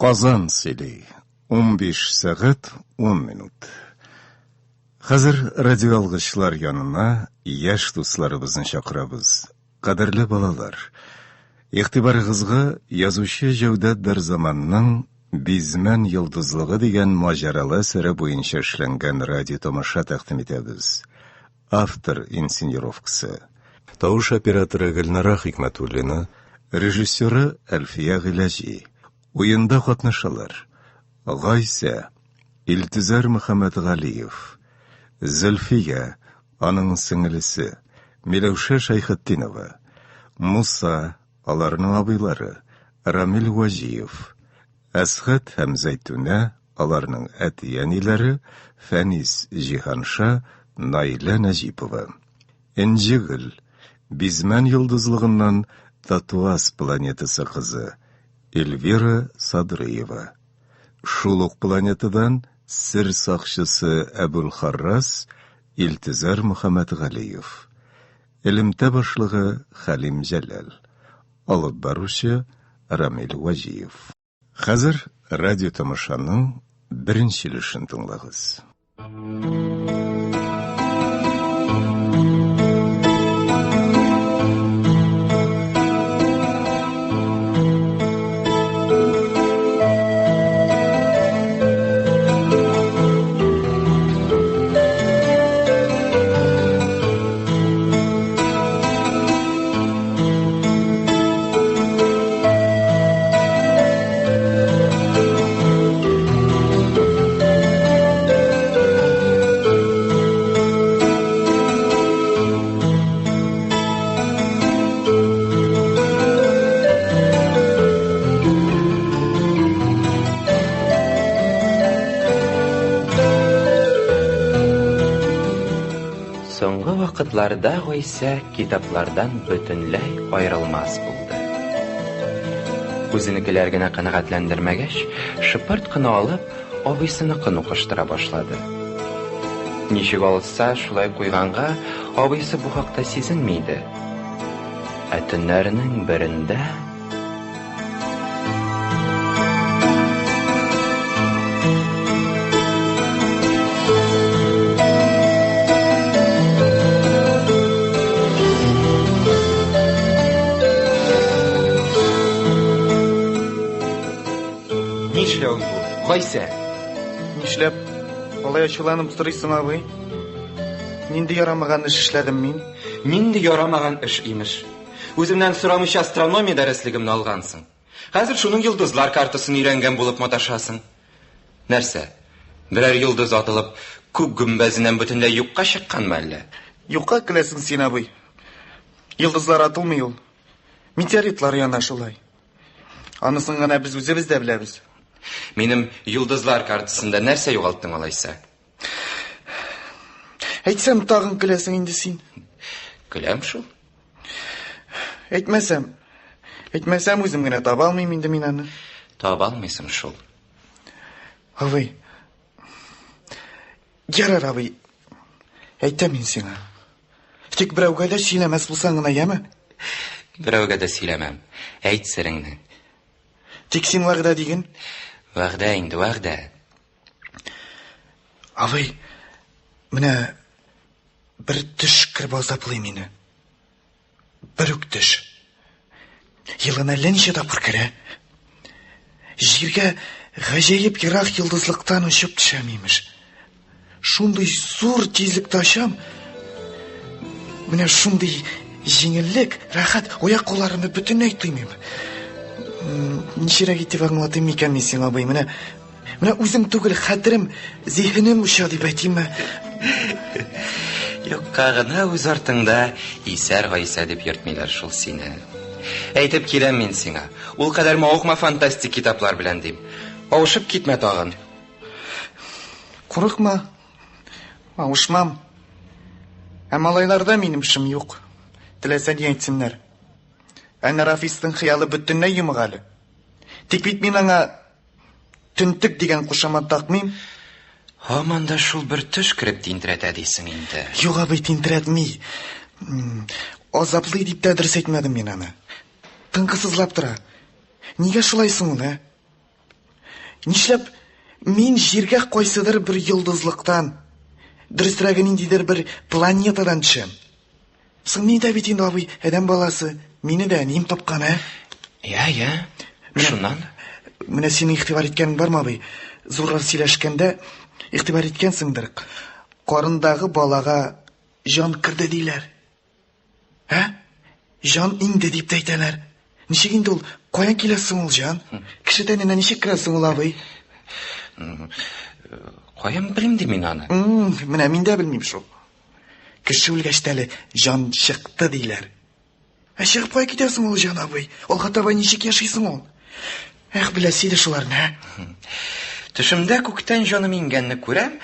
Казан сөйли. 15 сәгать 10 минут. Хәзер радиоалгычлар янына яшь дусларыбызны чакырабыз. Кадерле балалар, игътибарыгызга язучы Җәүдәт Дәрзаманның Бизмән йолдызлыгы дигән маҗаралы әсәре буенча эшләнгән радиотамаша тәкъдим итәбез. Автор инсценировкасы. Тавыш операторы Гөлнара Хикмәтуллина, режиссеры Әлфия Гыйләҗи. Уенда катнашалар: Гайсә, Илтөзәр Мөхәммәтгалиев, Зөлфия, аның сеңелесе, Миләүшә Шәйхетдинова, Муса, аларның абыйлары, Рамил Вәҗиев, Әсхәт һәм Зәйтүнә, аларның әти-әниләре, Фәнис Җиһанша, Наилә Нәҗипова. Энҗегөл, Бизмән йолдызлыгыннан Татуас планетасы кызы, Эльвира Садрыева. Шул ук планетадан сер сакчысы Әбүлхаррас, Илтөзәр Мөхәммәтгалиев. Элемтә башлыгы Хәлим Җәләл. Алып баручы Рамил Вәҗиев. Хәзер радиотамашаның беренче өлешен тыңлагыз. Соңгы вакытларда Гайсә китаплардан бөтенләй аерылмас булды. Үзенекеләр генә канәгатьләндермәгәч, шыпырт кына алып, абыйсыныкын укыштыра башлады. Ничек алса, шулай куйганга, абыйсы бу хакта сизенми иде. Ә төннәрнең берендә Нишләвең бу, Гайсә? Нишләп? Алай ачуланып сорыйсың, абый? Нинди ярамаган эш эшләдем мин? Нинди ярамаган эш, имеш. Үземнән сорамыйча астрономия дәреслегемне алгансың. Хәзер шуның йолдызлар картасын өйрәнгән булып маташасың. Нәрсә? Берәр йолдыз атылып, күк гөмбәзеннән бөтенләй юкка чыкканмы әллә? Юкка көләсең син, абый. Йолдызлар атылмый ул. Метеоритлар яна шулай. Анысын гына без үзебез дә беләбез. Минем йолдызлар картасында нәрсә югалттың алайса? Әйтсәм, тагын көләсең инде син. Көләм шул. Әйтмәсәм, әйтмәсәм үзем генә таба алмыйм инде мин аны. Таба алмыйсың шул. Абый. Ярар, абый. Әйтәм мин сиңа. Тик берәүгә дә сөйләмәс булсаң гына, яме? Берәүгә дә сөйләмәм. Әйт сереңне. Тик син вәгъдә диген. Вәгъдә инде, вәгъдә. Абый, менә бер төш кереп азаплый мине. Бер үк төш. Елына әллә ничә тапкыр керә. Җиргә гаҗәеп ерак йолдызлыктан очып төшәм, имеш. Шундый зур тизлектә очам. Менә шундый җиңеллек, рәхәт, аяк кулларымны бөтенләй тоймыйм. Ничерәк итеп аңлатыйм микән мин сиңа, абый? Менә Менә үзем түгел, хәтерем, зиһенем оча дип әйтимме? Юкка гына үз артыңда исәр Гайсә дип йөртмиләр шул сине. Әйтеп киләм мин сиңа. Ул кадәр мавыкма фантастик китаплар белән дим. Авышып китмә тагын. Курыкма. Авышмам. Ә малайларда минем шым юк. Теләсә ни әйтсеннәр. Әнә Рафистың хыялы бөтенләй йомык әле. Тик бит мин аңа Төнтек дигән кушамат такмыйм. Һаман да шул бер төш кереп тинтерәтә дисең инде. Юк, абый, тинтерәтми. Азаплый дип тә дөрес әйтмәдем мин аны. Тынгысызлап тора. Нигә шулай соң ул, ә? Нишләп мин җиргә кайсыдыр бер йолдызлыктан, дөресрәге ниндидер бер планетадан төшәм? Соң мин дә бит инде, абый, адәм баласы. Мине дә әнием тапкан, ә? Я, я. Шуннан? Менә синең игътибар иткәнең бармы, абый? Зурлар сөйләшкәндә игътибар иткәнсеңдер. Карындагы балага җан керде диләр. Ә? Җан инде дип тә әйтәләр. Ничек инде ул? Каян килә соң ул җан? Кеше тәненә ничек керә соң ул, абый? Каян белим ди мин аны? Менә мин дә белмим шул. Кеше үлгәч тә әле җан чыкты диләр. Ә чыгып кая китә соң ул җан, абый? Алга таба ничек яши соң ул? Эх, беләсе иде шуларны, ә? Төшемдә күктән җаным иңгәнне күрәм,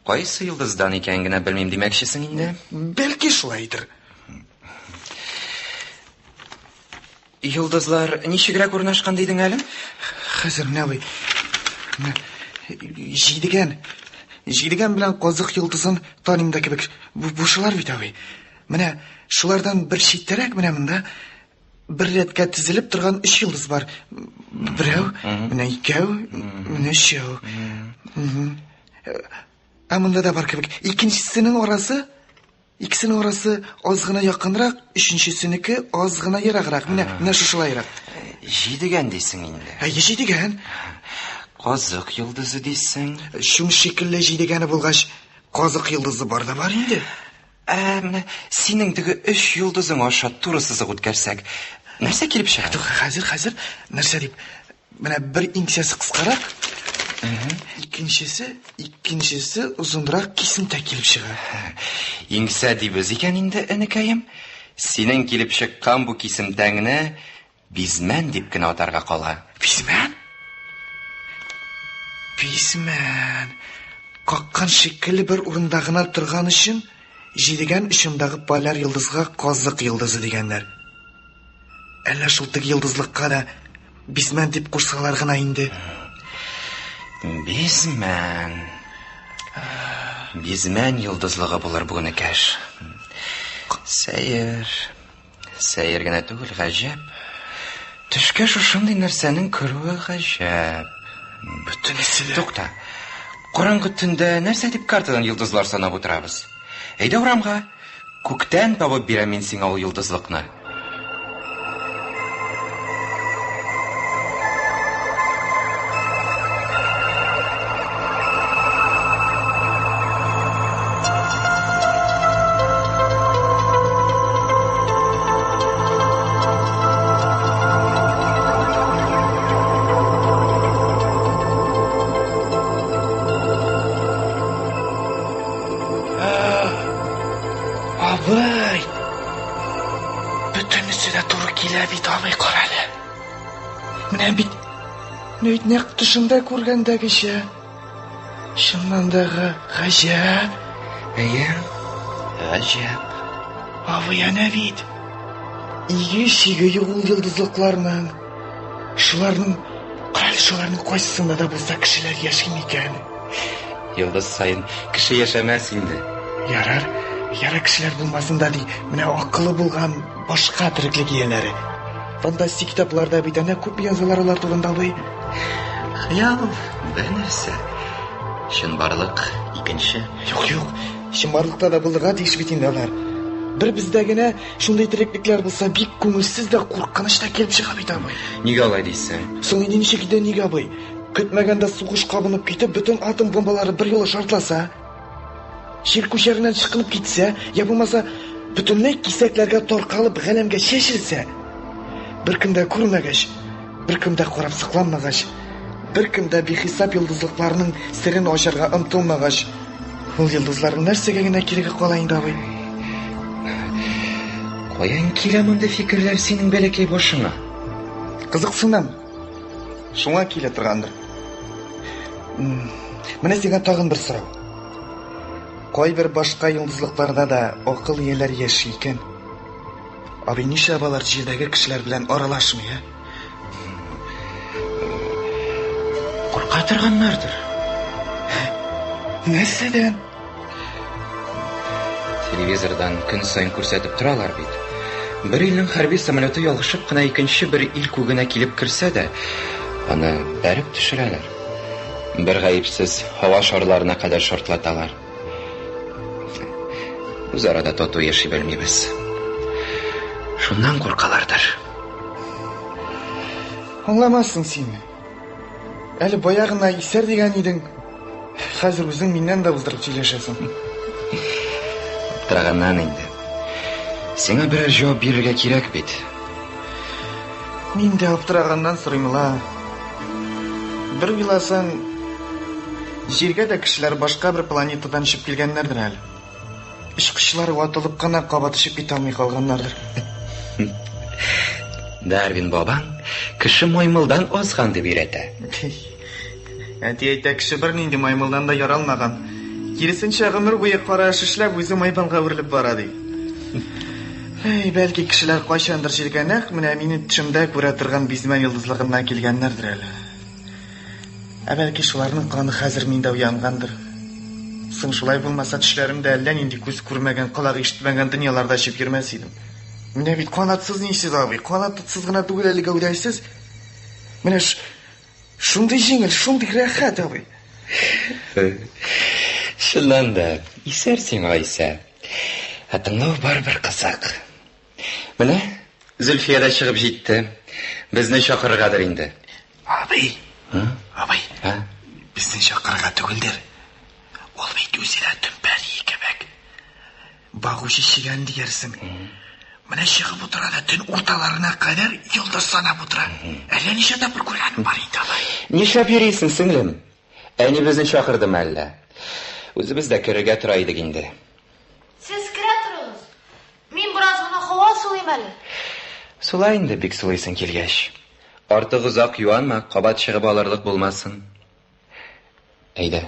кайсы йолдыздан икәнен генә белмим димәкчесең инде. Бәлки шулайдыр. Йолдызлар ничегрәк урнашкан дидең әле? Хәзер менә абый. Менә җидегән. Җидегән белән казык йолдызын таныйм да кебек. Бу, бу шулар бит абый. Менә шулардан бер читтәрәк менә монда бер рәткә тезелеп торган өч йолдыз бар. Берәү, менә икәү, менә өчәү. Ә монда да бар кебек. Икенчесенең арасы, икесенең арасы аз гына якынрак, өченчесенеке аз гына ераграк. Менә, менә шушылайрак. Җидегән дисең инде. Әйе, җидегән. Казык йолдызы дисең. Шул шикелле җидегәне булгач, казык йолдызы бар да бар инде. Ә менә синең теге өч йолдызың аша туры сызык үткәрсәк, нәрсә килеп чыга? Хәзер, хәзер, нәрсә дип? Менә бер иңсәсе кыскарак, икенчесе, икенчесе озынрак кисемтә килеп чыга. Иңсә дибез икән инде, энекәем. Синең килеп чыккан бу кисемтәңне бизмән дип кенә атарга кала. Бизмән? Бизмән. Каккан шикелле бер урында гына торган өчен җидегән очындагы поляр йолдызга казык йолдызы дигәннәр. Әллә шул теге йолдызлыкка да бизмән дип кушсалар гына инде. Бизмән. Бизмән йолдызлыгы булыр бу энекәш. Сәер. Сәер генә түгел, гаҗәп. Төшкә шушындый нәрсәнең керүе гаҗәп. Бөтенесе дә. Тукта. Караңгы төндә нәрсә дип картадан йолдызлар санап утырабыз? Әйдә урамга. Күктән табып бирәм мин сиңа ул йолдызлыкны. Абый! Бөтенесе дә туры килә бит, абый, карале. Менә бит, менә бит нәкъ төшемдә күргәндәгечә. Чыннан да гаҗәп. Әйе, гаҗәп. Абый, әнә бит. Иге-чиге юк ул йолдызлыкларның. Шуларның, карале, шуларның кайсысында да булса кешеләр яши микән? Йолдыз саен кеше яшәмәс инде. Ярар, ярар кешеләр булмасын да ди. Менә акылы булган башка тереклек ияләре. Фантастик китапларда бит әнә күп язалар алар турында, абый. Хыял бер нәрсә, чынбарлык икенче. Юк, юк, чынбарлыкта да булырга тиеш бит инде алар. Бер бездә генә шундый тереклекләр булса, бик күңелсез дә, куркыныч та килеп чыга бит, абый. Нигә алай дисең? Соң инде ничек инде нигә, абый? Көтмәгәндә сугыш кабынып китеп, бөтен атом бомбалары бер юлы шартласа, җир күчәреннән чыкынып китсә, я булмаса, бөтенләй кисәкләргә таркалып галәмгә чәчелсә, беркем дә күрмәгәч, беркем дә карап сокланмагач, беркем дә бихисап йолдызлыкларның серен ачарга омтылмагач, ул йолдызларның нәрсәгә генә кирәге кала инде, абый? Каян килә мондый фикерләр синең бәләкәй башыңа? Кызыксынам. Шуңа килә торгандыр. Менә сиңа тагын бер сорау. Кайбер башка йолдызлыкларда да акыл ияләре яши икән. Абый, нишләп алар җирдәге кешеләр белән аралашмый, ә? Курка торганнардыр. Нәрсәдән? Телевизордан көн саен күрсәтеп торалар бит. Бер илнең хәрби самолеты ялгышып кына икенче бер ил күгенә килеп керсә дә, аны бәреп төшерәләр. Бер гаепсез һава шарларына кадәр шартлаталар. Үзара да тату яши белмибез. Шуннан куркалардыр. Аңламассың син. Әле бая гына исәр дигән идең. Хәзер үзең миннән дә уздырып сөйләшәсең. Аптыраганнан инде. Сиңа берәр җавап бирергә кирәк бит. Мин дә аптыраганнан сорыйм ла. Бер уйласаң, җиргә дә кешеләр башка бер планетадан очып килгәннәрдер әле. Очкычлар ватылып кына кабат очып китә алмый калганнардыр. Дарвин бабаң кеше маймылдан азган дип өйрәтә. Әти әйтә, кеше бернинди маймылдан да яралмаган. Киресенчә, гомер буе кара эш эшләп, үзе маймылга әверелеп бара, ди. Әй, бәлки кешеләр кайчандыр җиргә нәкъ менә мине төшемдә күрә торган бизмән йолдызлыгыннан килгәннәрдер әле. Ә бәлки шуларның каны хәзер миндә уянгандыр. Соң шулай булмаса, төшләремдә әллә нинди күз күрмәгән, колак ишетмәгән дөньяларда очып йөрмәс идем. Менә бит канатсыз нисез, абый, канатсыз гына түгел әле гәүдәсез. Менә шундый җиңел, шундый рәхәт, абый. Чыннан да, исәр син, Гайсә. Ә тыңлау барыбер кызык. Менә Зөлфия дә чыгып җитте. Безне чакырыргадыр инде. Абый, абый, безне чакырырга түгелдер. Ул бит үзе дә төмпәли кебек. Багучы чегән диярсең. Менә чыгып утыра да төн урталарына кадәр йолдыз санап утыра. Әллә ничә тапкыр күргәнем бар инде алай. Нишләп йөрисең, сеңлем? Әни безне чакырдымы әллә? Үзебез дә керергә тора идек инде. Сез керә торыгыз. Мин бераз гына һава сулыйм әле. Сула инде, бик сулыйсың килгәч. Артык озак юанма, кабат чыгып алырлык булмасын. Әйдә,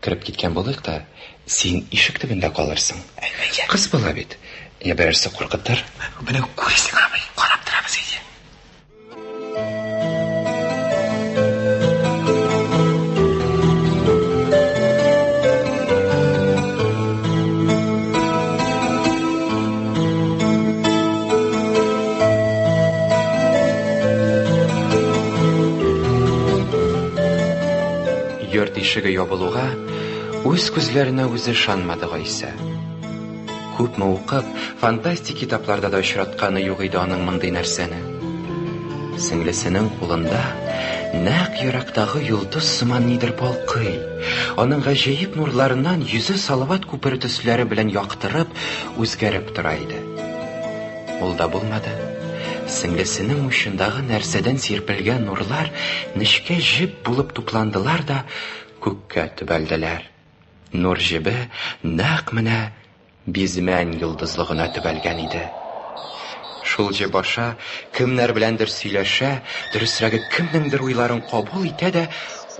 кереп киткән булыйк та, син ишек төбендә калырсың. Әйдә. Кыз бала бит. Я берәрсе куркытыр. Менә күрәсең, абый, карап торабыз әйдә. Йорт ишеге ябылуга, үз күзләренә үзе ышанмады Гайсә. Күпме укып, фантастик китапларда да очратканы юк иде аның мондый нәрсәне. Сеңлесенең кулында нәкъ ерактагы йолдыз сыман нидер балкый. Аның гаҗәеп нурларыннан йөзе салават күпере төсләре белән яктырып, үзгәреп тора иде. Ул да булмады. Сеңлесенең учындагы нәрсәдән сирпелгән нурлар нечкә җеп булып тупландылар да күккә төбәлделәр. Нур җебе нәкъ менә Бизмән йолдызлыгына төбәлгән иде. Шул җеп аша кемнәр беләндер сөйләшә, дөресрәге кемнеңдер уйларын кабул итә дә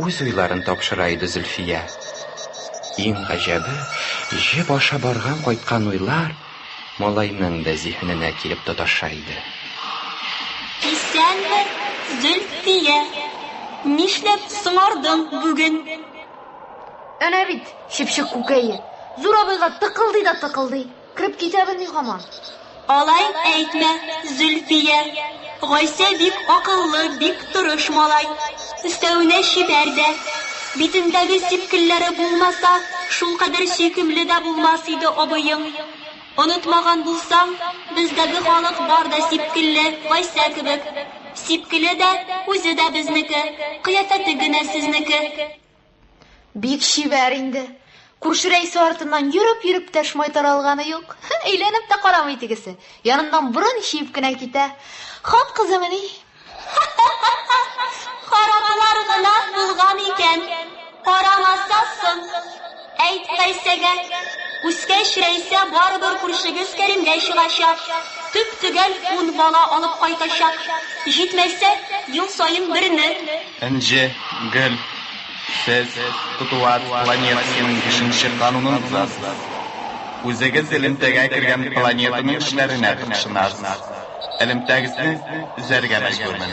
үз уйларын тапшыра иде Зөлфия. Иң гаҗәбе, җеп аша барган кайткан уйлар малайның да зиһененә килеп тоташа иде. Исәнме, Зөлфия! Нишләп соңардың бүген? Әнә бит, чыпчык күкәе. Зур абыйга тыкылдый да тыкылдый. Кереп китә белми һаман. Алай әйтмә, Зөлфия. Гайсә бик акыллы, бик тырыш малай. Өстәвенә чибәр дә. Битендәге сипкелләре булмаса, шулкадәр сөйкемле дә булмас иде абыең. Онытмаган булсаң, бездәге халык бар да сипкелле, Гайсә кебек. Сипкеле дә, үзе дә безнеке, кыяфәте генә сезнеке. Бик чибәр инде. Күрше Рәйсә артыннан йөреп-йөреп тә шмай таралганы юк. Әйләнеп тә карамый тегесе. Яныннан борын чөеп кенә китә. Хат кызымыни? Хараплар гына булган икән. Карамаса соң. Әйт Гайсәгә. Үскәч Рәйсә барыбер күршегез Кәримгә чыгачак. Төп-төгәл ун бала алып кайтачак. Җитмәсә, ел саен берне. Энҗе, Гөл, сез Тутуат планетасының бишенче канунын бозасыз. Үзегез элемтәгә кергән планетаның эшләренә тыкшынасыз. Элемтәгезне өзәргә мәҗбүрмен.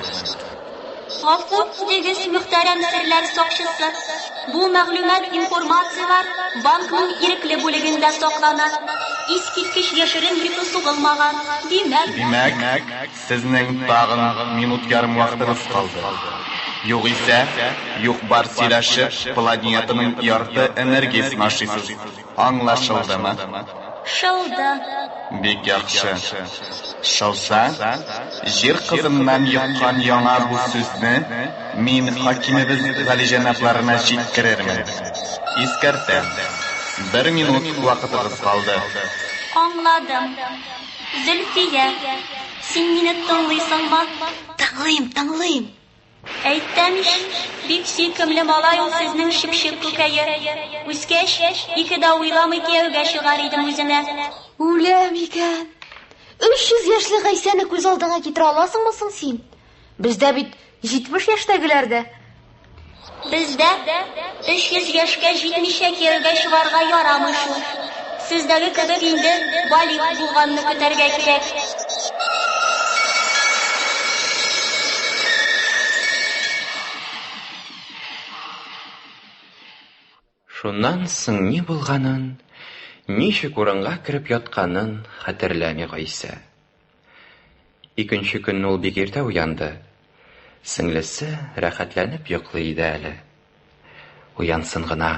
Гафу итегез, мөхтәрәм серләр сакчысы. Бу мәгълүмат информацияләр банкның ирекле бүлегендә саклана. Искиткеч яшерен грифы сугылмаган. Димәк. Димәк, сезнең тагын минут ярым вакытыгыз калды. Югыйсә, юк-бар сөйләшеп, планетаның ярты энергиясен ашыйсыз. Аңлашылдымы? Шылды. Бик яхшы. Шылса, җир кызыннан йоккан яңа бу сүзне мин хакимебез галиҗәнапларына җиткерермен. Искәртәм, бер минут вакытыгыз калды. Аңладым. Зөлфия, син мине тыңлыйсыңмы? Тыңлыйм, тыңлыйм. Әйтәм ич, бик сөйкемле малай ул сезнең чепчек күкәе. Үскәч, ике дә уйламый кияүгә чыгар идем үзенә. Үләм икән. 300 яшьлек Гайсәне күз алдыңа китерә аласыңмы соң син? Бездә бит 70 яшьтәгеләр дә. Бездә 300 яшькә җитмичә кияүгә чыгарга ярамый шул. Сездәге кебек инде балигъ булганны көтәргә кирәк. Шуннан соң ни булганын, ничек урынга кереп ятканын хәтерләми Гайсә. Икенче көнне ул бик иртә уянды. Сеңлесе рәхәтләнеп йоклый иде әле. Уянсын гына,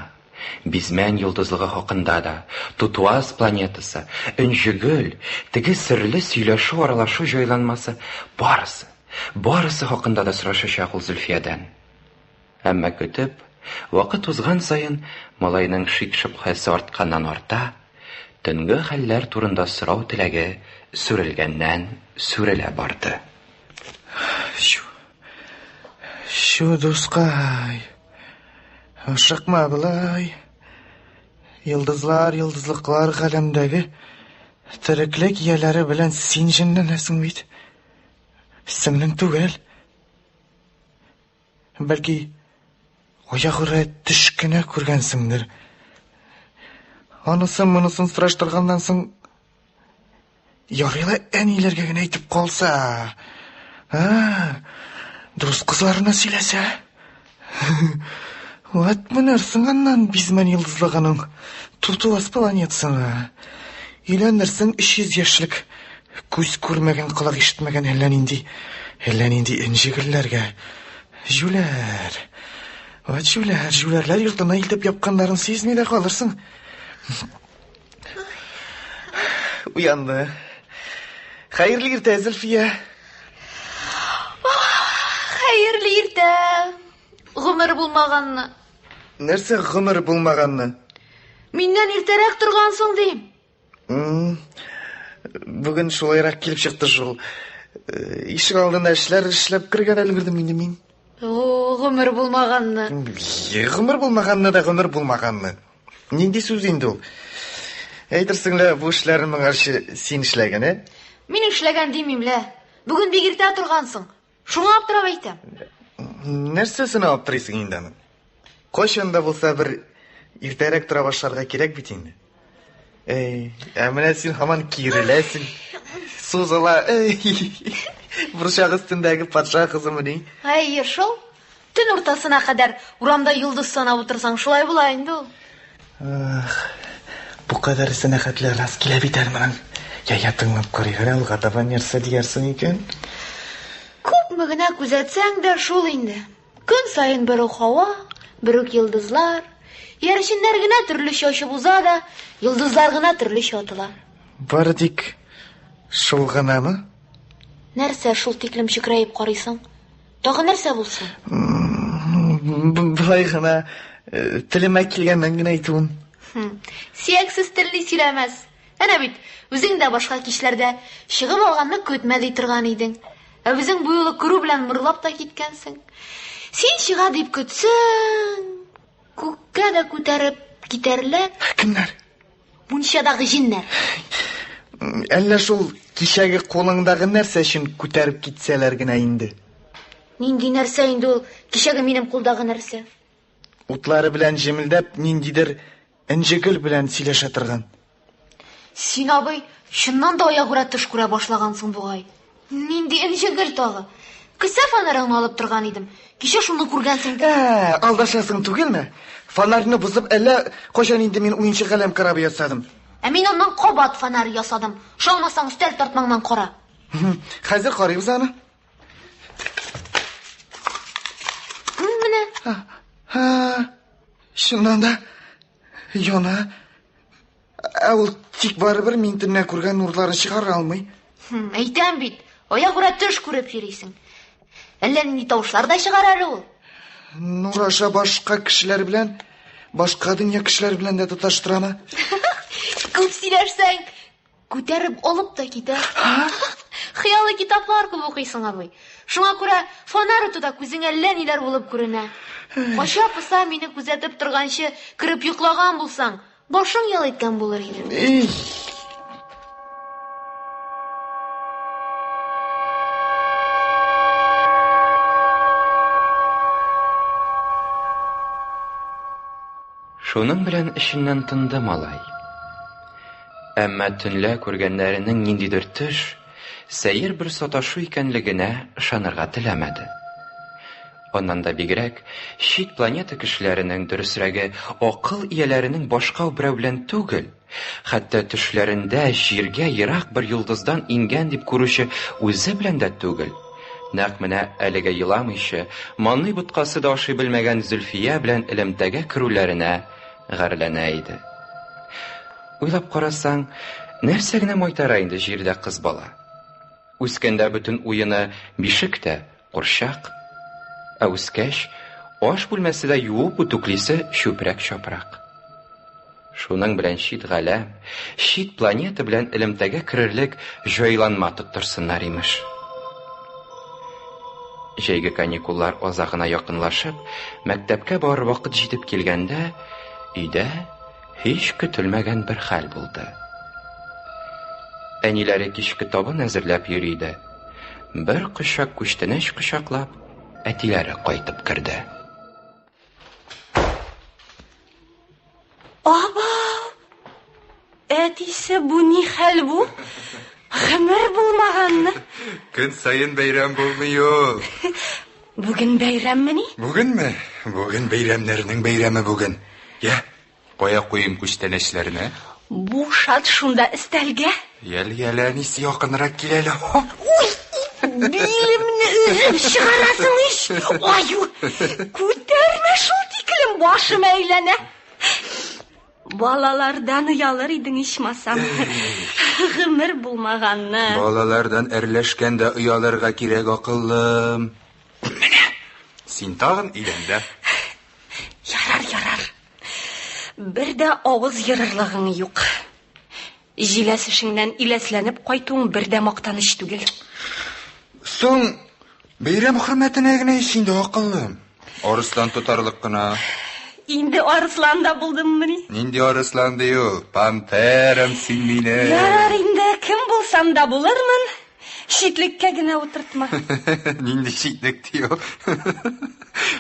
Бизмән йолдызлыгы хакында да, Тутуаз планетасы, Энҗегөл, теге серле сөйләшү-аралашу җайланмасы, барысы, барысы хакында да сорашачак ул Зөлфиядән. Әмма көтеп, вакыт узган саен малайның шик-шөбһәсе артканнан-арта, төнге хәлләр турында сорау теләге сүрелгәннән сүрелә барды. Чү. Чү, дускай. Ашыкма болай. Йолдызлар, йолдызлыклар галәмдәге тереклек ияләре белән син җенләнәсең бит. Сеңлең түгел. Бәлки, аягүрә төш кенә күргәнсеңдер. Анысын монысын сораштырганнан соң, ярый ла әниләргә генә әйтеп калса. А, дус кызларына сөйләсә. Вәт менәрсең аннан бизмән йолдызлыгының тутуас планетасына. Өйләнерсең 300 яшьлек күз күрмәгән, колак ишетмәгән әллә нинди, әллә нинди энҗе гөлләргә. Җүләр. Вәт җүләр, җүләрләр йортына илтеп япканнарын сизми дә калырсың. Уянды. Хәерле иртә, Зөлфия. Хәерле иртә. Гомер булмаганны. Нәрсә гомер булмаганны? Миннән иртәрәк торгансың дим. Бүген шулайрак килеп чыкты шул. Э, ишек алдында эшләр эшләп керергә дә өлгердем инде мин. О, гомер булмаганны. Гомер булмаганны да гомер булмаганны. Нинди сүз инде ул? Әйтерсең лә, бу эшләрне моңарчы син эшләгән, ә? Мин эшләгән димим лә. Бүген бик иртә торгансың. Шуңа аптырап әйтәм. Нәрсәсенә аптырыйсың инде аның? Кайчан да булса бер иртәрәк тора башларга кирәк бит инде. Эй, ә менә син һаман киреләсең. Сузыла. Эй, борчак өстендәге патша кызымыни? Әйе шул. Төн уртасына кадәр урамда йолдыз санап утырсаң, шулай була инде ул. Ах, бу кадәресенә хәтле рас килә бит әле моның. Я, я, тыңлап карыйк әле, алга таба нәрсә диярсең икән? Күпме генә күзәтсәң дә шул инде. Көн саен бер үк һава, бер үк йолдызлар. Иярченнәр генә төрлечә очып уза да, йолдызлар гына төрлечә атыла. Бары тик шул гынамы? Нәрсә шул тиклем чекрәеп карыйсың? Тагы нәрсә булсын? Болай гына э, телемә килгәннән генә әйтүем. Сөяксез тел ни сөйләмәс. Әнә бит, үзең дә башка кичләрдә чыгып алганны көтмә ди торган идең. Ә үзең бу юлы күрү белән мырлап та киткәнсең. Син чыга дип көтсәң, күккә дә күтәреп китәрләр. Кемнәр? Мунчадагы җеннәр. Әллә шул кичәге кулыңдагы нәрсә өчен күтәреп китсәләр генә инде. Нинди нәрсә инде ул кичәге минем кулдагы нәрсә? Утлары белән җемелдәп ниндидер энҗе гөл белән сөйләшә торган. Син, абый, чыннан да аягүрә төш күрә башлагансың бугай. Нинди энҗе гөл тагы? Кесә фонареңне алып торган идем. Кичә шуны күргәнсең. Ә, алдашасың түгелме? Фонарьны бозып, әллә кайчан инде мин уенчык галәм корабы ясадым. Ә мин аннан кабат фонарь ясадым. Ышанмасаң, өстәл тартмаңнан кара. Хәзер карыйбыз аны. Чыннан да яна. Ә ул тик барыбер мин төнлә күргән нурларын чыгара алмый. Әйтәм бит, аягүрә төш күреп йөрисең. Әллә нинди тавышлар да чыгара әле ул. Нур аша башка кешеләр белән, башка дөнья кешеләре белән дә тоташтырамы? Күп сөйләшсәң, күтәреп алып та китә. Хыялый китаплар күп укыйсың, абый. Шуңа күрә фонарь утыда күзеңә әллә ниләр булып күренә. Кача-поса мине күзәтеп торганчы кереп йоклаган булсаң, башың ял иткән булыр иде. Эй! Шуның белән эченнән тынды малай. Әмма төнлә күргәннәренең ниндидер төш, сәер бер саташу икәнлегенә ышанырга теләмәде. Аннан да бигрәк, чит планета кешеләренең, дөресрәге, акыл ияләренең башка берәү белән түгел, хәтта төшләрендә җиргә ерак бер йолдыздан иңгән дип күрүче үзе белән дә түгел, нәкъ менә әлегә еламыйча, манный боткасы да ашый белмәгән Зөлфия белән элемтәгә керүләренә гарьләнә иде. Уйлап карасаң, нәрсә генә майтара инде җирдә кыз бала? Үскәндә бөтен уены бишек тә, курчак. Ә үскәч, аш бүлмәсе дә юып үтүклисе чүпрәк-чапрак. Шуның белән чит галәм, чит планета белән элемтәгә керерлек җайланма тоттырсыннар, имеш. Җәйге каникуллар азагына якынлашып, мәктәпкә барыр вакыт җитеп килгәндә, өйдә һич көтелмәгән бер хәл булды. Әниләре кичке табын әзерләп йөри иде. Бер кочак күчтәнәч кочаклап, әтиләре кайтып керде. Абау! Әтисе, бу ни хәл бу? Гомер булмаганны. Көн саен бәйрәм булмый ул. Бүген бәйрәммени? Бүгенме? Бүген бәйрәмнәрнең бәйрәме бүген. Я, кая куйыйм күчтәнәчләрне? Бушат шунда өстәлгә. Ял, ял, әнисе, якынрак кил әле. Уй, билемне өзеп чыгарасың ич. Аю, күтәрмә шул тиклем, башым әйләнә. Балалардан оялыр идең ичмасам. Гомер булмаганны. Балалардан әрләшкәндә оялырга кирәк, акыллым. Менә, син тагын өйләндә. Ярар, ярар. Бер дә авыз ерырлыгың юк. Җиләс эшеңнән иләсләнеп кайтуың бер дә мактаныч түгел. Соң, бәйрәм хөрмәтенә генә ич инде, акыллым. Арыслан тотарлык кына. Инде арыслан да булдыммыни? Нинди арыслан ди ул? Пантерам син минем. Ярар инде, кем булсам да булырмын. Читлеккә генә утыртма. Нинди читлек ди ул?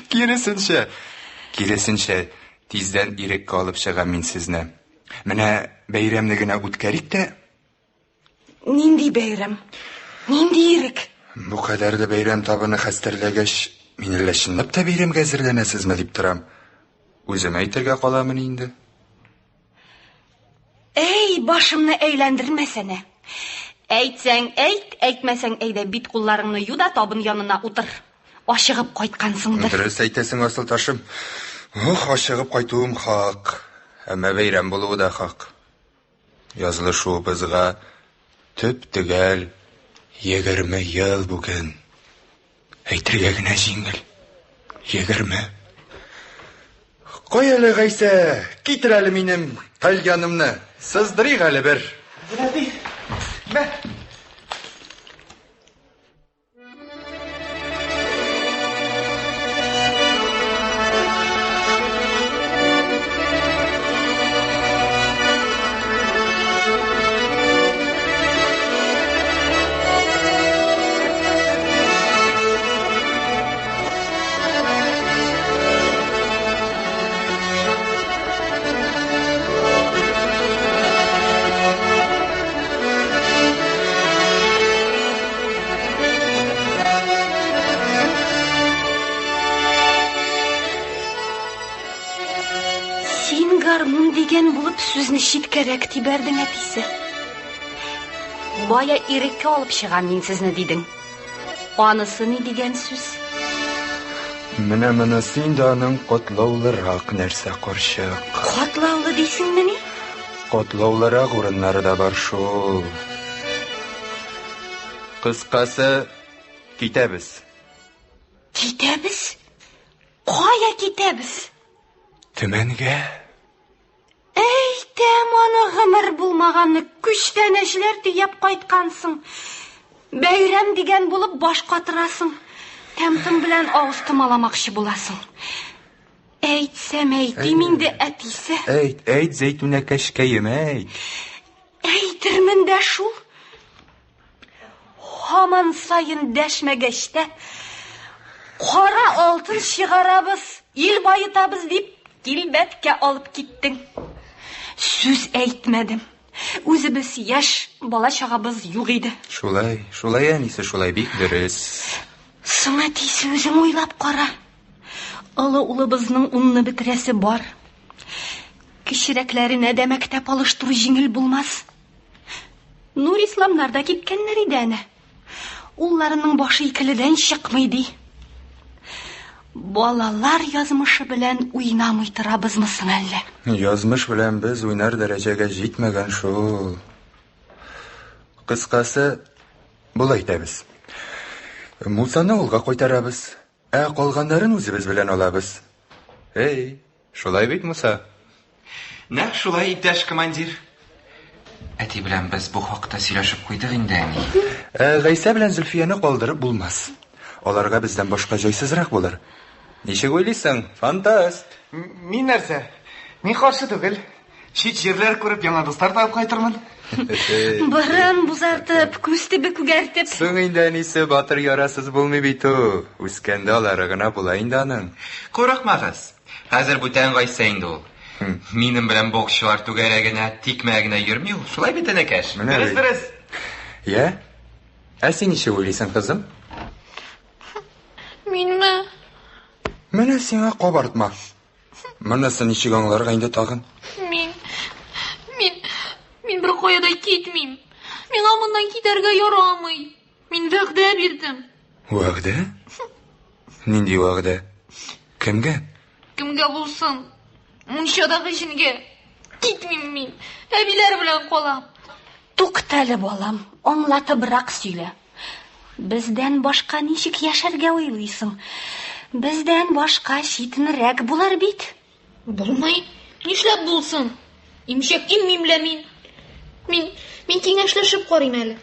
Киресенчә, киресенчә, тиздән иреккә алып чыгам мин сезне. Менә бәйрәмне генә үткәрик тә. Нинди бәйрәм? Нинди ирек? Бу кадәрле бәйрәм табыны хәстәрләгәч, мин әллә чынлап та бәйрәмгә әзерләнәсезме дип торам. Үзем әйтергә каламын инде. Әй, башымны әйләндермәсәнә. Әйтсәң әйт, әйтмәсәң әйдә бит кулларыңны ю да табын янына утыр. Ашыгып кайткансыңдыр. Дөрес әйтәсең, асылташым. Ох, ашыгып кайтуым хак. Әмма бәйрәм булуы да хак. Язылышуыбызга төп-төгәл 20 ел бүген. Әйтергә генә җиңел. 20. Кой әле, Гайсә, китер әле минем тальянымны. Сыздырыйк әле бер. Әти, мә. Син гармун дигән булып сүзне читкәрәк тибәрдең, әтисе. Бая иреккә алып чыгам мин сезне дидең. Анысы ни дигән сүз? Менә монысы инде аның катлаулырак нәрсә, карчык. Катлаулы дисеңмени? Катлаулырак урыннары да бар шул. Кыскасы, китәбез. Китәбез? Кая китәбез? Төмәнгә. Әйтәм аны гомер булмаганны, күчтәнәчләр төяп кайткансың. Бәйрәм дигән булып баш катырасың. Тәм-том белән авыз томаламакчы буласың. Әйтсәм әйтим инде, әтисе. Әйт, әйт, Зәйтүнә кәшкәем, әйт. Әйтермен дә шул. Һаман саен дәшмәгәч тә, кара алтын чыгарабыз, ил баетабыз дип, килбәткә алып киттең. Сүз әйтмәдем. Үзебез яшь, бала-чагабыз юк иде. Шулай, шулай, әнисе, шулай, бик дөрес. Соң, әтисе, үзең уйлап кара. Олы улыбызның унны бетерәсе бар. Кечерәкләренә дә мәктәп алыштыру җиңел булмас. Нурисламнар да киткәннәр иде әнә. Улларының башы икеледән чыкмый ди. Балалар язмышы белән уйнамый торабызмы соң әллә? Язмыш белән без уйнар дәрәҗәгә җитмәгән шул. Кыскасы, болай итәбез. Мусаны авылга кайтарабыз. Ә калганнарын үзебез белән алабыз. Эй, шулай бит, Муса? Нәкъ шулай, иптәш командир. Әти белән без бу хакта сөйләшеп куйдык инде, әни. Ә Гайсә белән Зөлфияне калдырып булмас. Аларга бездән башка җайсызрак булыр. Ничек уйлыйсың, фантаст? Мин нәрсә? Мин каршы түгел. Чит җирләр күреп, яңа дуслар табып кайтырмын. Борын бузартып, күз төбе күгәртеп. Соң инде әнисе, батыр ярасыз булмый бит ул. Үскәндә алары гына була инде аның. Курыкмагыз. Хәзер бүтән Гайсә инде ул. Минем белән боксчылар түгәрәгенә тикмә генә йөрми ул. Шулай бит, энекәш? Менә Дөрес, бит. дөрес. Я? Ә син ничек уйлыйсың, кызым? Минме? Менә сиңа кабартма. Монысын ничек аңларга инде тагын? Мин, мин, мин бер кая да китмим. Миңа моннан китәргә ярамый. Мин вәгъдә бирдем. Вәгъдә? Нинди вәгъдә? Кемгә? Кемгә булсын? Мунчадагы җенгә. Китмим мин. Әбиләр белән калам. Туктале, балам, аңлатыбрак сөйлә. Бездән башка ничек яшәргә уйлыйсың? Бездән башка читенрәк булыр бит. Булмый. Нишләп булсын? Имчәк иммим лә мин. Мин, мин киңәшләшеп карыйм әле.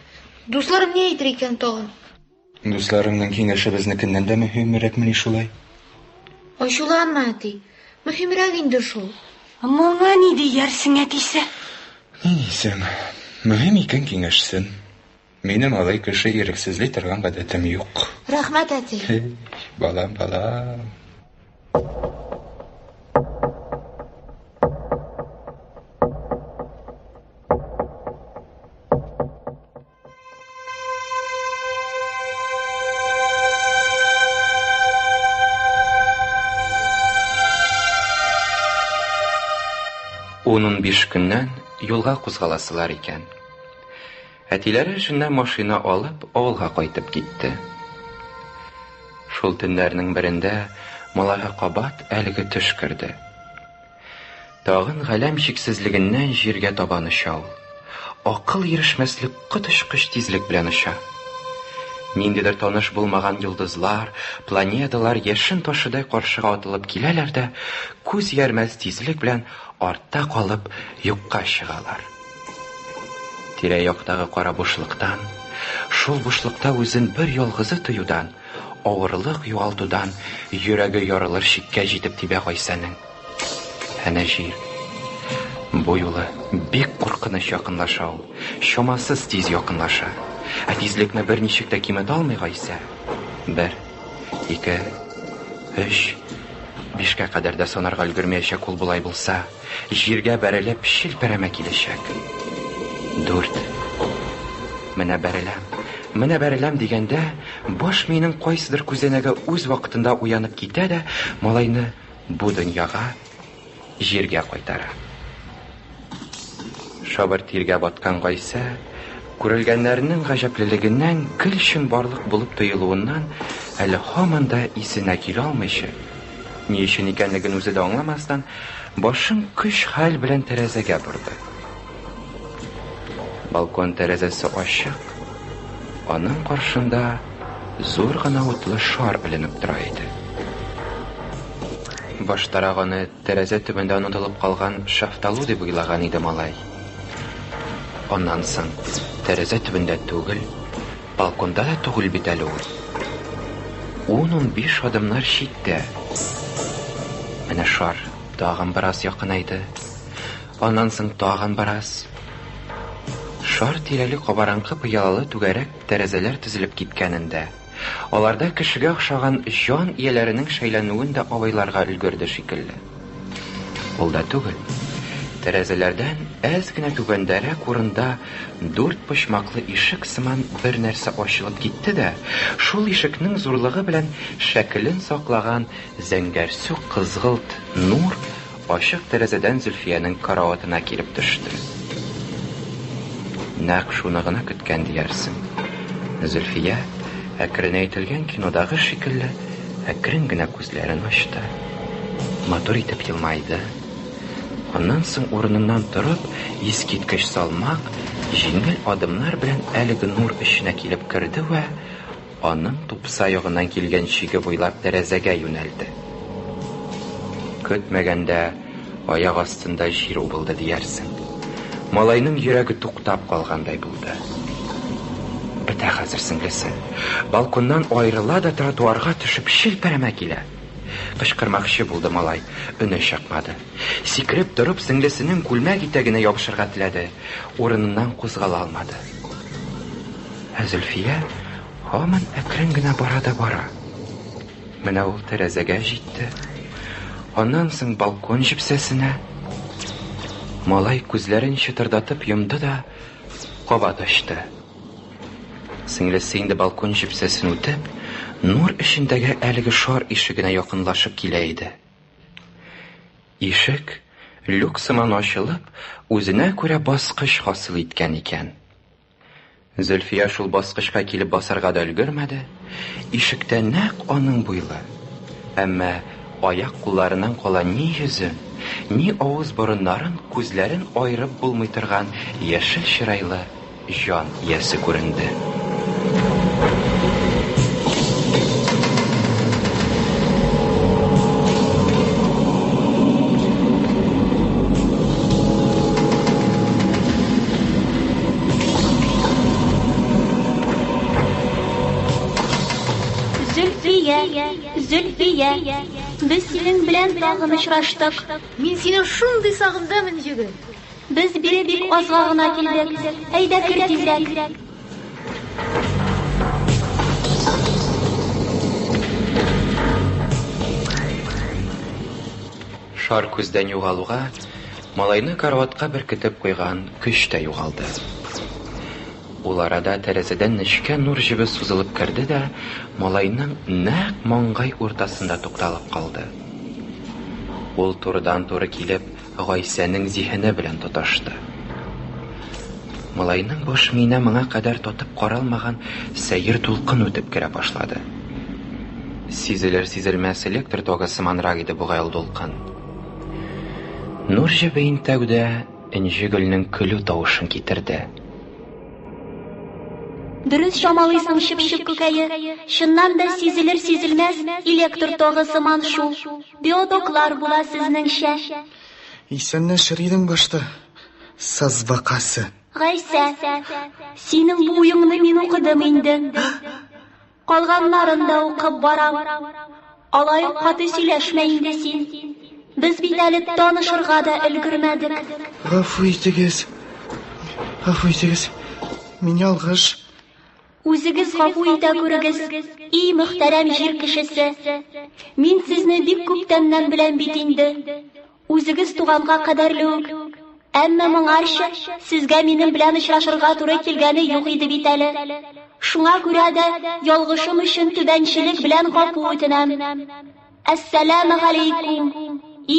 Дусларым ни әйтер икән тагын? Дусларыңның киңәше безнекеннән дә мөһимрәкмени шулай? Ачуланма, әти. Мөһимрәк инде шул. Моңа ни диярсең, әтисе? Ни дисең? Мөһим икән киңәшсен. Минем алай кеше ирексезли торган гадәтем юк. Рәхмәт, әти. Эй, балам, балам. Ун-унбиш көннән юлга кузгаласылар икән. Әтиләре эшеннән машина алып, авылга кайтып китте. Шул төннәрнең берендә малайга кабат әлеге төш керде. Тагын галәм чиксезлегеннән җиргә табан оча ул. Акыл ирешмәслек коточкыч тизлек белән оча. Ниндидер таныш булмаган йолдызлар, планеталар яшен ташыдай каршыга атылып киләләр дә, күз иярмәс тизлек белән артта калып юкка чыгалар. Тирә-яктагы кара бушлыктан, шул бушлыкта үзен бер ялгызы тоюдан, авырлык югалтудан йөрәге ярылыр чиккә җитеп тибә Гайсәнең. Әнә җир. Бу юлы бик куркыныч якынлаша ул, чамасыз тиз якынлаша. Ә тизлекне берничек тә киметә алмый Гайсә. Бер, ике, өч, бишкә кадәр дә санарга өлгермәячәк ул болай булса. Җиргә бәрелеп, челпәрәмә киләчәк. Дүрт. Менә бәреләм, менә бәреләм дигәндә, баш миенең кайсыдыр күзәнәге үз вакытында уянып китә дә, малайны бу дөньяга, җиргә кайтара. Шабыр тиргә баткан Гайсә, күрелгәннәрнең гаҗәплелегеннән, гел чынбарлык булып тоелуыннан әле һаман да исенә килә алмыйча, ни өчен икәнлеген үзе дә аңламастан, башын көч-хәл белән тәрәзәгә борды. Балкон тәрәзәсе ачык, аның каршында зур гына утлы шар эленеп тора иде. Баштарак аны тәрәзә төбендә онытылып калган шафталу дип уйлаган иде малай. Аннан соң тәрәзә төбендә түгел, балконда да түгел бит әле ул. Ун-унбиш адымнар читтә. Менә шар тагын бераз якынайды. Аннан соң тагын бераз. Шар тирәли кабарынкы пыялалы түгәрәк тәрәзәләр тезелеп киткәнен дә, аларда кешегә охшаган җан ияләренең шәйләнүен дә абайларга өлгерде шикелле. Ул да түгел, тәрәзәләрдән әз генә түбәндәрәк урында дүрт почмаклы ишек сыман бер нәрсә ачылып китте дә, шул ишекнең зурлыгы белән шәкелен саклаган зәңгәрсу кызгылт нур ачык тәрәзәдән Зөлфиянең караватына килеп төште. Нәкъ шуны гына көткән диярсең. Зөлфия, әкренәйтелгән кинодагы шикелле, әкрен генә күзләрен ачты. Матур итеп елмайды. Аннан соң урыныннан торып, искиткеч салмак, җиңел адымнар белән әлеге нур эченә килеп керде вә аның тупса ягыннан килгән чиге буйлап тәрәзәгә юнәлде. Көтмәгәндә аяк астында җир убылды диярсең. Малайның йөрәге туктап калгандай булды. Бетә хәзер сеңлесе. Балконнан аерыла да тротуарга төшеп челпәрәмә килә. Кычкырмакчы булды малай, өне чыкмады. Сикереп торып сеңлесенең күлмәк итәгенә ябышырга теләде, урыныннан кузгала алмады. Ә Зөлфия һаман әкрен генә бара да бара. Менә ул тәрәзәгә җитте. Аннан соң балкон җепсәсенә. Малай күзләрен чытырдатып йомды да кабат ачты. Сеңлесе инде балкон җепсәсен үтеп, нур эчендәге әлеге шар ишегенә якынлашып килә иде. Ишек, люк сыман ачылып, үзенә күрә баскыч хасил иткән икән. Зөлфия шул баскычка килеп басарга да өлгермәде, ишектә нәкъ аның буйлы, әмма аяк-кулларыннан кала ни йөзен, ни авыз-борыннарын, күзләрен аерып булмый торган яшел чырайлы җан иясе күренде. Зөлфия, Зөлфия, без синең белән тагын очраштык. Мин сине шундый сагындым, Энҗегөл. Без бит бик азга гына килдек. Әйдә кер тизрәк. Шар күздән югалуга, малайны караватка беркетеп куйган көч тә югалды. Ул арада тәрәзәдән нечкә нур җебе сузылып керде дә, малайның нәкъ маңгай уртасында тукталып калды. Ул турыдан-туры килеп, Гайсәнең зиһене белән тоташты. Малайның баш миенә моңа кадәр татып каралмаган сәер дулкын үтеп керә башлады. Сизелер-сизелмәс электр тогы сыманрак иде бугай ул дулкын. Нур җебе иң тәүдә Энҗе гөлнең көлү тавышын китерде. Дөрес чамалыйсың, чыпчык күкәе. Чыннан да сизелер-сизелмәс электр тогы сыман шул. Биотоклар була сезнеңчә. Исәнләшер идең башта, саз бакасы. Гайсә, синең бу уеңны мин укыдым инде. Калганнарын да укып барам. Алай ук каты сөйләшмә инде син. Без бит әле танышырга да өлгермәдек. Гафу итегез. Гафу итегез. Мин ялгыш. Үзегез гафу итә күрегез, и мөхтәрәм җир кешесе. Мин сезне бик күптәннән беләм бит инде. Үзегез туганга кадәрле үк. Әмма моңарчы сезгә минем белән очрашырга туры килгәне юк иде бит әле. Шуңа күрә дә ялгышым өчен түбәнчелек белән гафу үтенәм. Әссәламә галәйкүм, и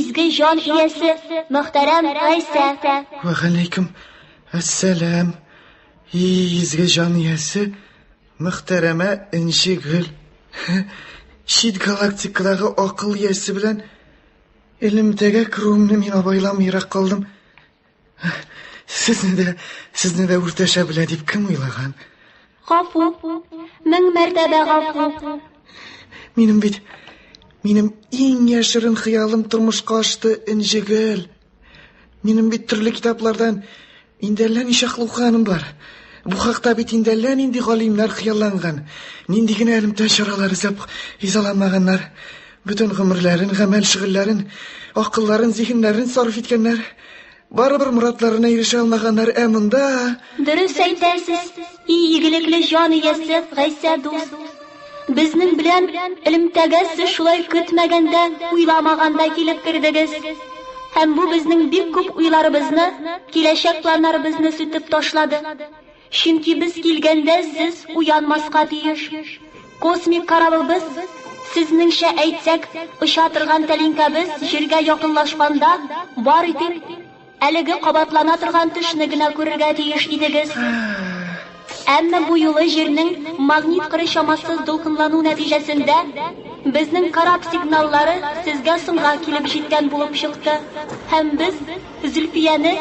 изге җан иясе, мөхтәрәм Гайсә. Вә галәйкүм әссәлам, и изге җан иясе, мөхтәрәмә Энҗе Гөл. Чит галактикадагы акыл иясе белән элемтәгә керүемне мин абайламыйрак калдым. Сезне дә, сезне дә үртәшә белә дип кем уйлаган? Гафу, мең мәртәбә гафу. Минем бит минем иң яшерен хыялым тормышка ашты, Энҗегөл. Минем бит төрле китаплардан инде әллә ничаклы укыганым бар. Бу хакта бит инде әллә нинди галимнәр хыялланган, нинди генә элемтә чаралары эзләп изаланмаганнар. Бөтен гомерләрен, гамәл-шөгыльләрен, акылларын, зиһеннәрен сарыф иткәннәр. Барыбер морадларына ирешә алмаганнар, ә монда... Дөрес әйтәсез, и игелекле җан иясе Гайсә дус. Безнең белән элемтәгә сез шулай көтмәгәндә, уйламаганда килеп кердегез. Һәм бу безнең бик күп уйларыбызны, киләчәк планнарыбызны сүтеп ташлады. Чөнки без килгәндә сез уянмаска тиеш. Космик корабыбыз, сезнеңчә әйтсәк, оча торган тәлинкәбез җиргә якынлашканда, бары тик Әлеге кабатлана торган төшне генә күрергә тиеш идегез. Әмма бу юлы Җирнең магнит кыры чамасыз дулкынлану нәтиҗәсендә безнең кораб сигналлары сезгә соңга килеп җиткән булып чыкты һәм без Зөлфияне,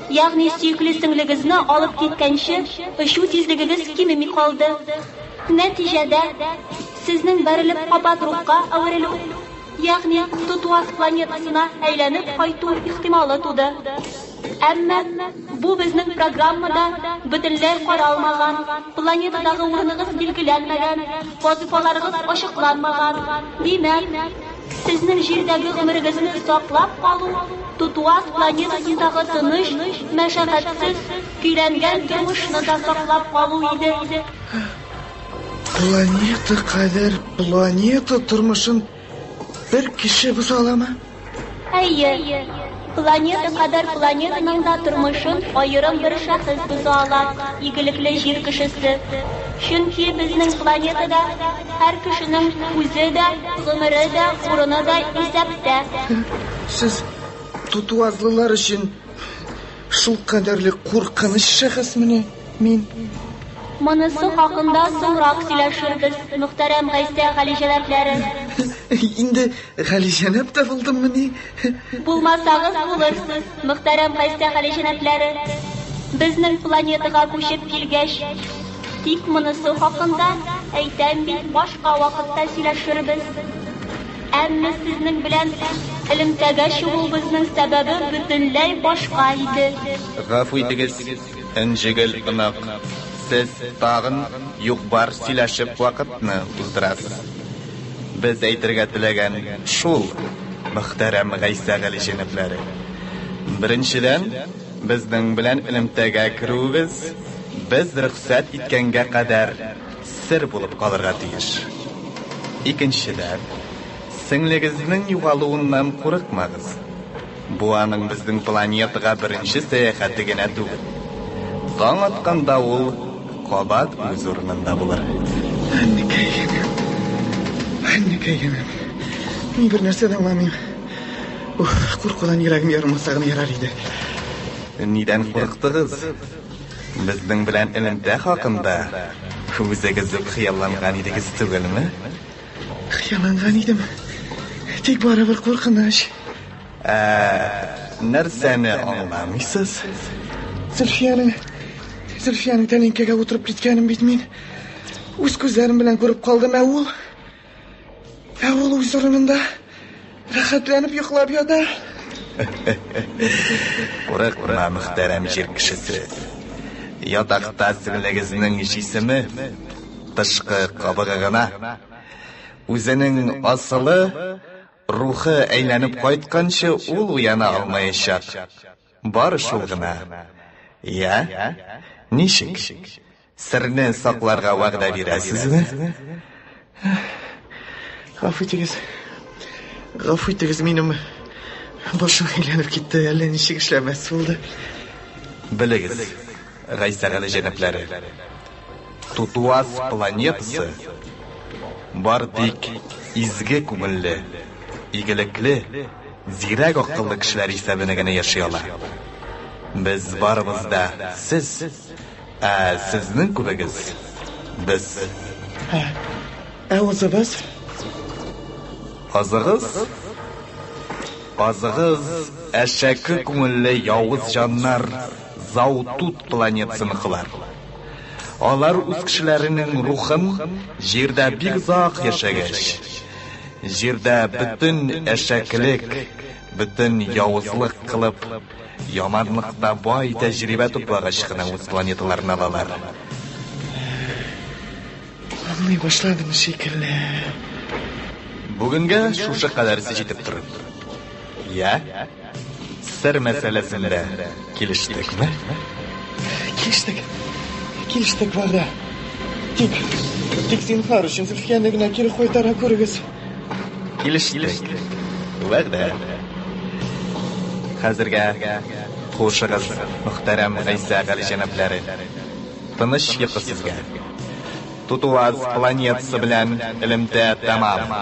ягъни сөекле сеңлегезне алып киткәнче очу тизлегегез кимеми калды. Нәтиҗәдә, сезнең бәрелеп кабат рухка әверелү, ягъни Тутуас планетасына әйләнеп кайту ихтималы туды. Әмма бу безнең программада бөтенләй каралмаган, планетадагы урыныгыз билгеләнмәгән, вазыйфаларыгыз ачыкланмаган. Димәк, сезнең Җирдәге гомерегезне саклап калу Тутуас планетасындагы тыныч, мәшәкатьсез, көйләнгән тормышны да саклап калу иде. Планета кадәр планета тормышын бер кеше боза аламы? Әйе, планета кадәр планетаның да тормышын аерым бер шәхес боза ала, игелекле җир кешесе. Чөнки безнең планетада һәр кешенең үзе дә, гомере дә, урыны да исәптә. Сез тутуазлылар өчен шул кадәрле куркыныч шәхесмени мин? Монысы хакында соңрак сөйләшербез, мөхтәрәм Гайсә галиҗәнапләре. Инде галиҗәнап та булдыммыни? Булмасагыз булырсыз, мөхтәрәм Гайсә галиҗәнапләре. Безнең планетага күчеп килгәч. Тик монысы хакында, әйтәм бит, башка вакытта сөйләшербез. Әмма сезнең белән элемтәгә чыгуыбызның сәбәбе бөтенләй башка иде. Гафу итегез, Энҗегөл онык, сез тагын юк-бар сөйләшеп вакытны уздырасыз. Без әйтергә теләгән шул, мөхтәрәм Гайсә галиҗәнапләре. Беренчедән, безнең белән элемтәгә керүегез без рөхсәт иткәнгә кадәр сер булып калырга тиеш. Икенчедән, сеңлегезнең югалуыннан курыкмагыз. Бу аның безнең планетага беренче сәяхәте генә түгел. Таң атканда ул кабат үз урынында булыр. Әнкәйгенәм. Әнкәйгенәм. Мин бер нәрсә дә аңламыйм. Уф, куркудан йөрәгем ярылмаса гына ярар иде. Нидән курыктыгыз? Безнең белән элемтә хакында үзегез үк хыялланган идегез түгелме? Хыялланган идем. Тик барыбер куркыныч. Ә нәрсәне аңламыйсыз? Зөлфиянең Зөлфиянең тәлинкәгә утырып киткәнен бит мин үз күзләрем белән күреп калдым, ә ул ә ул үз урынында рәхәтләнеп йоклап ята. Курыкма, мөхтәрәм җир кешесе. Ятакта сеңлегезнең җисеме тышкы кабыгы гына. Үзенең асылы Рухы әйләнеп кайтканчы ул уяна алмаячак. Бары шул гына. Я? Ничек? Серне сакларга вәгъдә бирәсезме? Гафу итегез. Гафу итегез, минем башым әйләнеп китте, әллә ничек эшләмәс булды. Белегез, Гайсә галиҗәнапләре, Тутуаз планетасы бар тик изге күңелле, игелекле, зирәк акыллы кешеләр исәбенә генә яши ала. Без барыбыз да сез, ә сезнең күбегез, без. Ә. Ә узыбыз? Азыгыз? Азыгыз, әшәке күңелле явыз җаннар, Заутут планетасыныкылар. Алар үз кешеләренең рухын җирдә бик озак яшәгәч, җирдә бөтен әшәкелек, бөтен явызлык кылып, яманлыкта бай тәҗрибә туплагач кына үз планеталарына алалар. Аңлый башладым шикелле. Бүгенгә шушы кадәресе җитеп торыр. Я? Сер мәсьәләсендә килештекме? Килештек. Килештек, вәгъдә. Тик, тик зинһар өчен Зөлфияне генә кире кайтара күрегез. Килештек. Вәгъдә. Хәзергә хушыгыз, мөхтәрәм Гайсә галиҗәнапләре. Тыныч йокы сезгә. Тутуаз планетасы белән элемтә тәмам.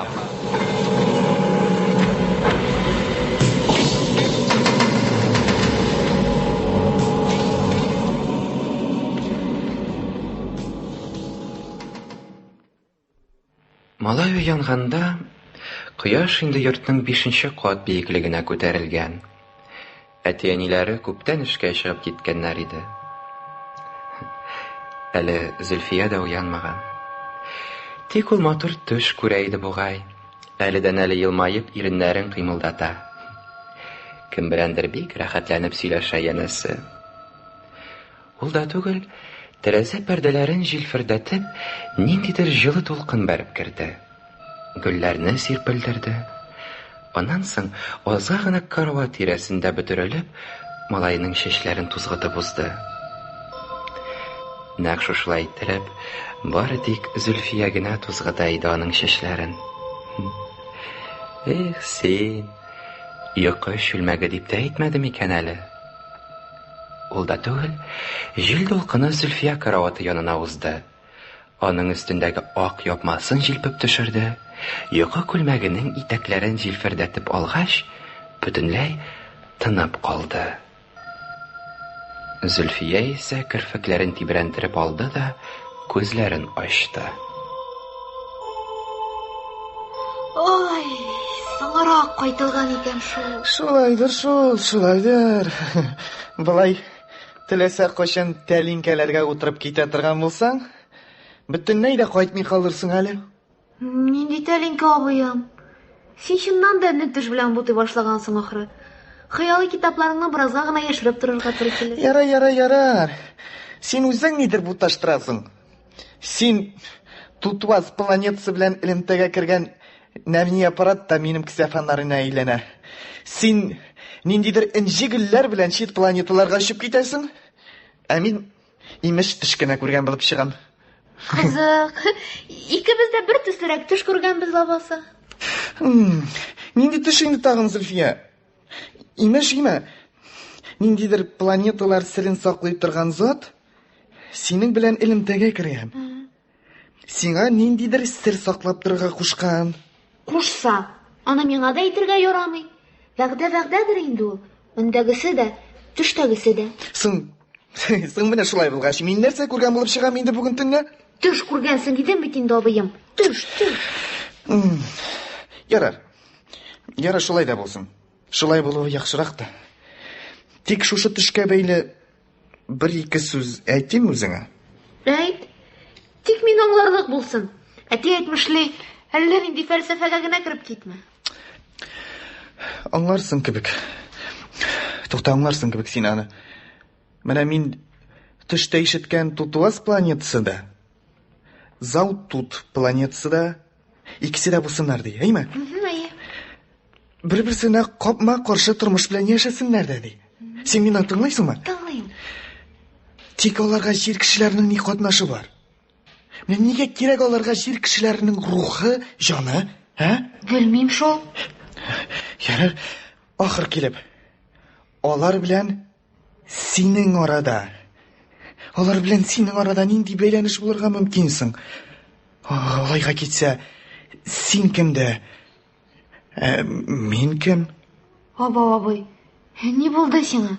Малай уянганда, кояш инде йортның бишенче кат биеклегенә күтәрелгән. Әти-әниләре күптән эшкә чыгып киткәннәр иде. Әле Зөлфия дә уянмаган. Тик ул матур төш күрә иде бугай. Әледән-әле елмаеп иреннәрен кыймылдата. Кем беләндер бик рәхәтләнеп сөйләшә янәсе. Ул да түгел, тәрәзә пәрдәләрен җилфердәтеп, ниндидер җылы дулкын бәреп керде. Гөлләрне сирпелдерде. Аннан соң азга гына карават тирәсендә бөтерелеп, малайның чәчләрен тузгытып узды. Нәкъ шушылай иттереп, бары тик Зөлфия генә тузгыта иде аның чәчләрен. Эх, син, йокы чүлмәге дип тә әйтмәде микән әле? Ул да түгел, җил дулкыны Зөлфия караваты янына узды. Аның өстендәге ак япмасын җилпеп төшерде, йокы күлмәгенең итәкләрен җилфердәтеп алгач, бөтенләй тынып калды. Зөлфия исә керфекләрен тибрәнтереп алды да күзләрен ачты. Ой, соңрак кайтылган икән шул. Шулайдыр шул, шулайдыр. Болай теләсә кайчан тәлинкәләргә утырып китә торган булсаң, бөтенләй дә кайтмый калырсың әле. Нинди тәлинкә, абыем? Син чыннан да энне төш белән бутый башлагансың, ахры. Хыялый китапларыңны беразга гына яшереп торырга туры килер. Ярар, ярар, ярар. Син үзең нидер буташтырасың. Син Тутуаз планетасы белән элемтәгә кергән нәни аппарат та минем кесә фонарена әйләнә. Син ниндидер энҗе гөлләр белән чит планеталарга очып китәсең. Ә мин имеш төш кенә күргән булып чыгам. Кызык. Икебез дә бер төслерәк төш күргәнбез лабаса. Нинди төш инде тагын, Зөлфия? Имеш, имә. Ниндидер планеталар серен саклый торган зат синең белән элемтәгә кергән. Сиңа ниндидер сер саклап торырга кушкан. Кушса, аны миңа да әйтергә ярамый. Вәгъдә вәгъдәдер инде ул. Өндәгесе дә, төштәгесе дә. Соң, соң менә шулай булгач, мин нәрсә күргән булып чыгам инде бүген төнлә? Төш күргәнсең дидем бит инде, абыем. Төш, төш. Ярар. Ярар, шулай да булсын. Шулай булуы яхшырак та. Тик шушы төшкә бәйле бер-ике сүз әйтим үзеңә. Әйт. Тик мин аңларлык булсын. Әти әйтмешли, әллә нинди фәлсәфәгә генә кереп китмә. Аңларсың кебек. Тукта, аңларсың кебек син аны. Менә мин төштә ишеткән Тутуаз планетасы да, Заутут планетасы да, икесе дә булсыннар ди, әйме? Әйе. Бер-берсенә капма-каршы тормыш белән яшәсеннәр дә ди. Син мине тыңлыйсыңмы? Тыңлыйм. Тик аларга җир кешеләренең ни катнашы бар? Менә нигә кирәк аларга җир кешеләренең рухы, җаны, ә? Белмим шул. Ярар, ахыр килеп. Алар белән синең арада. Алар белән синең арада нинди бәйләнеш булырга мөмкин соң? Алайга китсә, син кем дә? Ә, мин кем? Абау абый, ни булды сиңа?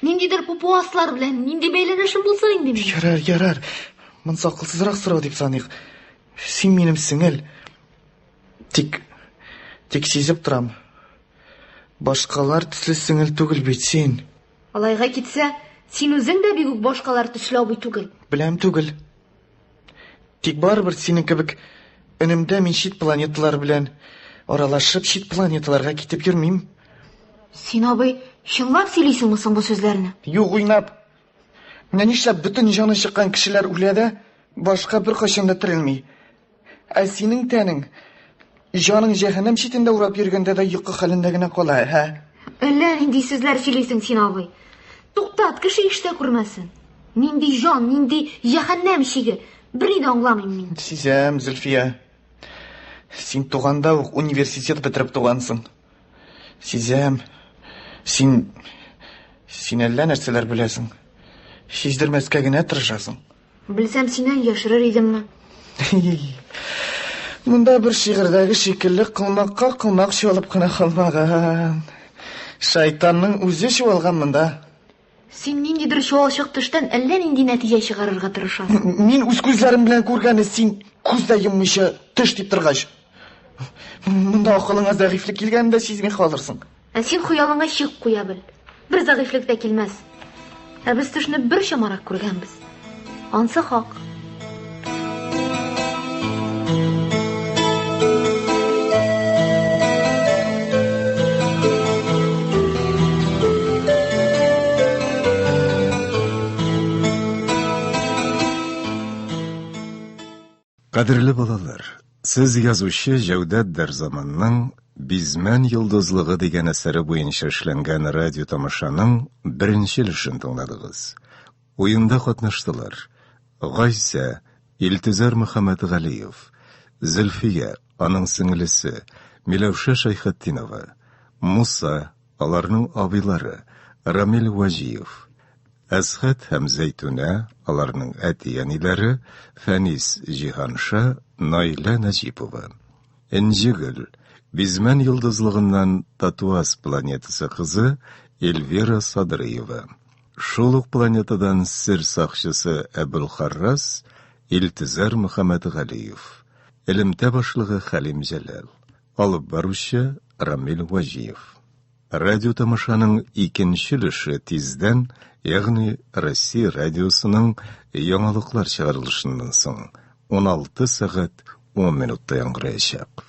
Ниндидер папуаслар белән нинди бәйләнешем булсын инде минем? Ярар, ярар. Монысы акылсызрак сорау дип саныйк. Син минем сеңел. Тик, тик сизеп торам. Башкалар төсле сеңел түгел бит син. Алайга китсә, син үзең дә бик үк башкалар төсле абый түгел. Беләм түгел. Тик барыбер синең кебек өнемдә мин чит планеталар белән аралашып, чит планеталарга китеп йөрмим. Син, абый, чынлап сөйлисеңме соң бу сүзләрне? Юк, уйнап. Менә нишләп бөтен җаны чыккан кешеләр үлә дә, башка беркайчан да терелми. Ә синең тәнең, җаның җәһәннәм читендә урап йөргәндә дә йокы хәлендә генә кала, ә? Әллә нинди сүзләр сөйлисең син, абый. Туктат, кеше ишетә күрмәсен. Нинди җан, нинди җәһәннәм чиге? Берни дә аңламыйм мин. Сизәм, Зөлфия. Син туганда ук университет бетереп тугансың. Сизәм. Син син әллә нәрсәләр беләсең. Сиздермәскә генә тырышасың. Белсәм, синнән яшерер идемме? Монда бер шигырьдәге шикелле кылмакка кылмак чуалып кына калмаган. Шайтанның үзе чуалган монда. Син ниндидер чуалчык төштән әллә нинди нәтиҗә чыгарырга тырышасың. Мин үз күзләрем белән күргәнне син күз дә йоммыйча төш дип торгач. Монда акылыңа зәгыйфьлек килгәнен дә сизми калырсың. Ә син хыялыңа чик куя бел. Бер зәгыйфьлек тә килмәс. Ә без төшне бер чамарак күргәнбез. Ансы хак. Кадерле балалар, сез язучы Җәүдәт Дәрзаманның Бизмән йолдызлыгы дигән әсәре буенча эшләнгән радио тамашаның беренче өлешен тыңладыгыз. Уенда катнаштылар: Гайсә, Илтөзәр Мөхәммәтгалиев, Зөлфия, аның сеңлесе, Миләүшә Шәйхетдинова, Муса, аларның абыйлары, Рамил Вәҗиев, Әсхәт һәм Зәйтүнә, аларның әти-әниләре, Фәнис Җиһанша, Наилә Нәҗипова. Энҗегөл, Бизмән йолдызлыгыннан Татуаз планетасы кызы Эльвира Садрыева. Шул ук планетадан сер сакчысы Әбелхаррас, Илтөзәр Мөхәммәтгалиев. Элемтә башлыгы Хәлим Җәләл. Алып баручы Рамил Вәҗиев. Радиотамашаның икенче өлеше тиздән, ягъни Россия радиосының яңалыклар чыгарылышыннан соң, 16 сәгать 10 минутта яңгыраячак.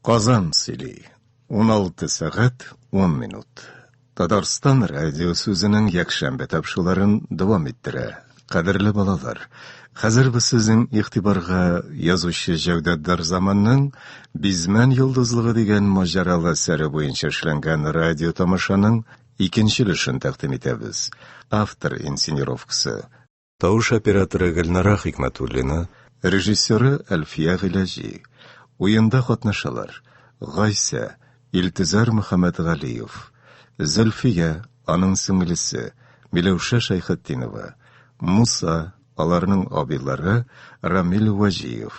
Казан сөйли. 16 сәгать 10 минут. Татарстан радиосы үзенең якшәмбе тапшыруларын дәвам иттерә. Кадерле балалар, хәзер без сезнең игътибарга язучы Җәүдәт Дарзаманның Бизмән йолдызлыгы дигән маҗаралы әсәре буенча эшләнгән радио тамашаның икенче өлешен тәкъдим итәбез. Автор инсценировкасы Тавыш операторы Гөлнара Хикмәтуллина, режиссеры Әлфия Гыйләҗи. Уенда катнашалар: Гайсә, Илтөзәр Мөхәммәтгалиев, Зөлфия, аның сеңлесе, Миләүшә Шәйхетдинова, Муса, аларның абыйлары Рамил Вәҗиев,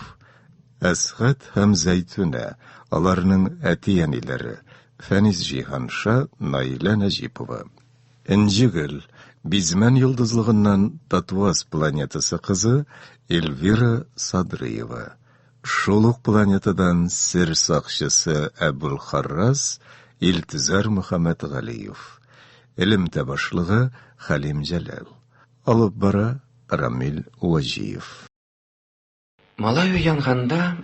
Әсгать һәм Зәйтүнә, аларның әти-әниләре, Фәнис Җиһанша, Наилә Нәҗипова. Энҗегөл, Бизмән йолдызлыгыннан Татуаз планетасы кызы Эльвира Садрыева. Шул ук планетадан сер сакчысы Әбулхаррас Илтөзәр Мөхәммәтгалиев. Элемтә башлыгы Хәлим Җәләл. Алып бара Рамил Вәҗиев. Малай уянганда,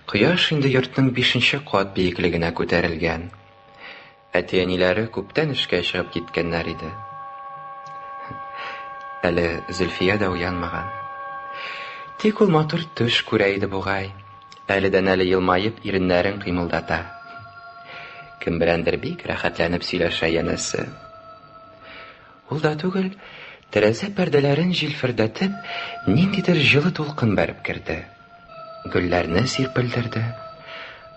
кояш инде йортның бишенче кат биеклегенә күтәрелгән. Әти-әниләре күптән эшкә чыгып киткәннәр иде. Әле Зөлфия дә уянмаган. Тик ул матур төш күрә иде бугай. Әледән-әле елмаеп иреннәрен кыймылдата. Кем беләндер бик рәхәтләнеп сөйләшә янәсе. Ул да түгел, тәрәзә пәрдәләрен җилфердәтеп, ниндидер җылы дулкын бәреп керде. Гөлләрне сирпелдерде.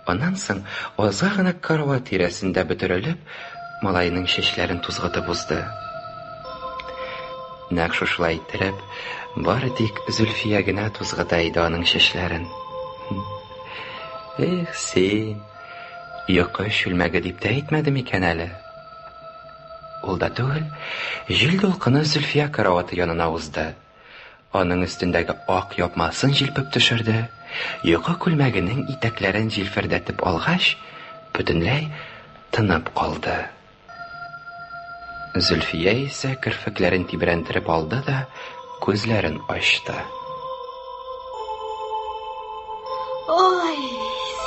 Аннан соң азга гына карават тирәсендә бөтерелеп, малайның чәчләрен тузгытып узды. Нәкъ шушылай иттереп, бары тик Зөлфия генә тузгыта иде аның чәчләрен. Эх, син, йокы чүлмәге дип тә әйтмәде микән әле? Ул да түгел, җил дулкыны Зөлфия караваты янына узды. Аның өстендәге ак япмасын җилпеп төшерде, йокы күлмәгенең итәкләрен җилфердәтеп алгач, бөтенләй тынып калды. Зөлфия исә керфекләрен тибрәнтереп алды да күзләрен ачты. Ой,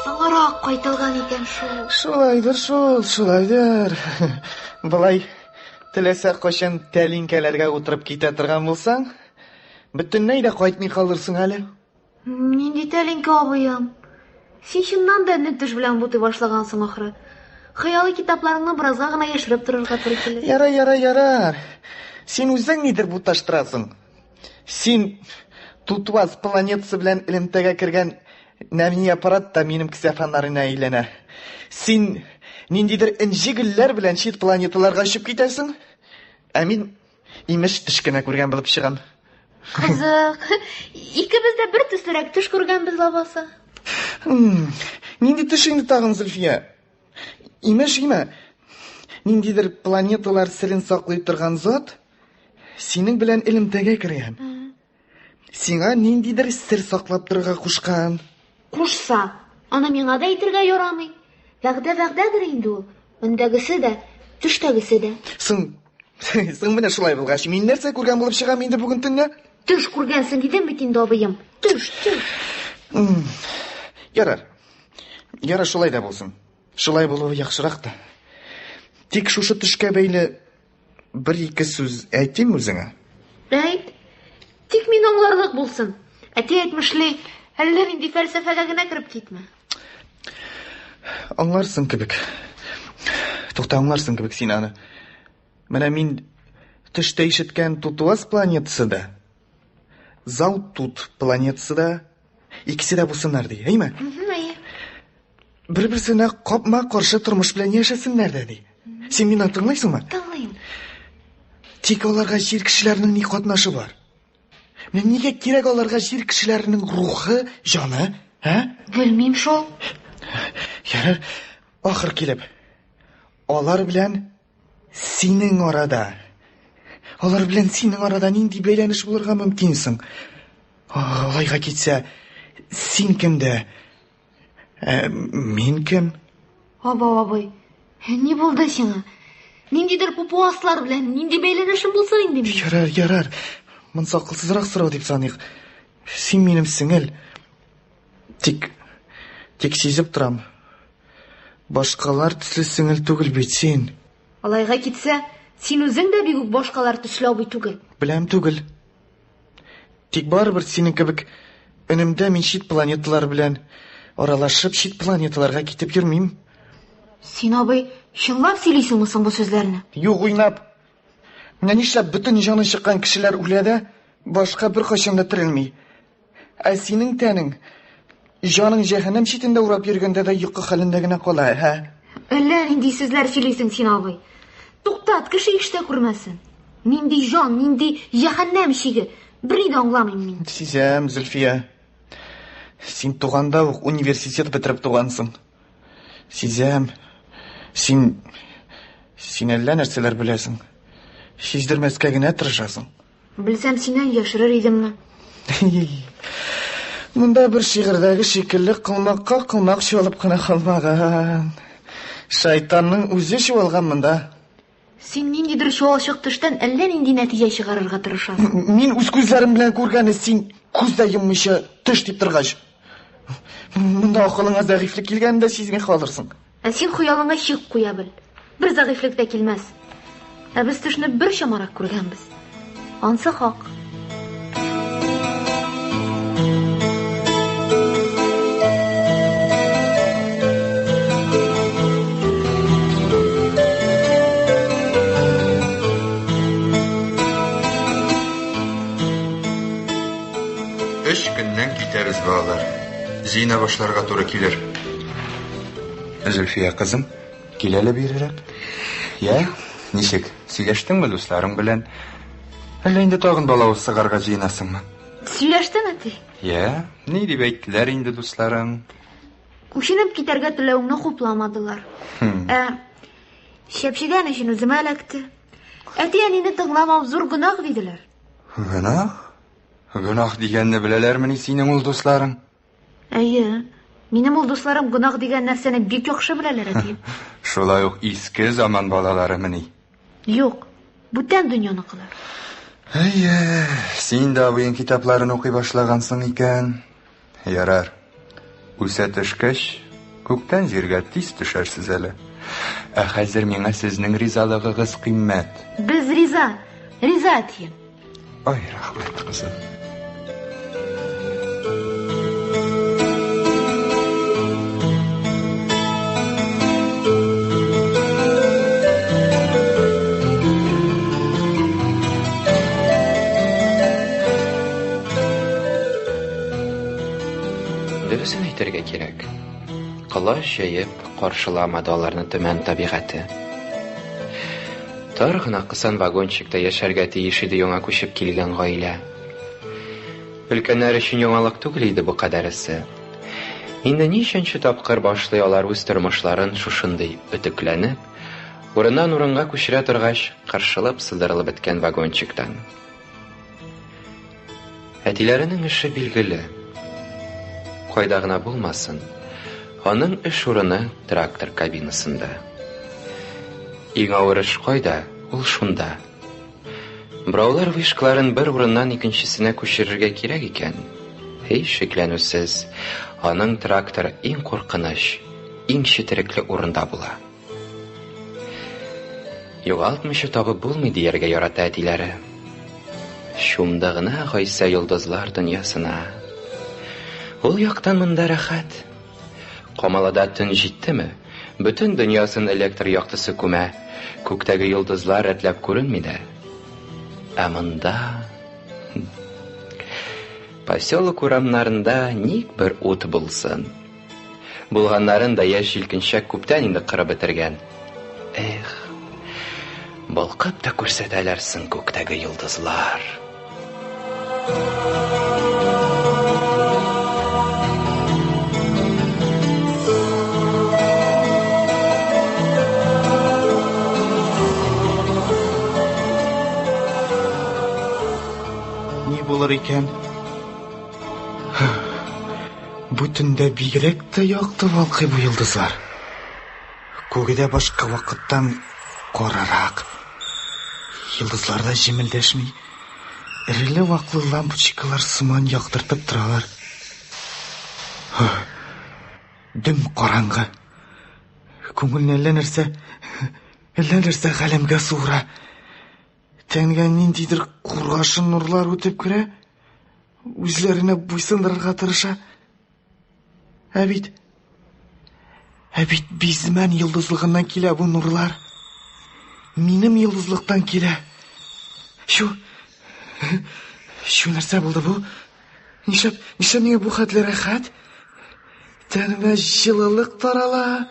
соңрак кайтылган икән шул. Шулайдыр шул, шулайдыр. Болай теләсә кайчан тәлинкәләргә утырып китә торган булсаң, бөтенләй дә кайтмый калырсың әле. Нинди тәлинкә, абыем? Син чыннан да энне төш белән бутый башлагансың, ахры. Хыялый китапларыңны беразга гына яшереп торырга туры килер. Ярар, ярар, ярар. Син үзең нидер буташтырасың. Син Тутуаз планетасы белән элемтәгә кергән нәни аппарат та минем кесә фонарена әйләнә. Син ниндидер энҗе гөлләр белән чит планеталарга очып китәсең. Ә мин Имеш, төш кенә күргән булып чыгам. Кызык. Икебез дә бер төслерәк төш күргәнбез лабаса. Нинди төш инде тагын, Зөлфия? Имеш, имә. Ниндидер планеталар серен саклый торган зат синең белән элемтәгә кергән. Сиңа ниндидер сер саклап торырга кушкан. Кушса, аны миңа да әйтергә ярамый. Вәгъдә вәгъдәдер инде ул. Өндәгесе дә, төштәгесе дә. Соң, соң менә шулай булгач, мин нәрсә күргән булып чыгам инде бүген төнлә? Төш күргәнсең дидем бит инде, абыем. Төш, төш. Ярар. Ярар, шулай да булсын. Шулай булуы яхшырак та. Тик шушы төшкә бәйле Бер-ике сүз әйтим үзеңә. Әйт. Тик мин аңларлык булсын. Әти әйтмешли, әллә нинди фәлсәфәгә генә кереп китмә. Аңларсың кебек. Тукта, аңларсың кебек син аны. Менә мин төштә ишеткән Тутуаз планетасы да, Заутут планетасы да, икесе дә булсыннар ди, әйме? Әйе. Бер-берсенә капма-каршы тормыш белән яшәсеннәр дә, ди. Син мине тыңлыйсыңмы? Тыңлыйм. Тик аларга җир кешеләренең ни катнашы бар? Менә нигә кирәк аларга җир кешеләренең рухы, җаны, ә? Белмим шул. Ярар, ахыр килеп. Алар белән синең арада. Алар белән синең арада нинди бәйләнеш булырга мөмкин соң? Алайга китсә, син кемдә? Ә, мин кем? Абау абый, ни булды сиңа? Ниндидер папуаслар белән нинди бәйләнешем булсын инде минем? Ярар, ярар. Монысы акылсызрак сорау дип саныйк. Син минем сеңел. Тик, тик сизеп торам. Башкалар төсле сеңел түгел бит син. Алайга китсә, син үзең дә бик үк башкалар төсле абый түгел. Беләм түгел. Тик барыбер синең кебек өнемдә мин чит планеталар белән аралашып, чит планеталарга китеп йөрмим. Син, абый, чынлап сөйлисеңме соң бу сүзләрне? Юк, уйнап. Менә нишләп бөтен җаны чыккан кешеләр үлә дә, башка беркайчан да терелми. Ә синең тәнең, җаның җәһәннәм читендә урап йөргәндә дә йокы хәлендә генә кала, ә? Әллә нинди сүзләр сөйлисең син, абый. Туктат, кеше ишетә күрмәсен. Нинди җан, нинди җәһәннәм чиге? Берни дә аңламыйм мин. Сизәм, Зөлфия. Син туганда ук университет бетереп тугансың. Сизәм. Син син әллә нәрсәләр беләсең. Сиздермәскә генә тырышасың. Белсәм, синнән яшерер идемме? Монда бер шигырьдәге шикелле кылмакка кылмак чуалып кына калмаган. Шайтанның үзе чуалган монда. Син ниндидер чуалчык төштән әллә нинди нәтиҗә чыгарырга тырышасың. Мин үз күзләрем белән күргәнне син күз дә йоммыйча төш дип торгач. Монда акылыңа зәгыйфьлек килгәнен дә сизми калырсың. Ә син хыялыңа чик куя бел. Бер зәгыйфьлек тә килмәс. Ә без төшне бер чамарак күргәнбез. Ансы хак. Өч көннән китәбез, балалар. Җыена башларга туры килер. Зөлфия кызым, кил әле бирерәк. Я, ничек, сөйләштеңме дусларың белән? Әллә инде тагын балавыз сыгарга җыенасыңмы? Сөйләштем, әти. Я, ни дип әйттеләр инде дусларың? Күченеп китәргә теләвеңне хупламадылар. Ә чәпчегән өчен үземә эләкте. Әти-әнине тыңламау зур гөнаһ диделәр. Гөнаһ? Гөнаһ дигәнне беләләрмени синең ул дусларың? Әйе. Минем ул дусларым гөнаһ дигән нәрсәне бик яхшы беләләр, әтием. Шулай ук иске заман балаларымыни? Юк, бүтән дөньяныкылар. Әйе, син дә абыең китапларын укый башлагансың икән. Ярар. Үсә төшкәч, күктән җиргә тиз төшәрсез әле. Ә хәзер миңа сезнең ризалыгыгыз кыйммәт. Без риза, риза, әтием. Ай, рәхмәт, кызым. Дөресен әйтергә кирәк, колач җәеп каршыламады аларны Төмән табигате. Тар гына кысан вагончикта яшәргә тиеш иде яңа күчеп килгән гаилә. Өлкәннәр өчен яңалык түгел иде бу кадәресе. Инде ничәнче тапкыр башлый алар үз тормышларын шушындый өтекләнеп, урыннан урынга күчерә торгач, кыршылып сыдырылып беткән вагончиктан. Әтиләренең эше билгеле. Кайда гына булмасын, аның эш урыны трактор кабинасында. Иң авыр эш кайда, ул шунда. Браулар вышкаларын бер урыннан икенчесенә күчерергә кирәк икән, һич шикләнүсез, аның тракторы иң куркыныч, иң четерекле урында була. Югалтмыйча табып булмый дияргә ярата әтиләре. Чумды гына Гайсә йолдызлар дөньясына. Ул яктан монда рәхәт. Камалада төн җиттеме, бөтен дөньясын электр яктысы күмә, күктәге йолдызлар рәтләп күренми дә. Ә монда... Поселок урамнарында ник бер ут булсын. Булганнарын да яшь җилкенчәк күптән инде кырып бетергән. Эх, балкып та күрсәтәләр соң күктәге йолдызлар. Ни булыр икән? Бу төндә бигрәк тә якты балкый бу йолдызлар. Күге дә башка вакыттан карарак. Йолдызлар да җемелдәшми. Эреле-ваклы лампочкалар сыман яктыртып торалар. Дөм караңгы. Күңелне әллә нәрсә, әллә нәрсә галәмгә суыра. Тәнгә ниндидер кургашын нурлар үтеп керә, үзләренә буйсындырырга тырыша. Ә бит Ә бит Бизмән йолдызлыгыннан килә бу нурлар. Минем йолдызлыктан килә. Чү. Чү нәрсә булды бу? Нишләп, нишләп миңа бу хәтле рәхәт? Тәнемә җылылык тарала.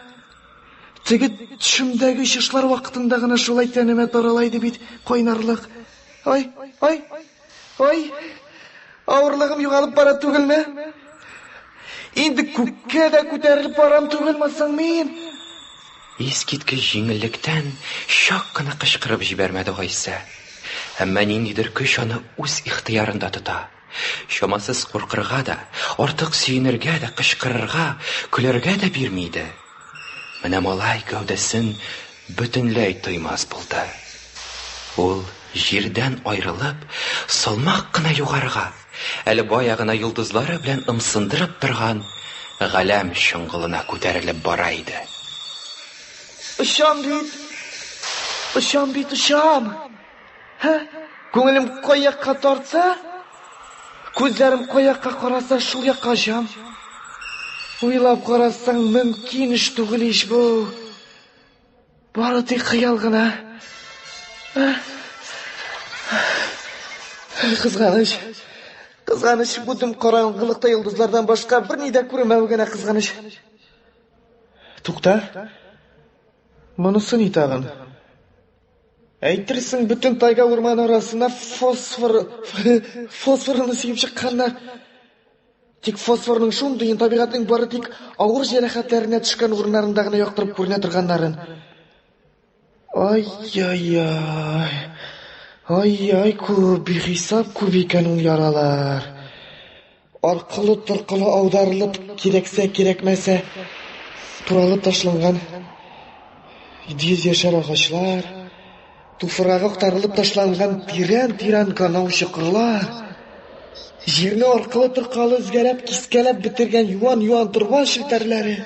Теге төшемдәге очышлар вакытында гына шулай тәнемә тарала иде бит кайнарлык. Ай, ай, ай, авырлыгым югалып бара түгелме? Инде күккә дә күтәрелеп барам түгелме соң мин? Искиткеч җиңеллектән чак кына кычкырып җибәрмәде Гайсә. Әмма ниндидер көч аны үз ихтыярында тота. Чамасыз куркырга да, артык сөенергә дә, кычкырырга, көләргә дә бирми иде. Менә малай гәүдәсен бөтенләй тоймас булды. Ул җирдән аерылып, салмак кына югарыга, әле бая гына йолдызлары белән ымсындырып торган галәм чоңгылына күтәрелеп бара иде. Очам бит! Очам бит, очам! Һә? Күңелем кай якка тартса, күзләрем кай якка караса, шул якка очам. Уйлап карасаң, мөмкин эш түгел ич бу. Бары тик хыял гына. Кызганыч. Кызганыч, бу дөм караңгылыкта йолдызлардан башка берни дә күренмәве генә кызганыч. Тукта. Монысы ни тагын? Әйтерсең, бөтен тайга урманы арасына фосфор, фосфорны сибеп чыкканнар. Тик фосфорның шундыен табигатьнең бары тик авыр җәрәхәтләренә төшкән урыннарында гына яктырып күренә торганнарын. Ай-яй-яй. Ай-яй күп, бихисап күп икән ул яралар. Аркылы-торкылы аударылып, кирәксә-кирәкмәсә, туралып ташланган 700 яшәр агачлар, туфрагы актарылып ташланган тирән-тирән канау чокырлар, җирне аркылы-торкылы өзгәләп, кискәләп бетергән юан-юан торба челтәрләре,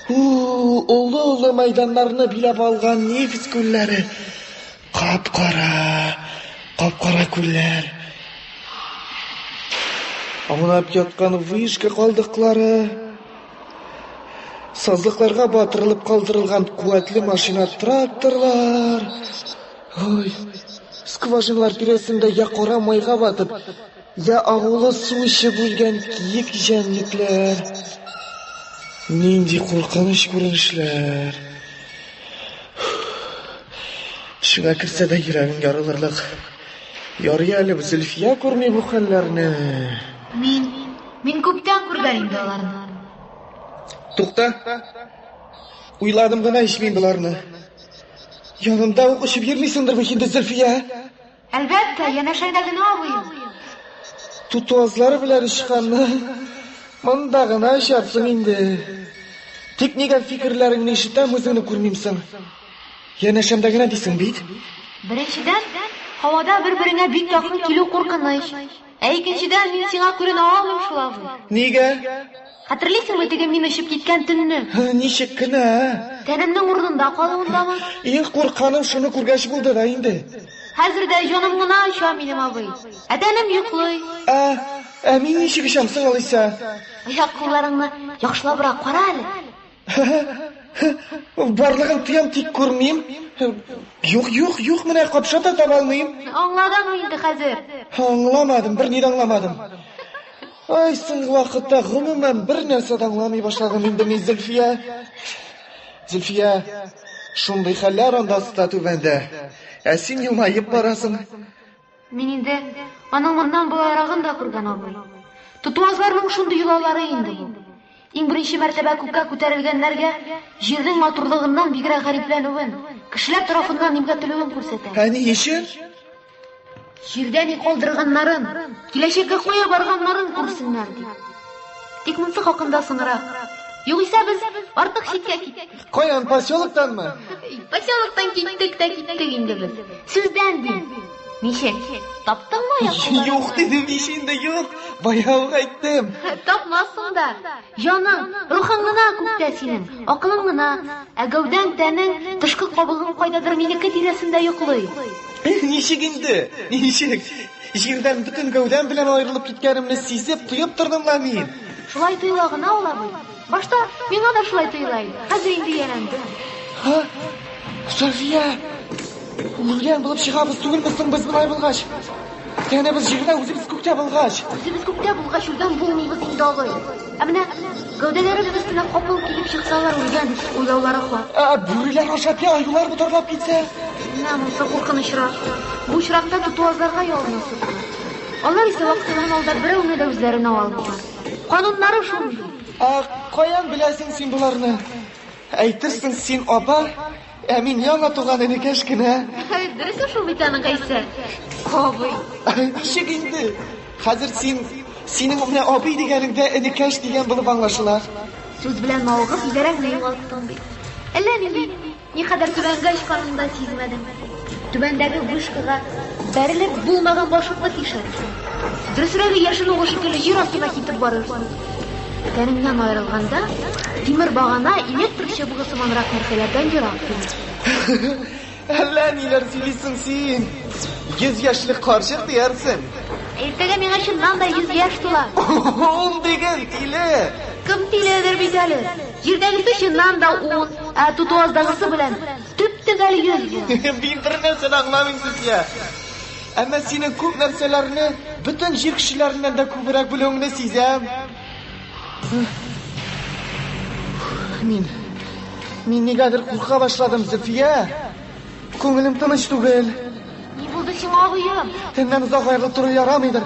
олы-олы мәйданнарны биләп алган нефть күлләре, Кап-кара, кап-кара күлләр. Аунап яткан вышка калдыклары. Сазлыкларга батырылып калдырылган куәтле машина-тракторлар. Ой, скважиналар тирәсендә я кара майга батып, я агулы су эчеп үлгән киек җәнлекләр. Нинди куркыныч күренешләр. Төшеңә керсә дә йөрәгең ярылырлык. Ярый әле Зөлфия күрми бу хәлләрне. Мин, мин күптән күргән инде аларны. Тукта. Уйладым гына ич мин боларны. Янымда ук очып йөрмисеңдер бит инде, Зөлфия? Әлбәттә, янәшәңдә генә абыем. Тутуазлары белән очканны монда гына очарсың инде. Тик нигә фикерләреңне ишетәм, үзеңне күрмим соң? Янәшәмдә генә дисең бит. Беренчедән, һавада бер-береңә бик якын килү куркыныч. Ә икенчедән, мин сиңа күренә алмыйм шул, абый. Нигә? Хәтерлисеңме теге мин очып киткән төнне? Ничек кенә? Тәнемнең урынында калуындамы? Иң куркканым шуны күргәч булды да инде. Хәзер дә җаным гына оча минем, абый. Ә тәнем йоклый. Ә, ә мин ничек очам соң алайса? Аяк-кулларыңны яхшылабрак кара әле. Барлыгын тоям, тик күрмим. Юк, юк, юк, менә капша та таба алмыйм. Аңладыңмы инде хәзер? Аңламадым, берни дә аңламадым. Ай, соңгы вакытта гомумән бер нәрсә дә аңламый башладым инде мин, Зөлфия. Зөлфия, шундый хәлләр анда аста түбәндә. Ә син елмаеп барасың. Мин инде аның моннан болайрагын да күргән абый. Тотуазларның шундый йолалары инде бу. Иң беренче мәртәбә күккә күтәрелгәннәргә җирнең матурлыгыннан бигрәк гарипләнүен, кешеләр тарафыннан имгәтелүен күрсәтә. Ә ни өчен? Җирдә ни калдырганнарын, киләчәккә кая барганнарын күрсеннәр дип. Тик монсы хакында соңрак. Югыйсә без артык читкә киттек. Каян, поселоктанмы? Поселоктан киттек тә киттек инде без. Сүздән дим. Ничек? Таптыңмы аяк Юк дидем ич инде, юк. Бая ук әйттем. Тапмассың да. Җаның, рухың гына күктә синең, акылың гына. Ә гәүдәң, тәнең, тышкы кабыгың кайдадыр минеке тирәсендә йоклый. Ничек инде? Ничек? Җирдән бөтен гәүдәм белән аерылып киткәнемне сизеп, тоеп тордым ла мин. Шулай тоела гына ул, абый. Башта миңа да шулай тоела иде. Хәзер инде ияләндем. Ха? София! Үлгән булып чыгабыз түгелме соң без болай булгач? Тәнебез җирдә, үзебез күктә булгач. Үзебез күктә булгач, үлгән булмыйбыз инде, абый. Ә менә гәүдәләребез өстенә капыл килеп чыксалар, үлгән дип уйлаулары хак. Ә бүреләр ашап, я аюлар ботарлап китсә? Менә монысы куркынычрак. Бу очракта тотуазларга ялынасы була. Алар исә вакытыннан алда берәүне дә үзләренә алмыйлар. Кануннары шундый. Ә каян беләсең син боларны? Әйтерсең, син апа, ә мин яңа туган энекәш кенә. Дөресе шул бит аның, Гайсә. Абый. Ничек инде? Хәзер син, синең менә абый дигәнең дә энекәш дигән булып аңлашыла. Сүз белән мавыгып идарәңне югалттың бит. Әллә нинди Никадәр түбәнгә очканын да сизмәдем. Түбәндәге вышкага бәрелеп булмаган башыңны тишәрсең. Дөресрәге, яшен угы шикелле җир астына китеп барырсың. Тәнеңнән аерылганда, тимер багана электр чыбыгы сыманрак нәрсәләрдән ерак түгел. Әллә ниләр сөйлисең син. 100 яшьлек карчык диярсең. Иртәгә миңа чыннан да 100 яшь тула. Ун диген, тиле. Кем тиледер бит әле. Җирдәгесе чыннан да ун, ә тутуаздагысы белән төп-төгәл 100 була. Мин бер нәрсә дә аңламыйм, Суфия. Әмма синең күп нәрсәләрне бөтен җир кешеләреннән дә күбрәк белүеңне сизәм. Мин мин нигәдер курка башладым, Зөлфия. Күңелем тыныч түгел. Ни булды сиңа, абыем? Тәннән озак аерылып тору ярамыйдыр.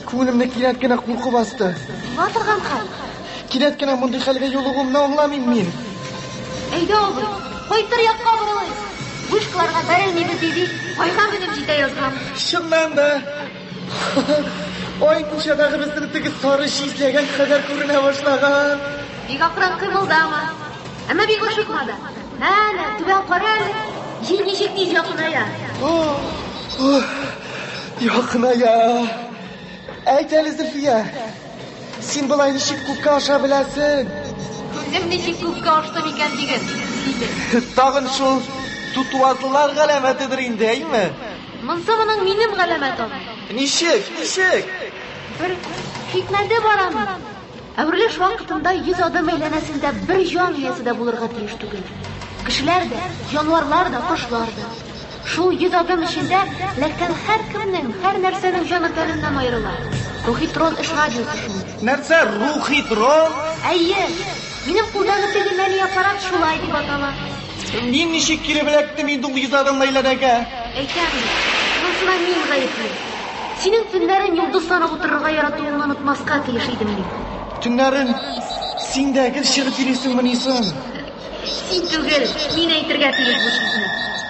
Күңелемне кинәт кенә курку басты. Була торган хәл. Кинәт кенә мондый хәлгә юлыгуымны аңламыйм мин. Әйдә, абый, кайтыр якка борылыйк. Вышкаларга бәрелмибез ди, айга менеп җитә язган. Чыннан да, ай мунчадагы безнең теге сары җизләгән кадәр күренә башлаган. Бик акрын кыймылдама. Әмма бик ашыкма да. Әнә, түбән кара әле. Җил ничек тиз якыная. Якыная. Әйт әле, Зөлфия, син болай ничек күккә аша беләсең? Үзем ничек күккә аштым икән диген, диде. Тагын шул тутуазлылар галәмәтедер инде, әйме? Монсы моның минем галәмәт ул. Ничек, ничек? Бер хикмәте бар аның. Әверелеш вакытында 100 адым әйләнәсендә бер җан иясе дә булырга тиеш түгел. Кешеләр дә, җанварлар да, кошлар да. Шул 100 адым эчендә эләккән һәркемнең, һәр нәрсәнең җаны тәненнән аерыла. Рухи трон эш радиусы шундый. Нәрсә, рухи трон? Әйе, минем кулдагы теге нәни аппарат шулай дип атала. Мин ничек килеп эләктем инде ул 100 адым әйләнәгә? Әйтәм бит, монысына мин гаепле. Синең төннәрен йолдыз санап утырырга яратуыңны онытмаска тиеш идем мин. Төннәрен син дә гел чыгып йөрисеңмени соң? Син түгел, мин әйтергә тиеш бу сүзне.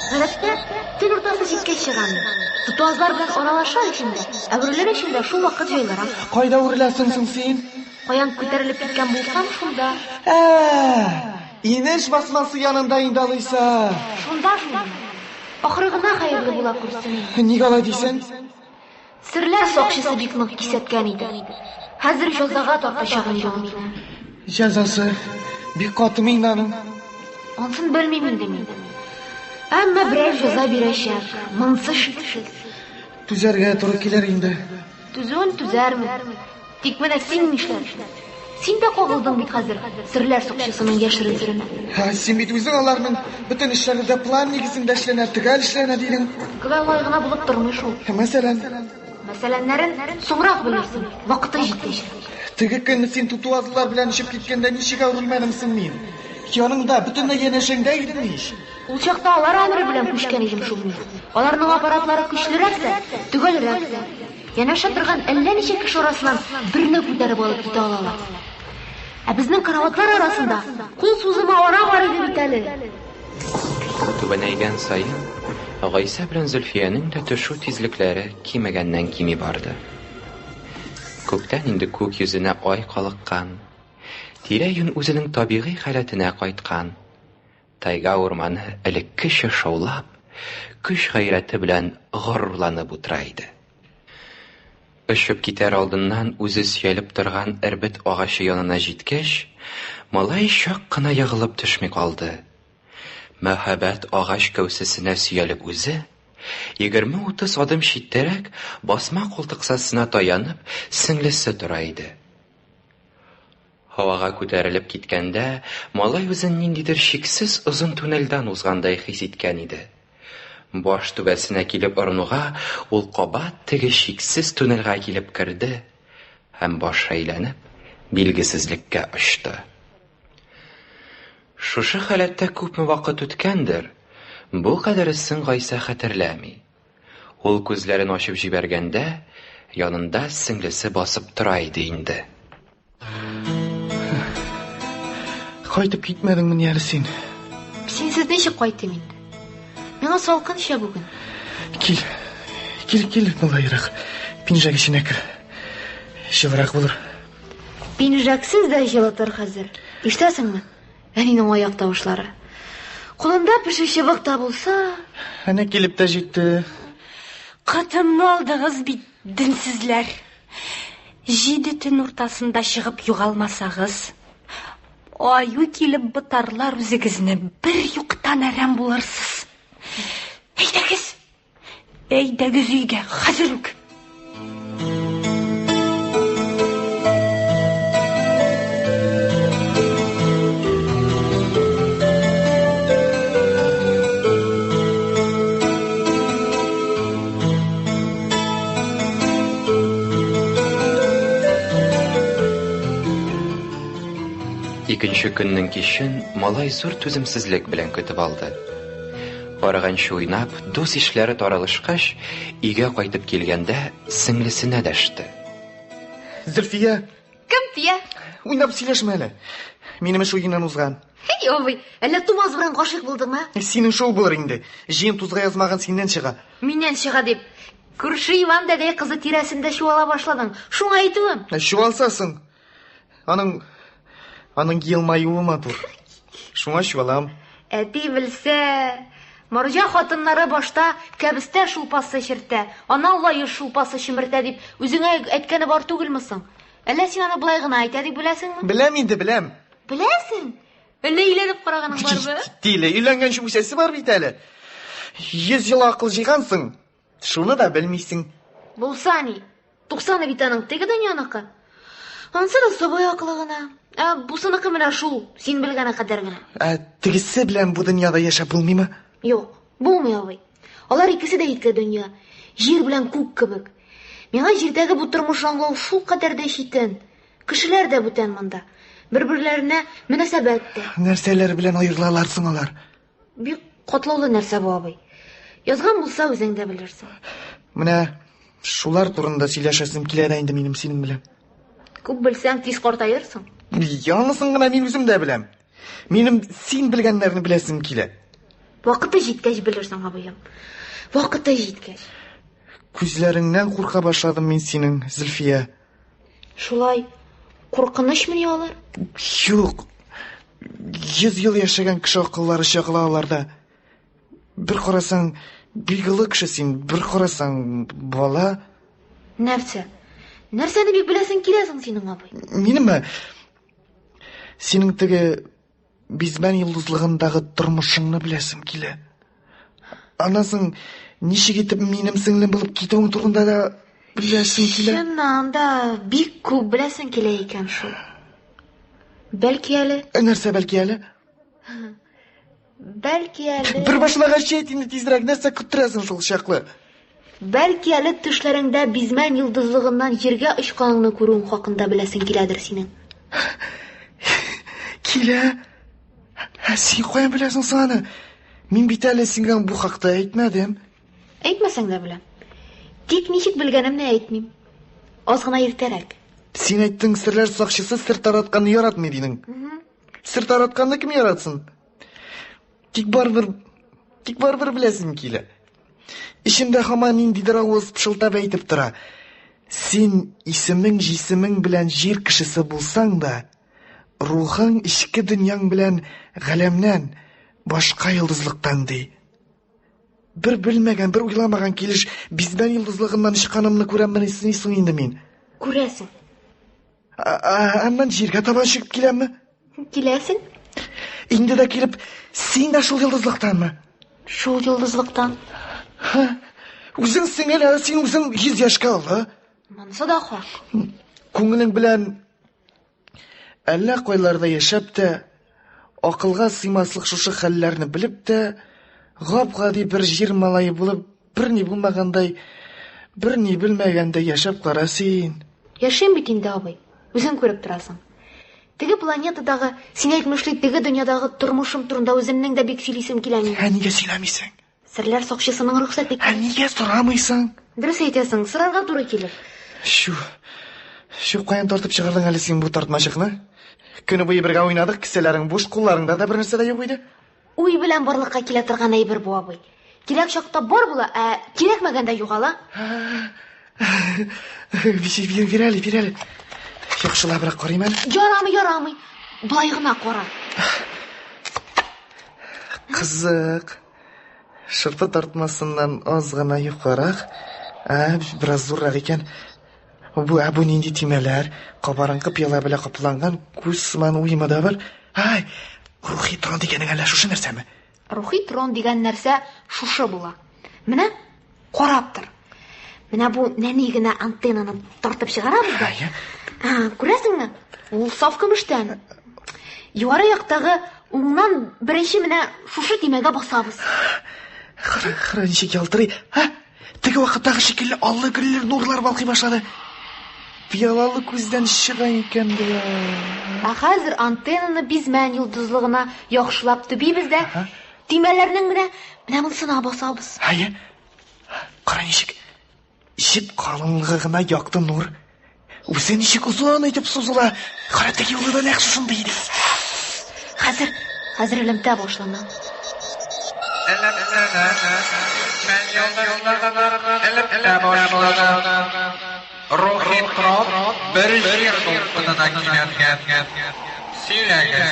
Гадәттә, төн уртасы җиткәч чыгам мин. Тотазлар белән аралашыр өчен дә, әверелер өчен дә шул вакыт җайлырак. Кайда үреләсең соң син? Каян күтәрелеп киткән булсам, шунда. Ә, инеш басмасы янында инде алайса. Шунда шул. Ахыры гына хәерле була күрсен инде. Ник алай дисең? Серләр сакчысы бик нык кисәткән иде. Хәзер җәзага тартачак инде ул мине. Җәзасы бик катымы инде аның? Ансын белмим инде мин. Әмма берәр җәза бирәчәк. Монсы шиксез. Түзәргә туры килер инде. Түзүен түзәрмен. Тик менә син нишләрсең? Син дә кагылдың бит хәзер серләр сакчысының яшерен серенә. Һә, син бит үзең аларның бөтен эшләре дә план нигезендә эшләнә, төгәл эшләнә дидең. Гел алай гына булып тормый шул. Мәсәлән? Мәсәләннәрен соңрак белерсең, вакыты җиткәч. Теге көнне син тутуазлылар белән эчеп киткәндә ничек әверелмәдем соң мин? Яныңда, бөтенләй янәшәңдә идем ич. Ул чакта алар әмере белән күчкән идем шул мин. Аларның аппаратлары көчлерәк тә, төгәлрәк тә. Янәшә торган әллә ничә кеше арасыннан берне күтәреп алып китә алалар. Ә безнең караватлар арасында кул сузымы ара бар иде бит әле. Түбәнәйгән саен, Гайсә белән Зөлфиянең дә төшү тизлекләре кимегәннән кими барды. Күптән инде күк йөзенә ай калыккан, тирә-юнь үзенең табигый халәтенә кайткан. Тайга урманы элеккечә шаулап, көч-гайрәте белән горурланып утыра иде. Очып китәр алдыннан үзе сөялеп торган эрбет агачы янына җиткәч, малай чак кына егылып төшми калды. Мәһабәт агач кәүсәсенә сөялеп үзе, 20-30 адым читтәрәк басма култыксасына таянып, сеңлесе тора иде. Һавага күтәрелеп киткәндә, малай үзен ниндидер чиксез озын туннельдән узгандай хис иткән иде. Баш түбәсенә килеп орынуга, ул кабат теге чиксез туннельгә килеп керде һәм башы әйләнеп, билгесезлеккә очты. Шушы халәттә күпме вакыт үткәндер, бу кадәресен Гайсә хәтерләми. Ул күзләрен ачып җибәргәндә, янында сеңлесе басып тора иде инде. Кайтып китмәдеңмени әле син? Синсез ничек кайтыйм инде? Миңа салкынча бүген. Кил, кил, кил, болайрак. Пинжәк эченә кер. Җылырак булыр. Пинжәксез дә җылытыр хәзер. Ишетәсеңме? Әнинең аяк тавышлары. Кулында пеше чыбык та булса. Әнә килеп тә җитте. Котымны алдыгыз бит, денсезләр. Җиде төн уртасында чыгып югалмасагыз, аю килеп ботарлар үзегезне, бер юктан әрәм булырсыз. Әйдәгез, әйдәгез өйгә, хәзер үк. Икенче көннең кичен малай зур түземсезлек белән көтеп алды. Арыганчы уйнап, дус ишләре таралышкач, өйгә кайтып килгәндә сеңлесенә дәште. Зөлфия! Кем тия? Уйнап сөйләшмә әле. Минем эш уеннан узган. Һей, абый, әллә тумаз белән гашыйк булдыңмы? Синең шул булыр инде. Җыен тузга язмаган синнән чыга. Миннән чыга дип. Күрше Иван дәдәй кызы тирәсендә чуала башладың. Шуңа әйтүем. Чуалса соң. Аның аның елмаюы матур. Шуңа чуалам. Әти белсә, марҗа хатыннары башта кәбестә шулпасы эчертә, аннан лаеш шулпасы чөмертә дип үзеңә әйткәне бар түгелме соң? Әллә син аны болай гына әйтә дип беләсеңме? Беләм инде, беләм. Беләсең? Әллә өйләнеп караганың бармы? Тиле, өйләнгәнче үсәсе бар бит әле. 100 ел акыл җыйгансың, шуны да белмисең. Булса ни? Туксаны бит аның теге дөньяныкы. Ансы да сабый акылы гына. Ә бусыныкы менә шул, син белгәне кадәр генә. Ә тегесе белән бу дөньяда яшәп булмыймы? Юк, булмый абый. Алар икесе дә ике дөнья. Җир белән күк кебек. Миңа җирдәге бу тормыш аңлау шул кадәр дә читен. Кешеләр дә бүтән монда. Бер-берләренә мөнәсәбәт тә. Нәрсәләр белән аерылалар соң алар? Бик катлаулы нәрсә бу, абый. Язган булса, үзең дә белерсең. Менә шулар турында сөйләшәсем килә дә инде минем синең белән. Күп белсәң, тиз картаерсың. Янысын гына мин үзем дә беләм. Минем син белгәннәрне беләсем килә. Вакыты җиткәч белерсең, абыем. Вакыты җиткәч. Күзләреңнән курка башладым мин синең, Зөлфия. Шулай куркынычмыни алар? Юк. 100 ел яшәгән кеше акыллары чагыла аларда. Бер карасаң, бик олы кеше син, бер карасаң, бала. Нәрсә? Нәрсәне бик беләсең килә соң синең, абый? Минемме? Синең теге бизмән йолдызлыгындагы тормышыңны беләсем килә. Аннан соң ничек итеп минем сеңлем булып китүең турында да беләсем килә. Чыннан да бик күп беләсең килә икән шул. Бәлки әле, Нәрсә бәлки әле? бәлки әле, Бер башлагач әйт инде тизрәк, нәрсә көттерәсең шул чаклы? бәлки әле төшләреңдә бизмән йолдызлыгыннан җиргә очканыңны күрүең хакында беләсең киләдер синең. Килә. Ә син каян беләсең соң аны? Мин бит әле сиңа бу хакта әйтмәдем. Әйтмәсәң дә беләм. Тик ничек белгәнемне әйтмим. Аз гына иртәрәк. Син әйттең, серләр сакчысы сер таратканны яратмый дидең. Сер таратканны кем яратсын? Тик барыбер, тик барыбер беләсем килә. Эчемдә һаман ниндидер авыз пышылдап әйтеп тора. Син исемең җисемең белән җир кешесе булсаң да, рухың эчке дөньяң белән галәмнән, башка йолдызлыктан ди. Бер белмәгән, бер уйламаган килеш бизмән йолдызлыгыннан чыкканымны күрәммени соң инде мин? Күрәсең. Аннан җиргә таба чыгып киләмме? Киләсең? Инде дә килеп, син дә шул йолдызлыктанмы? Шул йолдызлыктан. Ха, үзең сеңел, ә син үзең 100 яшькә олы. Монысы да хак. Күңелең белән әллә кайларда яшәп тә, акылга сыймаслык шушы хәлләрне белеп тә, гап-гади бер җир малае булып, берни булмагандай, берни белмәгәндәй яшәп кара син. Яшим бит инде, абый. Үзең күреп торасың. Теге планетадагы, син әйтмешли, теге дөньядагы тормышым турында үземнең дә бик сөйлисем килә минем. Ә нигә сөйләмисең? Серләр сакчысының рөхсәте Ә нигә сорамыйсың? Дөрес әйтәсең, сорарга туры килер. Чү, чү, каян тартып чыгардың әле син бу тартмачыкны? Көне буе бергә уйнадык, кесәләрең буш, кулларыңда да бер нәрсә дә юк иде. Уй белән барлыкка килә торган әйбер бу, абый. Кирәк чакта бар була, ә кирәкмәгәндә югала. Бир, бир әле, бир әле. Яхшылабрак карыйм әле. Ярамый, ярамый. Болай гына кара. Кызык. Шырпы тартмасыннан аз гына юкарак, ә, бераз зуррак икән. Бу, ә бу нинди төймәләр? Кабарынкы пыяла белән капланган күз сыман уемы да бар. Ай, рухи трон дигәнең әллә шушы нәрсәме? Рухи трон дигән нәрсә шушы була. Менә карап тор. Менә бу нәни генә антеннаны тартып чыгарабыз да. Әйе. А, күрәсеңме? Ул саф көмештән. Югары яктагы уңнан беренче менә шушы төймәгә басабыз. Кара, кара ничек ялтырый. Һа? Теге вакыттагы шикелле аллы-гөлле нурлар балкый башлады. Пыялалы күздән чыга икән болар. Ә хәзер антеннаны бизмән йолдызлыгына яхшылап төбибез дә, төймәләрнең менә менә монысына басабыз. Әйе. Кара ничек. Җеп калынлыгы гына якты нур. Үзе ничек озын итеп сузыла. Кара теге юлы да нәкъ шушындый иде. Хәзер Хәзер элемтә башлана. Элемтә башлана. Рухи трон бер җир дулкынына кинәнгән. Сөйләгез.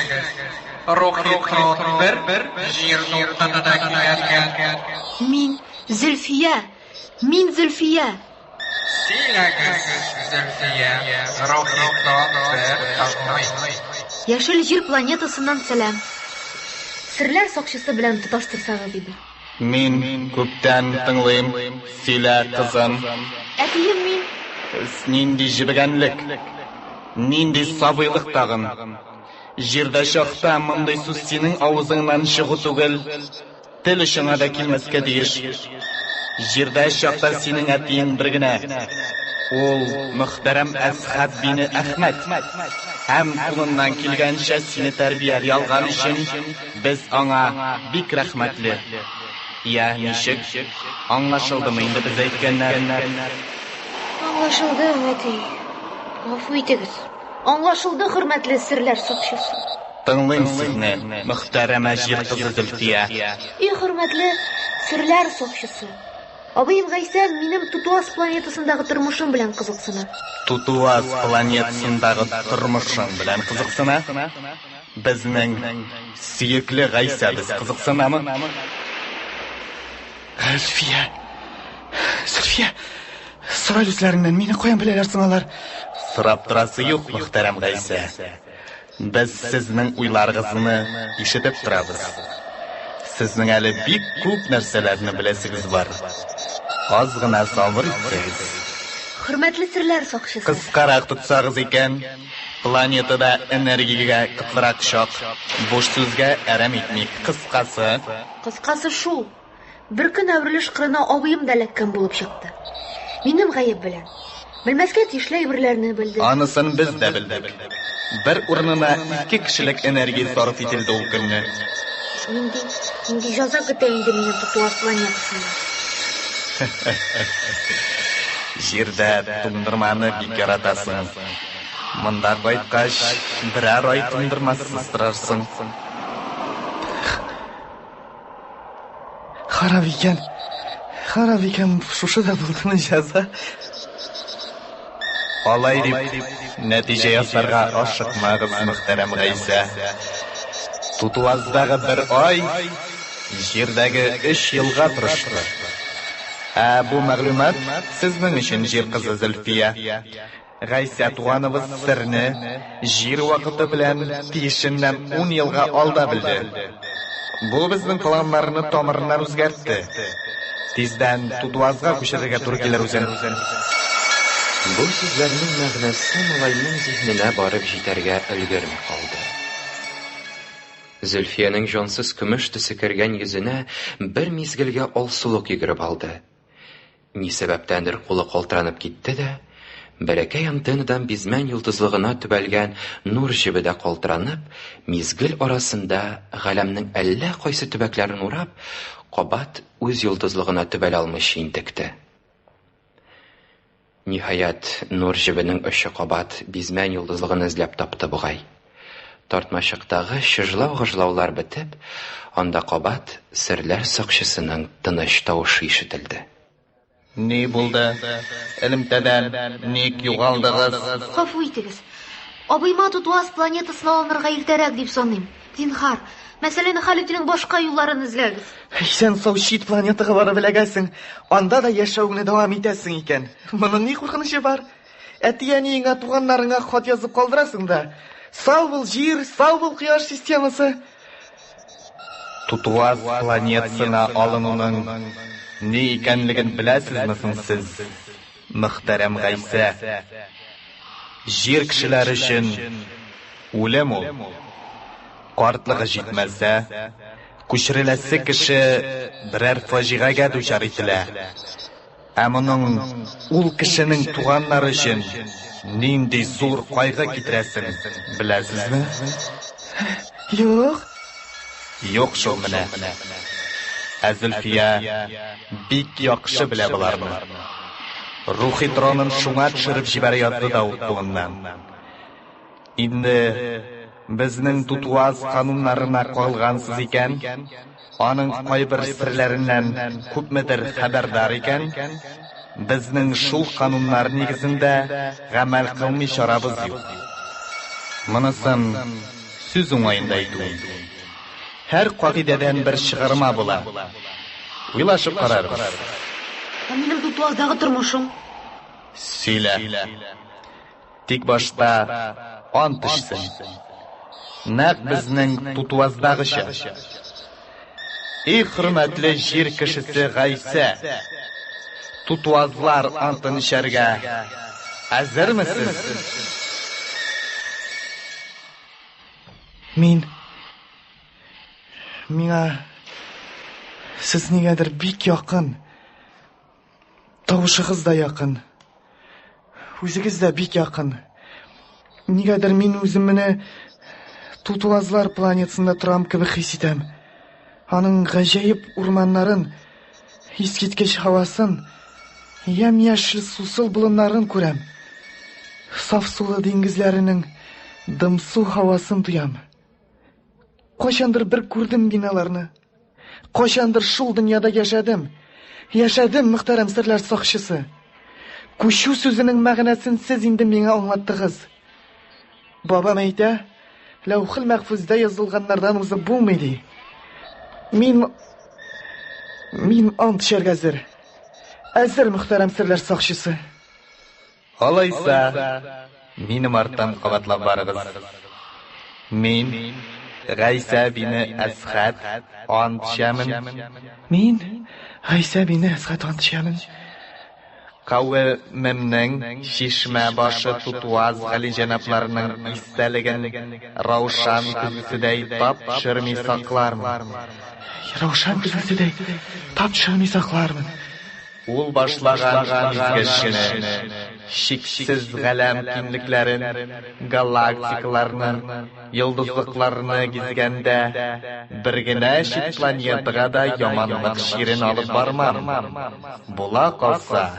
Рухи трон бер җир дулкынына кинәнгән. Мин Зөлфия! Мин Зөлфия! Сөйләгез, Зөлфия. Рухи трон бер тыңлый. Яшел Җир планетасыннан сәлам. Серләр сакчысы белән тоташтырсагыз иде. Мин күптән тыңлыйм, сөйлә, кызым. Әтием мин. Нинди җебегәнлек! Нинди сабыйлык тагын! Җирдә чакта мондый сүз синең авызыңнан чыгу түгел, тел очыңа да килмәскә тиеш. Җирдә чакта синең әтиең бер генә. Ул мөхтәрәм Әсхәт бине Әхмәт. Һәм кулыннан килгәнчә сине тәрбияли алган өчен без аңа бик рәхмәтле. Я, ничек? Аңлашылдымы инде без әйткәннәр? Аңлашылды, әти. Гафу итегез. Аңлашылды, хөрмәтле серләр сакчысы. Тыңлыйм сезне, мөхтәрәмә җир кызы Зөлфия. И хөрмәтле серләр сакчысы. Абыем Гайсә минем Тутуаз планетасындагы тормышым белән кызыксына. Тутуаз планетасындагы тормышың белән кызыксына? Безнең сөекле Гайсәбез кызыксынамы? Зөлфия! Зөлфия! Сора үзләреннән, мине каян беләләр соң алар? Сорап торасы юк, мөхтәрәм Гайсә. Без сезнең уйларыгызны ишетеп торабыз. Сезнең әле бик күп нәрсәләрне беләсегез бар. Аз гына сабыр итсәгез. Хөрмәтле серләр сакчысы. Кыскарак тотсагыз икән, планетада энергиягә кытлырак чак. Буш сүзгә әрәм итмик. Кыскасы. Кыскасы шул. Бер көн әверелеш кырына абыем да эләккән булып чыкты. Минем гаеп белән. Белмәскә тиешле әйберләрне белде. Анысын без дә белдек. Бер урынына ике кешелек энергия сарыф ителде ул көнне. Нинди, нинди җәза көтә инде мине Тутуаз планетасында? Җирдә туңдырманы бик яратасың. Монда кайткач, берәр ай туңдырмасыз торырсың. Харап икән. Харап икән, шушы да булдымы җәза? Алай дип нәтиҗә ясарга ашыкмагыз, мөхтәрәм Гайсә. Тутуаздагы бер ай җирдәге өч елга торышлы. Ә бу мәгълүмат сезнең өчен, җир кызы Зөлфия. Гайсә туганыбыз серне җир вакыты белән тиешеннән ун елга алда белде. Бу безнең планнарны тамырыннан үзгәртте. Тиздән Тутуазга күчерергә туры килер үзен. Бу сүзләрнең мәгънәсе малайның зиһененә барып җитәргә өлгерми калды. Зөлфиянең җансыз көмеш төсе кергән йөзенә бер мизгелгә алсулык йөгереп алды. Ни сәбәптәндер кулы калтыранып китте дә, бәләкәй антеннадан бизмән йолдызлыгына төбәлгән нур җебе дә калтыранып, мизгел арасында галәмнең әллә кайсы төбәкләрен урап, кабат үз йолдызлыгына төбәлә алмыйча интекте. Ниһаять, нур җебенең очы кабат бизмән йолдызлыгын эзләп тапты бугай. Тартмачыктагы чыжлау-гыжлаулар бетеп, анда кабат серләр сакчысының тыныч тавышы ишетелде. Ни булды? Элемтәдән ник югалдыгыз? Гафу итегез. Абыема Тутуаз планетасына алынырга иртәрәк дип саныйм. Зинһар, мәсьәләне хәл итүнең башка юлларын эзләгез. Исән-сау чит планетага барып эләгәсең, анда да яшәвеңне дәвам итәсең икән. Моның ни куркынычы бар? Әти-әниеңә, туганнарыңа хат язып калдырасың да. Сау бул, Җир, сау бул, Кояш системасы. Тутуаз планетасына алынуның ни икәнлеген беләсезме соң сез, мөхтәрәм Гайсә? Җир кешеләре өчен үлем ул. Картлыгы җитмәсә, күчереләсе кеше берәр фаҗигагә дучар ителә. Ә моның ул кешенең туганнары өчен нинди зур кайгы китерәсен беләсезме? Юк. Юк шул менә. Ә Зөлфия бик яхшы белә боларны. Рухи тронын шуңа төшереп җибәрә язды да ул кулыннан. Инде Безнең Тутуаз кануннарына кагылгансыз икән, аның кайбер серләреннән күпмедер хәбәрдар икән, безнең шул кануннар нигезендә гамәл кылмый чарабыз юк. Монысын сүз уңаенда әйтүем. Һәр кагыйдәдән бер чыгарма була. Уйлашып карарбыз. Ә минем Тутуаздагы тормышым? Сөйлә. Тик башта ант эчсен. Нәкъ безнең Тутуаздагыча. И хөрмәтле җир кешесе Гайсә! Тутуазлар антын эчәргә әзермесез? Мин Миңа сез нигәдер бик якын. Тавышыгыз да якын. Үзегез дә бик якын. Нигәдер мин үземне Тутуазлар планетасында торам кебек хис итәм. Аның гаҗәеп урманнарын, искиткеч һавасын, ямь-яшел сусыл болыннарын күрәм. Саф сулы диңгезләренең дымсу һавасын тоям. Кайчандыр бер күрдем мин аларны. Кайчандыр шул дөньяда яшәдем. Яшәдем, мөхтәрәм серләр сакчысы. Күчү сүзенең мәгънәсен сез инде миңа аңлаттыгыз. Бабам әйтә, Ләүхел мәхфүздә язылганнардан узып булмый ди. Мин мин ант эчәргә әзер. Әзер, мөхтәрәм серләр сакчысы. Алайса, минем арттан кабатлап барыгыз. Мин, Гайсә бине Әсхәт, ант эчәмен. Мин, Гайсә бине Әсхәт, ант эчәмен. Кавемемнең чишмә башы Тутуаз галиҗәнапларының истәлеген Раушан көзгеседәй тап төшерми саклармын. Раушан көзгеседәй тап төшерми саклармын. Ул башлаган изге эшне, чиксез галәм киңлекләрен, галактикаларны, йолдызлыкларны гизгәндә, бер генә чит планетага да яманлык чирен алып бармам. Була калса,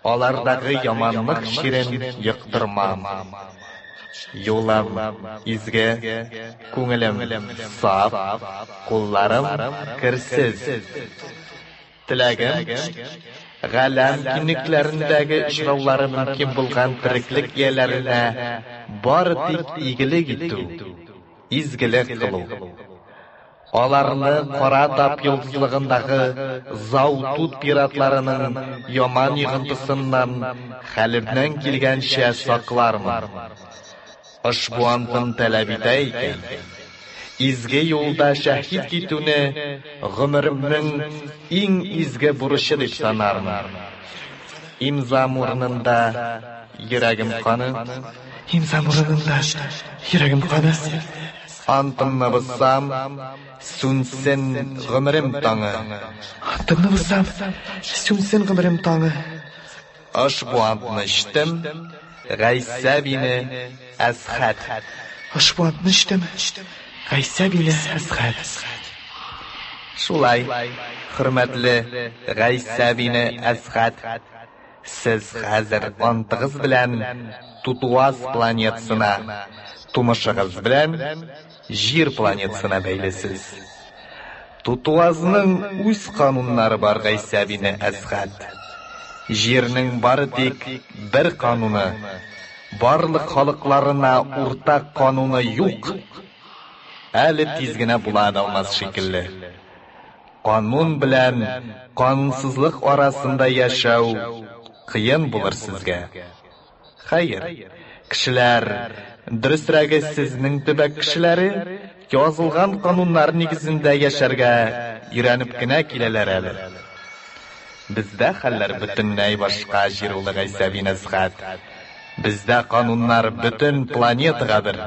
алардагы яманлык чирен йоктырмам. Юлым изге, күңелем саф, кулларым керсез. Теләгем, галәм киңлекләрендәге очраулары мөмкин булган тереклек ияләренә бары тик игелек итү, изгелек кылу. Аларны кара тап йолдызлыгындагы Заутут пиратларының яман йогынтысыннан хәлемнән килгәнчә саклармын. Ошбу антын таләп итә икән, изге юлда шәһит китүне гомеремнең иң изге бурычы дип санармын. Имзам урынында йөрәгем каны. Имзам урынында йөрәгем каны. Антымны бозсам, сүнсен гомерем таңы. Антымны бозсам, сүнсен гомерем таңы. Ошбу антны эчтем, Гайсә бине Әсхәт. Ошбу антны эчтем, Гайсә бине Әсхәт. Шулай, хөрмәтле Гайсә бине Әсхәт, сез хәзер антыгыз белән Тутуаз планетасына, тумышыгыз белән Җир планетасына бәйлесез. Тутуазның үз кануннары бар, Гайсә бине Әсхәт. Җирнең бары тик бер кануны, барлык халыкларына уртак кануны юк. Әле тиз генә була да алмас шикелле. Канун белән канунсызлык арасында яшәү кыен булыр сезгә. Хәер, кешеләр, дөресрәге сезнең төбәк кешеләре, язылган кануннар нигезендә яшәргә өйрәнеп кенә киләләр әле. Бездә хәлләр бөтенләй башка, җир улы Гайсә бин Әсгать. Бездә кануннар бөтен планетага бер.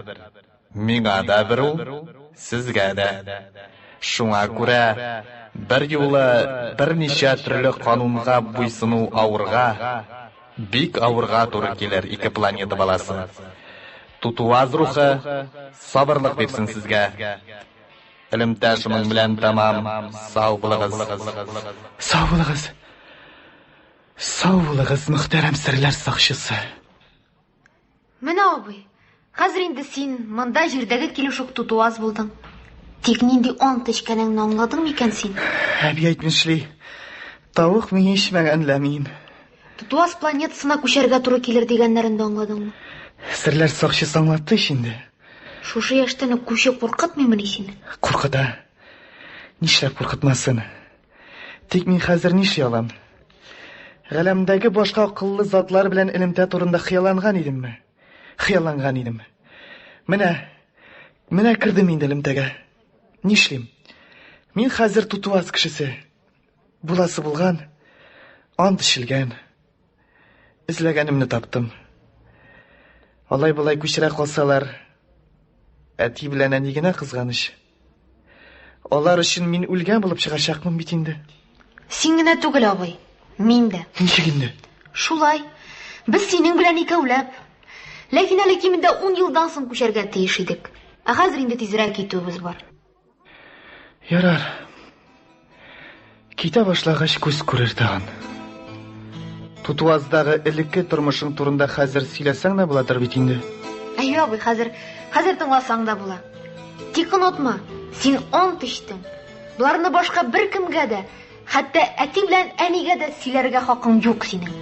Миңа да бер ул, сезгә дә. Шуңа күрә берьюлы берничә төрле канунга буйсыну авырга, бик авырга туры килер ике планета баласы. Тутуаз рухы сабырлык бирсен сезгә. Элемтә шуның белән тәмам. Сау булыгыз. Сау булыгыз. Сау булыгыз, мөхтәрәм серләр сакчысы. Менә абый, Хәзер инде син монда җирдәге килеш үк тутуаз булдың. Тик нинди ант эчкәнеңне аңладың микән син? Әби әйтмешли, тавык миңа эчмәгән лә мин. Тутуаз планетасына күчәргә туры килер дигәннәрен дә аңладыңмы? Серләр сакчысы аңлатты ич инде. Шушы яшьтән үк күчү куркытмыймыни сине? Куркыта. Нишләп куркытмасын? Тик мин хәзер нишли алам? Галәмдәге башка акыллы затлар белән элемтә турында хыялланган идемме? Хыялланган идем. Менә, менә кердем инде элемтәгә. Нишлим? Мин хәзер тутуаз кешесе. Буласы булган, ант эчелгән. Эзләгәнемне таптым. Алай-болай күчерә калсалар, әти белән әни генә кызганыч. Алар өчен мин үлгән булып чыгачакмын бит инде. Син генә түгел, абый. Мин дә. Ничек инде? Шулай. Без синең белән икәүләп. Ләкин әле кимендә 10 елдан соң күчәргә тиеш идек. Ә хәзер инде тизрәк китүебез бар. Ярар. Китә башлагач күз күрер тагын. Тутуаздагы элекке тормышың турында хәзер сөйләсәң дә буладыр бит инде. Әйе, абый, хәзер, хәзер тыңласаң да була. Тик онытма, син ант эчтең. Боларны башка беркемгә дә, хәтта әти белән әнигә дә сөйләргә хакың юк синең.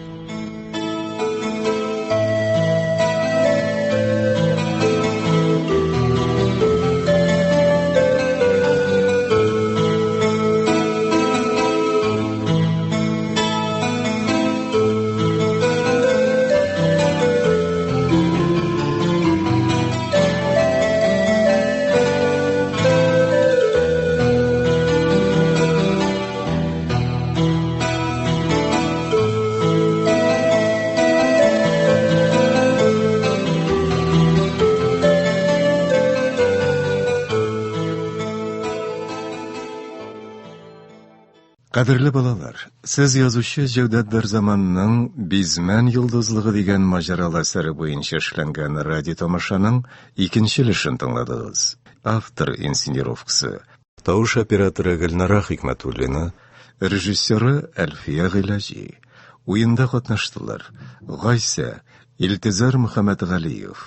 Кадерле балалар, сез язучы Җәүдәт Дәрзаманның Бизмән йолдызлыгы дигән маҗаралы әсәре буенча эшләнгән радиотамашаның икенче өлешен тыңладыгыз. Автор инсценировкасы, тавыш операторы Гөлнара Хикмәтуллина, режиссеры Әлфия Гыйләҗи. Уенда катнаштылар: Гайсә, Илтизар Мөхәммәтгалиев,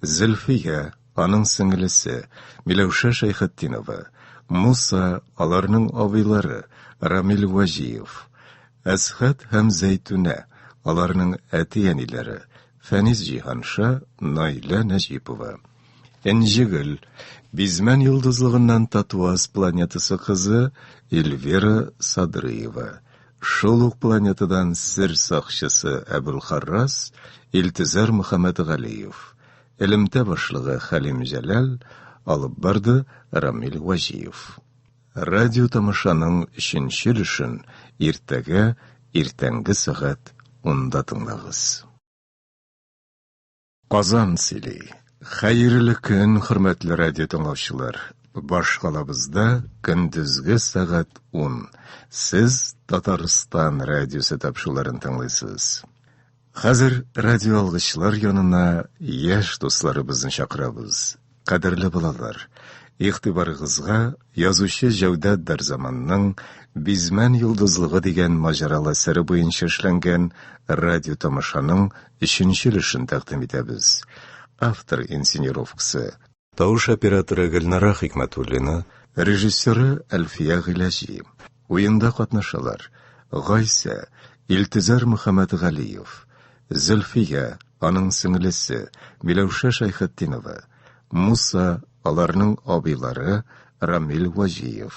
Зөлфия, аның сеңлесе, Миләүшә Шәйхетдинова, Муса, аларның абыйлары, Рамил Вәҗиев, Әсхәт һәм Зәйтүнә, аларның әти-әниләре, Фәнис Җиһанша, Наилә Нәҗипова. Энҗегөл, Бизмән йолдызлыгыннан Татуаз планетасы кызы Эльвира Садрыева. Шул ук планетадан сер сакчысы Әбелхаррас, Илтизар Мөхәммәтгалиев. Элемтә башлыгы Хәлим Җәләл, алып барды Рамил Вәҗиев. Радио тамашаның өченче өлешен иртәгә иртәнге сәгать унда тыңлагыз. Казан сөйли. Хәерле көн, хөрмәтле радио тыңлаучылар. Башкалабызда көндезге сәгать 10. Сез Татарстан радиосы тапшыруларын тыңлыйсыз. Хәзер радиоалгычлар янына яшь дусларыбызны чакырабыз. Кадерле балалар, игътибарыгызга язучы Җәүдәт Дәрзаманның Бизмән йолдызлыгы дигән маҗаралы әсәре буенча эшләнгән радиотамашаның өченче өлешен тәкъдим итәбез. Автор инсценировкасы, тавыш операторы Гөлнара Хикмәтуллина, режиссеры Әлфия Гыйләҗи. Уенда катнашалар: Гайсә, Илтизар Мөхәммәтгалиев, Зөлфия, аның сеңлесе, Миләүшә Шәйхетдинова, Муса, аларның абыйлары, Рамил Вәҗиев.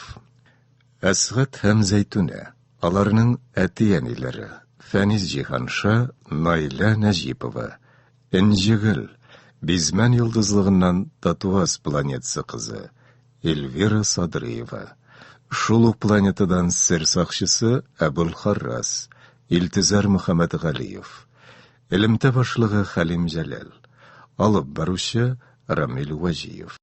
Әсгать һәм Зәйтүнә, аларның әти-әниләре, Фәнис Җиһанша, Наилә Нәҗипова, Энҗегөл, Бизмән йолдызлыгыннан Татуаз планетасы кызы, Эльвира Садрыева. Шул ук планетадан сер сакчысы Әбулхаррас, Илтизар Мөхәммәтгалиев. Элемтә башлыгы Хәлим Җәләл. Алып баручы Рамил Вәҗиев.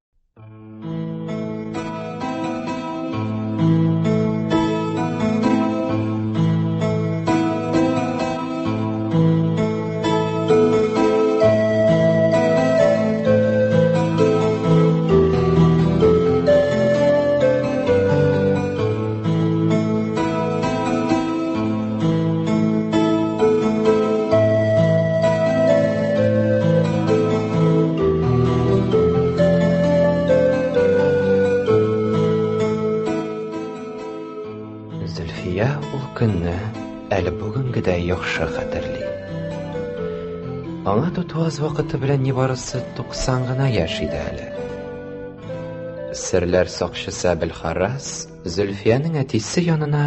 Зөлфия ул көнне әле бүгенгедәй яхшы хәтерли. Аңа тутуаз вакыты белән нибарысы 90 гына яшь иде әле. Серләр сакчысы Әбелхарас Зөлфиянең әтисе янына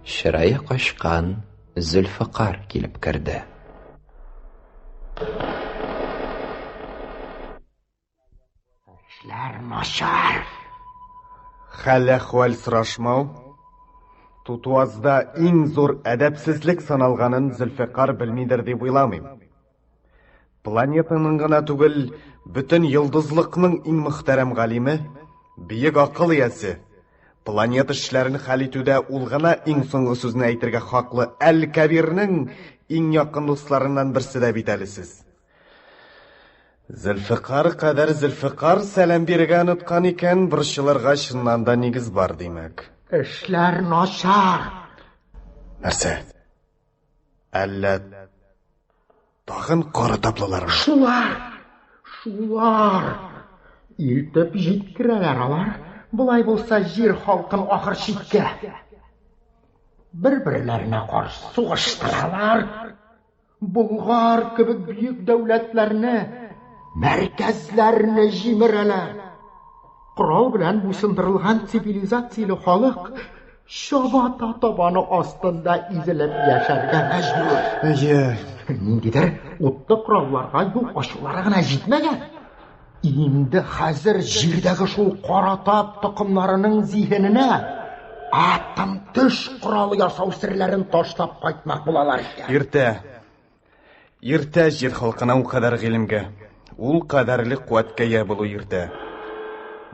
чырае качкан Зөлфөкар килеп керде. Эшләр начар. Хәл-әхвәл сорашмау Тутуазда иң зур әдәпсезлек саналганын Зөлфекар белмидер дип уйламыйм. Планетаның гына түгел, бөтен йолдызлыкның иң мөхтәрәм галиме, бөек акыл иясе, планета эшләрен хәл итүдә ул гына иң соңгы сүзне әйтергә хаклы Әл-Кәбирнең иң якын дусларыннан берсе дә бит әле сез. Зөлфекар кадәр Зөлфекар сәлам бирергә оныткан икән, борчылырга чыннан да нигез бар, димәк. Эшләр начар. Нәрсә? Әллә тагын кара таплылармы? Шулар! Шулар! Илтеп җиткерәләр алар. Болай булса, җир халкын ахыр чиккә. Бер-берләренә каршы сугыштыралар. Болгар кебек бөек дәүләтләрне, мәркәзләрне җимерәләр. Корал белән буйсындырылган цивилизацияле халык чабата табаны астында изелеп яшәргә мәҗбүр. Әйе. Ниндидер утлы коралларга юл ачулары гына җитмәгән. Инде хәзер җирдәге шул кара тап токымнарының зиһененә атом төш коралы ясау серләрен ташлап кайтмак булалар икән. Иртә. Иртә җир халкына ул кадәр гыйлемгә, ул кадәрле куәткә ия булу иртә.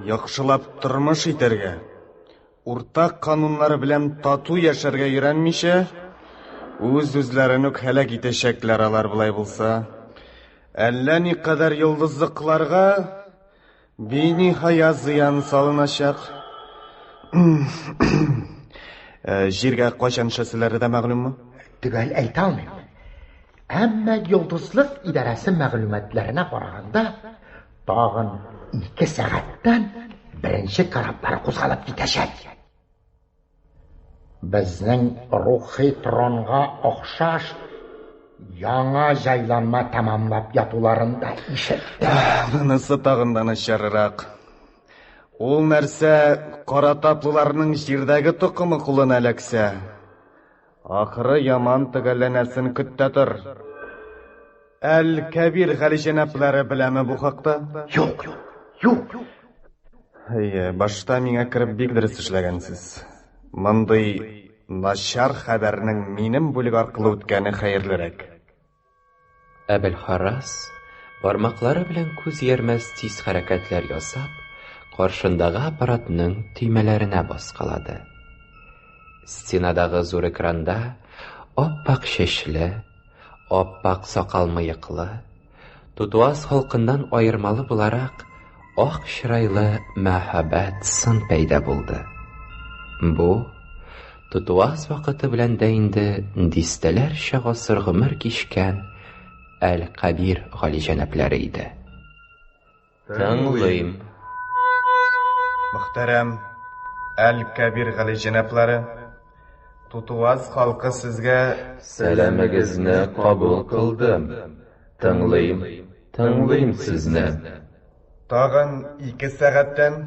Яхшылап тормыш итәргә, уртак кануннар белән тату яшәргә өйрәнмичә, үз-үзләрен үк һәлак итәчәкләр алар болай булса. Әллә никадәр йолдызлыкларга биниһая зыян салыначак. Э, җиргә кайчан төшәселәре дә мәгълүмме? Төгәл әйтә алмыйм. Әмма йолдызлык идарәсе мәгълүматларына караганда, тагын 2 сәгатьтән беренче кораблар кузгалып китәчәк. Безнең рухи тронга охшаш яңа җайланма тәмамлап ятуларын да ишеттем. Монысы тагын да начаррак. Ул нәрсә кара таплыларның җирдәге токымы кулына эләксә, ахыры яман төгәлләнәсен көт тә тор. Әл-Кәбир галиҗәнаплары беләме бу хакта? Юк, юк. Әйе, башта миңа кереп бик дөрес эшләгәнсез. Мондый начар хәбәрнең минем бүлек аркылы үткәне хәерлерәк. Әбелхарас, бармаклары белән күз иярмәс тиз хәрәкәтләр ясап, каршындагы аппаратның төймәләренә баскалады. Стенадагы зур экранда ап-ак чәчле, ап-ак сакал-мыеклы, Тутуаз халкыннан аермалы буларак, ак чырайлы мәһабәт сын пәйда булды. Бу, Тутуаз вакыты белән дә инде дистәләрчә гасыр гомер кичкән Әл-Кабир галиҗәнаплары иде. Тыңлыйм. Мөхтәрәм Әл-Кәбир галиҗәнаплары, Тутуаз халкы сезгә Сәламегезне кабул кылдым. Тыңлыйм, тыңлыйм сезне. Тагын 2 сәгатьтән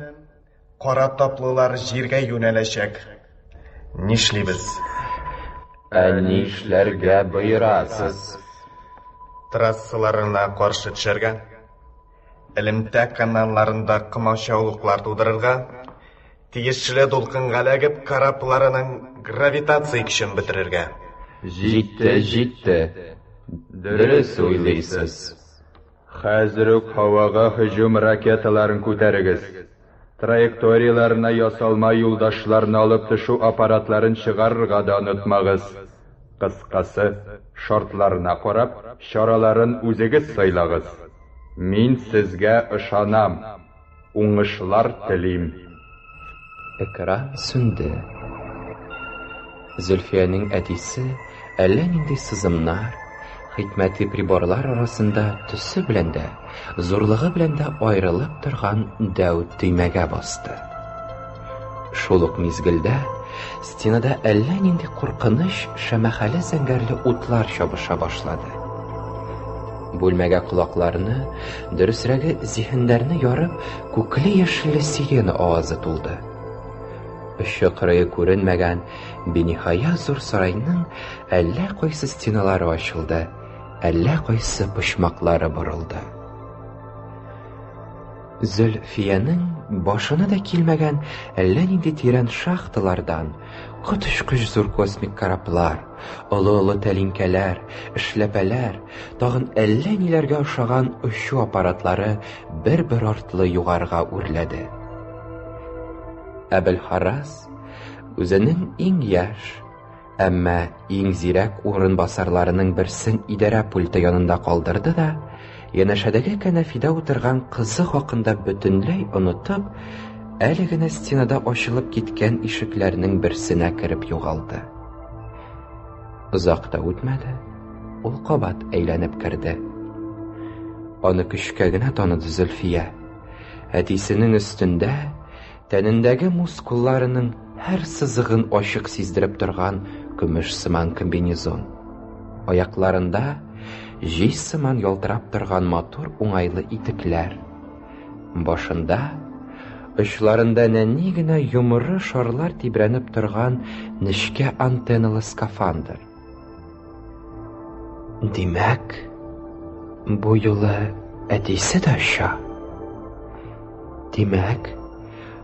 кара таплылар җиргә юнәләчәк. Нишлибез? Ә нишләргә боерасыз? Трассаларына каршы төшәргә, элемтә каналларында комачаулыклар тудырырга, тиешле дулкынга эләгеп, корабларының гравитация көчен бетерергә. Җитте, җитте. Дөрес уйлыйсыз. Хәзер үк һавага һөҗүм ракеталарын күтәрегез. Траекторияләренә ясалма юлдашларны алып төшү аппаратларын чыгарырга да онытмагыз. Кыскасы, шартларына карап, чараларын үзегез сайлагыз. Мин сезгә ышанам. Уңышлар телим. Экран сүнде. Зөлфиянең әтисе әллә нинди сызымнар, хикмәти приборлар арасында төсе белән дә, зурлыгы белән дә аерылып торган дәү төймәгә басты. Шул ук мизгелдә стенада әллә нинди куркыныч шәмәхәле зәңгәрле утлар чабыша башлады. Бүлмәгә колакларны, дөресрәге зиһеннәрне ярып, күкле-яшелле сирена авазы тулды. Очы кырые күренмәгән биниһая зур сарайның әллә кайсы стеналары ачылды, әллә кайсы почмаклары борылды. Зөлфиянең башына да килмәгән әллә нинди тирән шахталардан коточкыч зур космик кораблар, олы-олы тәлинкәләр, эшләпәләр, тагын әллә ниләргә охшаган очу аппаратлары бер-бер артлы югарыга үрләде. Әбелхарас үзенең иң яшь, Әмма иң зирәк урынбасарларының берсен идарә пульты янында калдырды да, янәшәдәге кәнәфидә утырган кызы хакында бөтенләй онытып, әле генә стенада ачылып киткән ишекләрнең берсенә кереп югалды. Озак та үтмәде, ул кабат әйләнеп керде. Аны көчкә генә таныды Зөлфия. Әтисенең өстендә Тәнендәге мускулларының һәр сызыгын ачык сиздереп торган көмеш сыман комбинезон. Аякларында җиз сыман ялтырап торган матур уңайлы итекләр. Башында очларында нәни генә йомры шарлар тибрәнеп торган нечкә антенналы скафандр. Димәк, бу юлы әтисе дә оча. Димәк,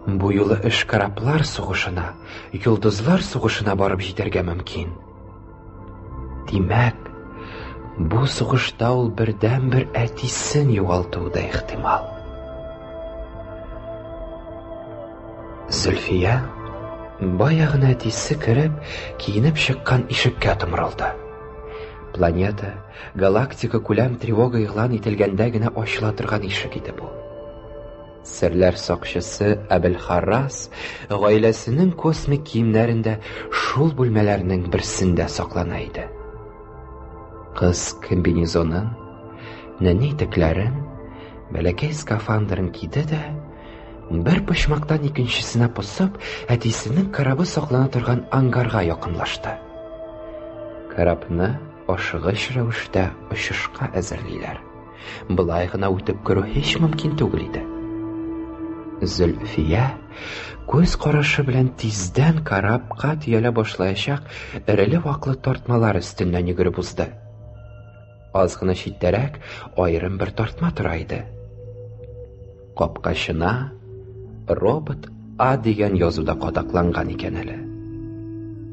бу юлы эш кораблар сугышына, йолдызлар сугышына барып җитәргә мөмкин. Димәк, бу сугышта ул бердәнбер әтисен югалтуы да ихтимал. Зөлфия бая гына әтисе кереп, киенеп чыккан ишеккә томырылды. Планета, галактика күләм тревога игълан ителгәндә генә ачыла торган ишек иде бу. Серләр сакчысы Әбелхаррас гаиләсенең космик киемнәрендә шул бүлмәләрнең берсендә саклана иде. Кыз комбинезонын, нәни итекләрен, бәләкәй скафандрын киде дә, Бер почмактан икенчесенә посып, әтисенең корабы саклана торган ангарга якынлашты. Корабны ашыгыч рәвештә очышка әзерлиләр. Болай гына үтеп керү һич мөмкин түгел иде. Зөлфия күз карашы белән тиздән корабка төялә башлаячак эреле-ваклы тартмалар өстеннән йөгереп узды. Аз гына читтәрәк аерым бер тартма тора иде. Капкачына Робот А дигән язу да кадакланган икән әле.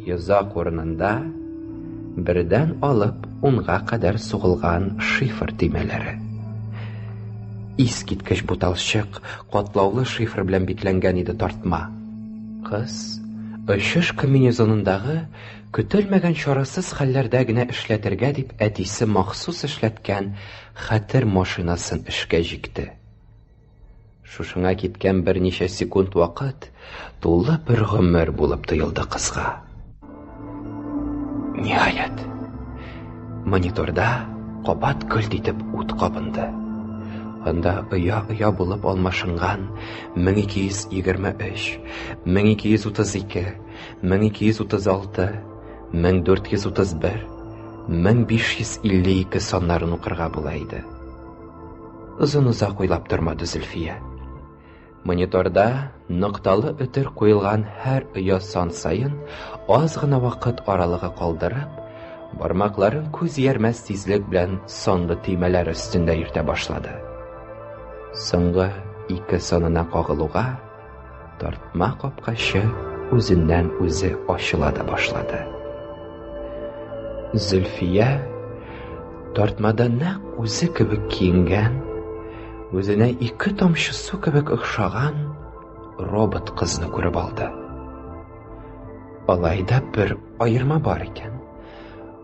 Йозак урынында бердән алып унга кадәр сугылган шифр төймәләре. Искиткеч буталчык, катлаулы шифр белән бикләнгән иде тартма. Кыз очыш комбинезонындагы көтелмәгән чарасыз хәлләрдә генә эшләтергә дип әтисе махсус эшләткән хәтер машинасын эшкә җикте. Шушыңа киткән берничә секунд вакыт тулы бер гомер булып тоелды кызга. Ниһаять, мониторда кабат көлт итеп ут кабынды. Анда оя-оя булып алмашынган 1223, 1232, 1236, 1431, 1552 саннарын укырга була иде. Озын-озак уйлап тормады Зөлфия. Мониторда нокталы өтер куелган һәр оя сан саен аз гына вакыт аралыгы калдырып, бармакларын күз иярмәс тизлек белән санлы төймәләр өстендә йөртә башлады. Соңгы ике санына кагылуга, Тартма капкачы үзеннән үзе ачыла да башлады. Зөлфия тартмада нәкъ үзе кебек киенгән, үзенә ике тамчы су кебек охшаган робот кызны күреп алды. Алай да бер аерма бар икән.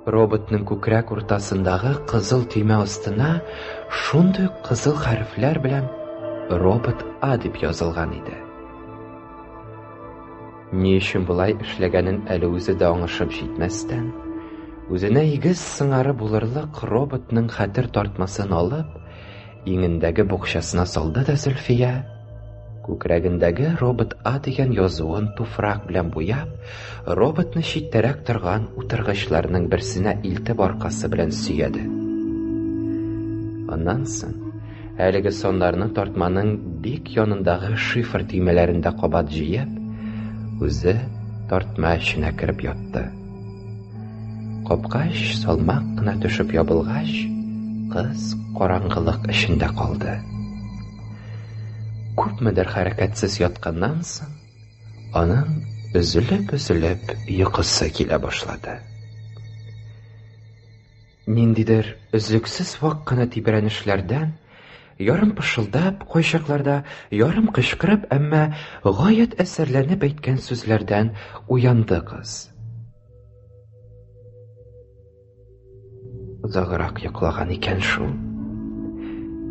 Роботның күкрәк уртасындагы кызыл төймә астына шундый ук кызыл хәрефләр белән Робот А дип язылган иде. Ни өчен болай эшләгәнен әле үзе дә аңышып җитмәстән, үзенә игез сыңары булырлык роботның хәтер тартмасын алып, иңендәге букчасына салды да Зөлфия. Күкрәгендәге робот А дигән язуын туфрак белән буяп, роботны читтәрәк торган утыргычларның берсенә илтеп аркасы белән сөяде. Аннан соң әлеге саннарны тартманың бик янындагы шифр төймәләрендә кабат җыеп, үзе тартма эченә кереп ятты. Капкач салмак кына төшеп ябылгач, кыз караңгылык эчендә калды. Күпмедер хәрәкәтсез ятканнан соң, аның өзелеп-өзелеп йокысы килә башлады. Ниндидер өзлексез вак кына тибрәнешләрдән, ярым пышылдап, кайчакларда ярым кычкырып, әмма гаять әсәрләнеп әйткән сүзләрдән уянды кыз. Озаграк йоклаган икән шул.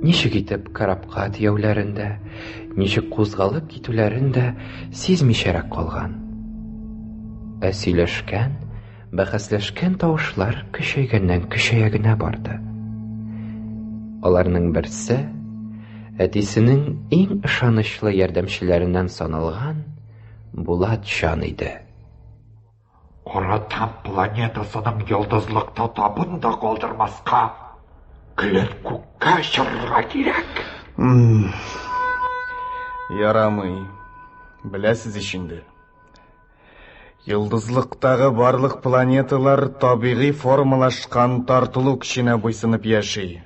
Ничек итеп корабка төяүләрен дә, ничек кузгалып китүләрен дә сизмичәрәк калган. Ә сөйләшкән, бәхәсләшкән тавышлар көчәйгәннән көчәя генә барды. Аларның берсе әтисенең иң ышанычлы ярдәмчеләреннән саналган Булат Чан иде. Кара тап планетасының йолдызлыкта табын да калдырмаска, көлен күккә очырырга кирәк. Ярамый. Беләсез ич инде. Йолдызлыктагы барлык планеталар табигый формалашкан тартылу көченә буйсынып яши.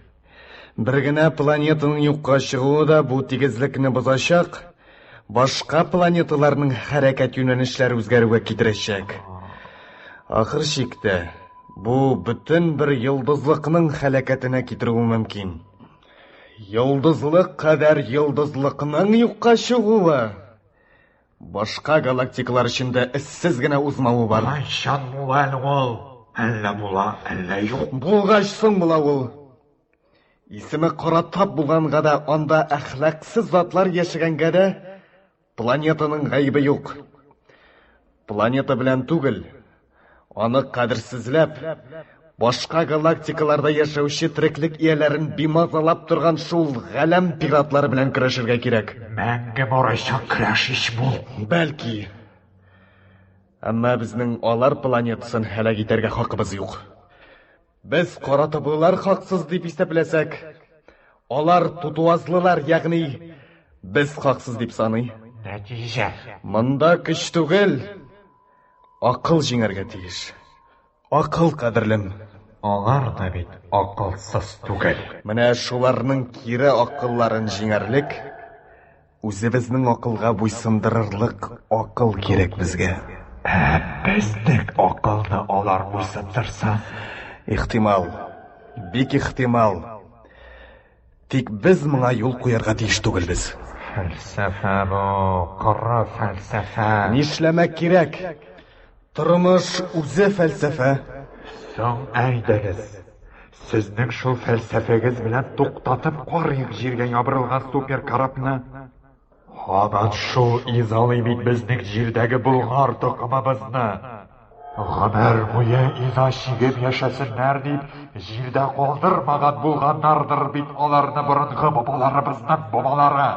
Бер генә планетаның юкка чыгуы да бу тигезлекне бозачак, башка планеталарның хәрәкәт юнәлешләре үзгәрүгә китерәчәк. Ахыр чиктә, бу бөтен бер йолдызлыкның һәлакәтенә китерүе мөмкин. Йолдызлык кадәр йолдызлыкның юкка чыгуы башка галактикалар өчен дә эзсез генә узмавы бар. Кайчан була әле ул? Әллә була, әллә юк. Булгач соң була ул. Исеме кара тап булганга да, анда әхлаксыз затлар яшәгәнгә дә планетаның гаебе юк. Планета белән түгел, аны кадерсезләп, башка галактикаларда яшәүче тереклек ияләрен бимазалап торган шул галәм пиратлары белән көрәшергә кирәк. Мәңге барачак көрәш ич бу. Бәлки. Әмма безнең алар планетасын һәлак итәргә хакыбыз юк. Без кара таплылар хаксыз дип исәпләсәк, алар тутуазлылар, ягъни без хаксыз дип саный. Нәтиҗә. Монда көч түгел, акыл җиңәргә тиеш. Акыл, кадерлем. Алар да бит акылсыз түгел. Менә шуларның кире акылларын җиңәрлек, үзебезнең акылга буйсындырырлык акыл кирәк безгә. Ә безнең акылны алар буйсындырса? Ихтимал, бик ихтимал. Тик без моңа юл куярга тиеш түгелбез. Фәлсәфә бу, коры фәлсәфә. Нишләмәк кирәк? Тормыш үзе фәлсәфә. Соң әйдәгез, сезнең шул фәлсәфәгез белән туктатып карыйк җиргә ябырылган суперкорабны. Һаман шул изалый бит безнең җирдәге болгар токымыбызны. Гомер буе иза чигеп яшәсеннәр дип, җирдә калдырмаган булганнардыр бит аларны борынгы бабаларыбызның бабалары.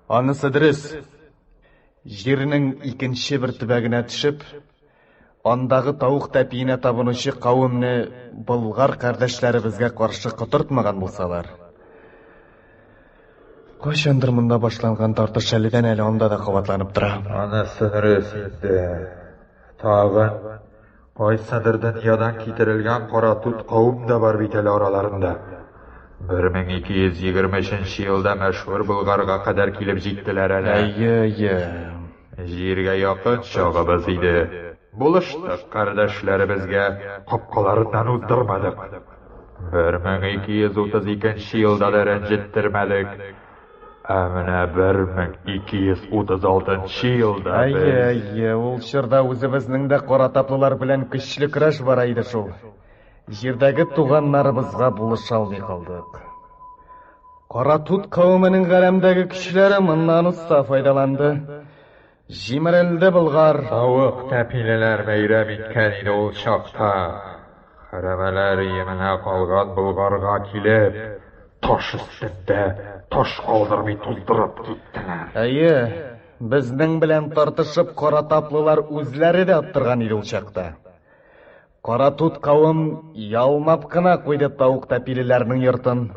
Анысы дөрес. Җирнең икенче бер төбәгенә төшеп, андагы тавык тәпиенә табынучы кавемне болгар кардәшләребезгә каршы котыртмаган булсалар, кайчандыр монда башланган тартыш әледән-әле анда да кабатланып тора. Анысы дөрес инде. Тагын кайсыдыр дөньядан китерелгән кара тут кавым да бар бит әле араларында. 1223 елда мәшһүр Болгарга кадәр килеп җиттеләр әле. Әйе, әйе. Җиргә якын чагыбыз иде. Булыштык кардәшләребезгә, капкаларыннан уздырмадык. 1232 елда да рәнҗеттермәдек. Ә менә 1236 елда Әйе, без... әйе, ул чорда үзебезнең дә кара таплылар белән көчле көрәш бара иде шул. Җирдәге туганнарыбызга булыша алмый калдык. Кара тут кавеменең галәмдәге көчләре моннан оста файдаланды. Җимерелде Болгар. Тавык тәпилеләр бәйрәм иткән иде ул чакта. Хәрабәләр өеменә калган Болгарга килеп, Таш өстендә таш калдырмый туздырып киттеләр. Әйе, безнең белән тартышып кара таплылар үзләре дә оттырган иде ул чакта. Кара тут кавым ялмап кына куйды тавык тәпилеләрнең йортын.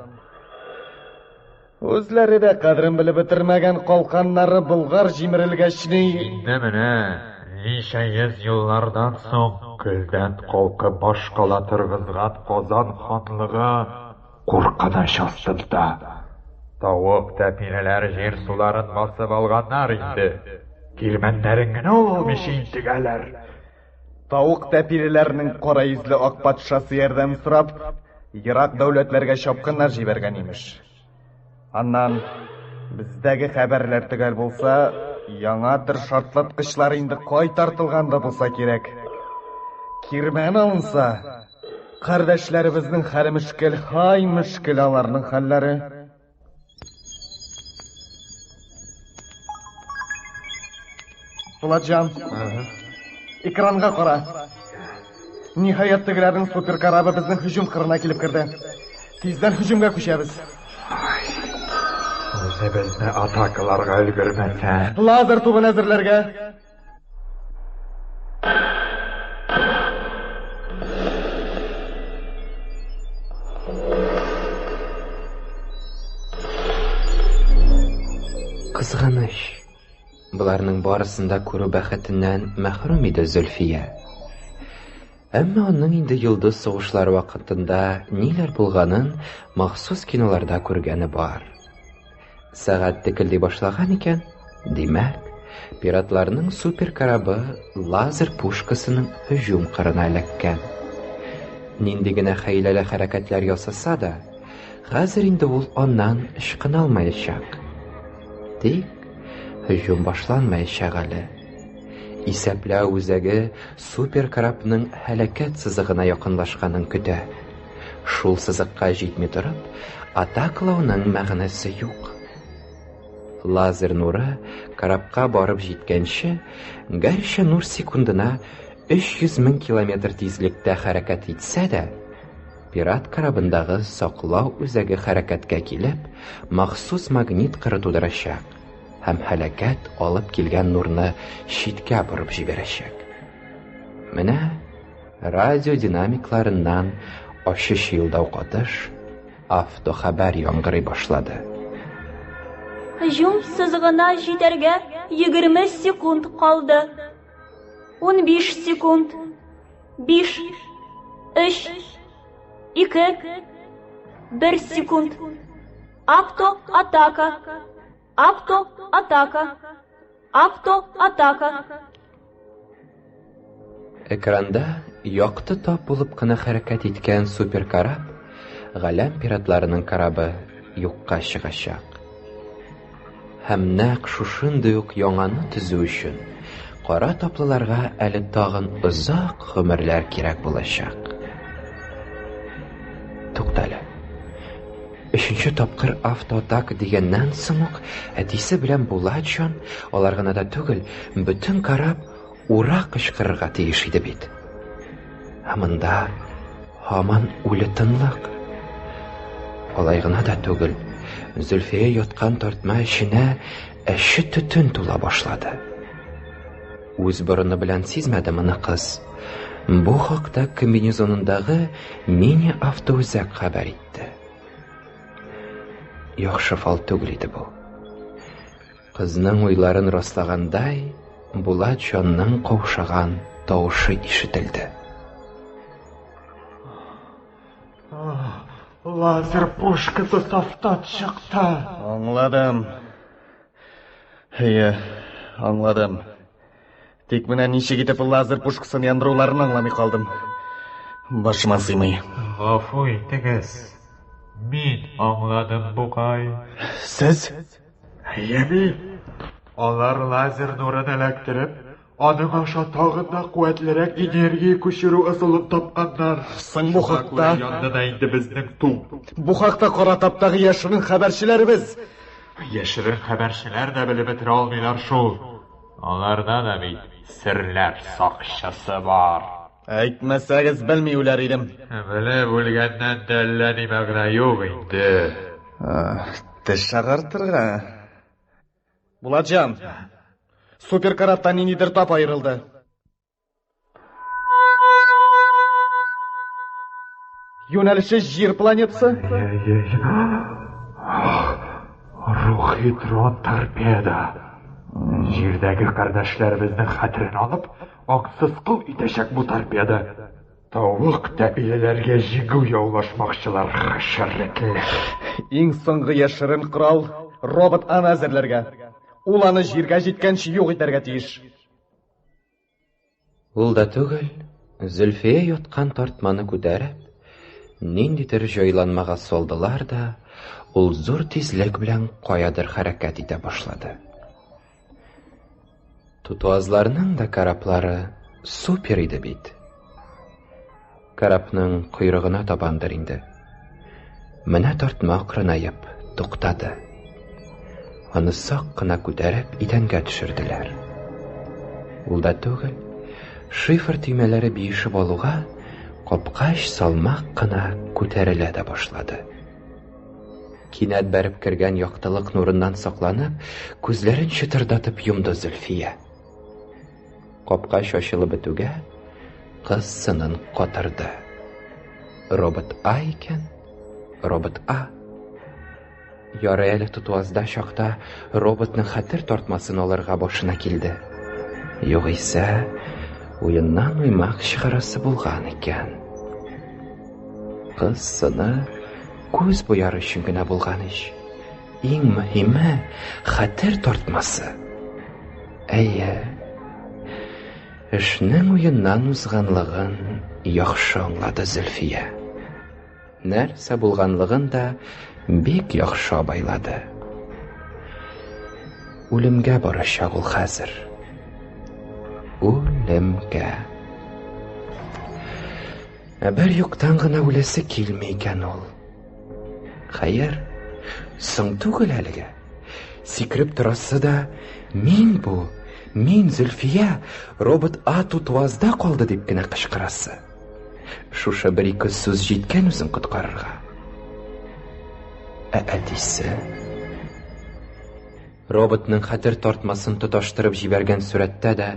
Үзләре дә кадерен белеп бетермәгән калканнары Болгар җимерелгәч ни... Инде менә ничә йөз еллардан соң көлдән калкып башкала торгызган Казан ханлыгы куркыныч астында. Тавык тәпилеләр җир-суларын басып алганнар инде. Кирмәннәрен генә ала алмыйча интегәләр. Тавык тәпилеләрнең кара йөзле ак патшасы ярдәм сорап, ерак дәүләтләргә чапкыннар җибәргән, имеш. Аннан, бездәге хәбәрләр төгәл булса, яңа төр шартлаткычлар инде кайтартылган да булса кирәк. Кирмән алынса, кардәшләребезнең хәле мөшкел, һай мөшкел аларның хәлләре. Булатҗан, экранга кара. Ниһаять, тегеләрнең суперкорабы безнең һөҗүм кырына килеп керде. Тиздән һөҗүмгә күчәбез. Үзебезне атакаларга өлгермәсә. Лазер тубын әзерләргә. Кызганыч, боларның барысын да күрү бәхетеннән мәхрүм иде Зөлфия. Әмма аның инде йолдыз сугышлары вакытында ниләр булганын махсус киноларда күргәне бар. Сәгать текелди башлаган икән, димәк, пиратларның суперкорабы лазер пушкасының һөҗүм кырына эләккән. Нинди генә хәйләле хәрәкәтләр ясаса да, хәзер инде ул аннан ычкына алмаячак. Тик һөҗүм башланмаячак әле. Исәпләү үзәге суперкорабның һәлакәт сызыгына якынлашканын көтә. Шул сызыкка җитми торып, атакалауның мәгънәсе юк. Лазер нуры корабка барып җиткәнче, гәрчә нур секундына 300 мең километр тизлектә хәрәкәт итсә дә, пират корабындагы саклау үзәге хәрәкәткә килеп, махсус магнит кыры тудырачак һәм һәлакәт алып килгән нурны читкә борып җибәрәчәк. Менә Радио динамикларыннан ачы чыелдау катыш автохәбәр яңгырый башлады. Һөҗүм сызыгына җитәргә 20 секунд калды. 15 секунд. 5, 3, 2, 1 секунд. Авто-атака. Авто-атака. Авто-атака. Экранда якты тап булып кына хәрәкәт иткән суперкораб, галәм пиратларының корабы юкка чыгачак. Һәм нәкъ шушындый ук яңаны төзү өчен кара таплыларга әле тагын озак гомерләр кирәк булачак. Туктале. Өченче тапкыр автоатака дигәннән соң ук әтисе белән Булатҗан, алар гына да түгел, бөтен кораб ура кычкырырга тиеш иде бит. Ә монда һаман үле тынлык. Алай гына да түгел, Зөлфия яткан тартма эченә әче төтен тула башлады. Үз борыны белән сизмәде моны кыз. Бу хакта комбинезонындагы мини-автоүзәк хәбәр итте. Яхшы фал түгел иде бу. Кызның уйларын раслагандай, Булат җанның каушаган тавышы ишетелде. Лазер пушкасы сафтан чыкты. Аңладым. Әйе, аңладым. Тик менә ничек итеп лазер пушкасын яндыруларын аңламый калдым. Башыма сыймый. Гафу итегез. Мин аңладым бугай. Сез? Әйе, мин. Алар лазер нурын эләктереп, аның аша тагын да куәтлерәк энергия күчерү ысулын тапканнар. Соң бу хакта янды да инде безнең ту. Бу хакта кара таптагы яшерен хәбәрчеләребез. Яшерен хәбәрчеләр дә белеп бетерә алмыйлар шул. Аларда да бит серләр сакчысы бар. Әйтмәсәгез, белми үләр идем. Белеп үлгәннән дә әллә ни мәгънә юк инде. Теш агартырга. Булатҗан, суперкараттан ниндидер тап аерылды. Юнәлеше Җир планетасы. Рухи дрон торпеда. Җирдәге кардәшләребезнең хәтерен алып, аңсыз кол итәчәк бу торпеда. Тавык тәпилеләргә җиңү яулашмакчылар хәшәрәтләр. Иң соңгы яшерен корал робот аны әзерләргә. Ул аны җиргә җиткәнче юк итәргә тиеш. Ул да түгел, Зөлфия яткан тартманы күтәреп, ниндидер җайланмага салдылар да, ул зур тизлек белән каядыр хәрәкәт итә башлады. Тутуазларның да кораблары супер иде бит. Корабның койрыгына табандыр инде. Менә тартма акрынаеп туктады. Аны сак кына күтәреп идәнгә төшерделәр. Ул да түгел, шифр төймәләре биешеп алуга, капкач салмак кына күтәрелә дә башлады. Кинәт бәреп кергән яктылык нурыннан сакланып, күзләрен чытырдатып йомды Зөлфия. Капкач ачылып бетүгә, кыз сынын катырды. Робот А икән, робот А. Ярый әле тотуазда чакта роботның хәтер тартмасын алырга башына килде. Югыйсә, уеннан уймак чыгарасы булган икән. Кыз сыны күз буяр өчен генә булган ич. Иң мөһиме хәтер тартмасы. Әйе. Эшнең уеннан узганлыгын яхшы аңлады Зөлфия. Нәрсә булганлыгын да бик яхшы абайлады. Үлемгә барачак ул хәзер. Үлемгә. Ә бер юктан гына үләсе килми икән ул. Хәер, соң түгел әлегә. Сикереп торасы да, мин бу, мин Зөлфия, робот А тутуазда калды дип кенә кычкырасы. Шушы бер-ике сүз җиткән үзен коткарырга. Ә әтисе... Роботның хәтер тартмасын тоташтырып җибәргән сурәттә дә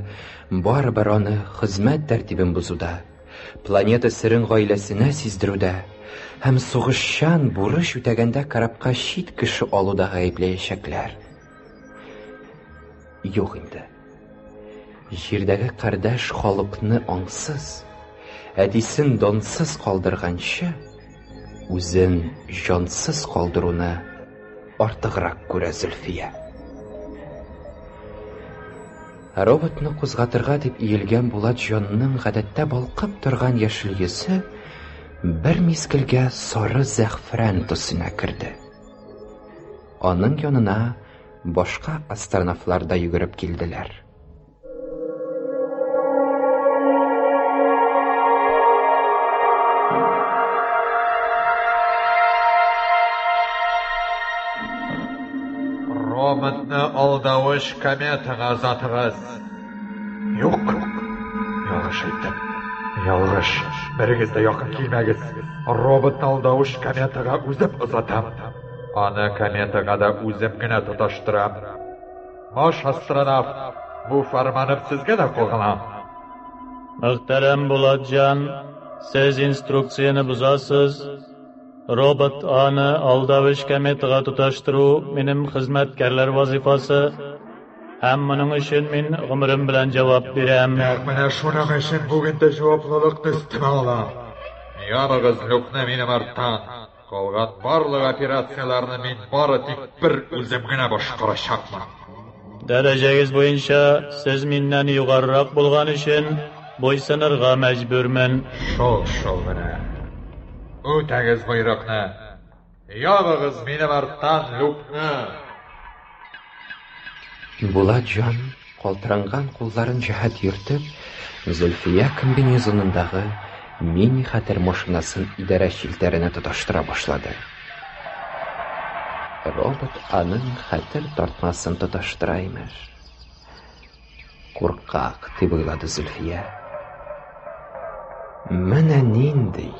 барыбер аны хезмәт тәртибен бозуда, планета серен гаиләсенә сиздерүдә һәм сугышчан бурыч үтәгәндә корабка чит кеше алуда гаепләячәкләр. Юк инде. Җирдәге кардәш халыкны аңсыз, әтисен донсыз калдырганчы, үзен җансыз калдыруны артыграк күрә Зөлфия. Роботны кузгатырга дип иелгән Булат җанның гадәттә балкып торган яшел йөзе бер мизгелгә сары зәгъфран төсенә керде. Аның янына башка астронавтлар да йөгереп килделәр. Роботны алдавыч кометага озатыгыз. Юк, ялгыш әйттем. Ялгыш. Берегез дә якын килмәгез. Роботны алдавыч кометага үзем озатам. Аны кометага да үзем генә тоташтырам. Баш астронавт, бу фәрманым сезгә дә кагыла. Мөхтәрәм Булатҗан, сез инструкцияне бозасыз. Робот аны алдавыч кометага тоташтыру минем хезмәткәрләр вазифасы. Һәм моның өчен мин гомерем белән җавап бирәм. Нәкъ менә шуның өчен бүген дә җаваплылыкны өстемә алам. Ябыгыз люкны минем арттан. Калган барлык операцияләрне мин бары тик бер үзем генә башкарачакмын. Дәрәҗәгез буенча сез миннән югарырак булган өчен буйсынырга мәҗбүрмен. Шул шул менә. Үтәгез боерыкны. Ябыгыз минем арттан люкны. Булат җан калтыранган кулларын җәһәт йөртеп, Зөлфия комбинезонындагы мини-хәтер машинасын идарә челтәренә тоташтыра башлады. Робот аның хәтер тартмасын тоташтыра, имеш. Куркак, дип уйлады Зөлфия. Менә нинди!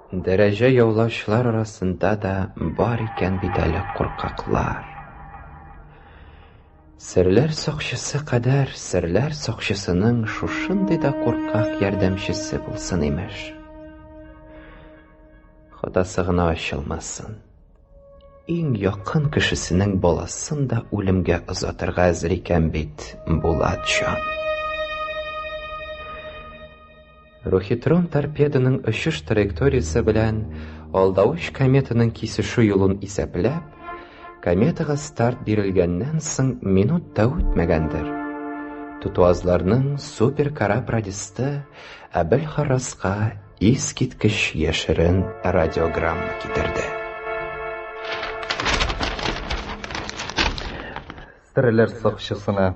Дәрәҗә яулаучылар арасында да бар икән бит әле куркаклар. Серләр сакчысы кадәр серләр сакчысының шушындый да куркак ярдәмчесе булсын имеш. Хатасы гына ачылмасын. Иң якын кешесенең баласын да үлемгә озатырга әзер икән бит Булатҗан. Рухитрон торпеданың очыш траекториясе белән алдавыч кометаның кисешү юлын исәпләп, кометага старт бирелгәннән соң минут та үтмәгәндер. Тутуазларның суперкораб радисты Әбелхараска Искиткеч яшерен радиограмма китерде. Серләр сакчысына.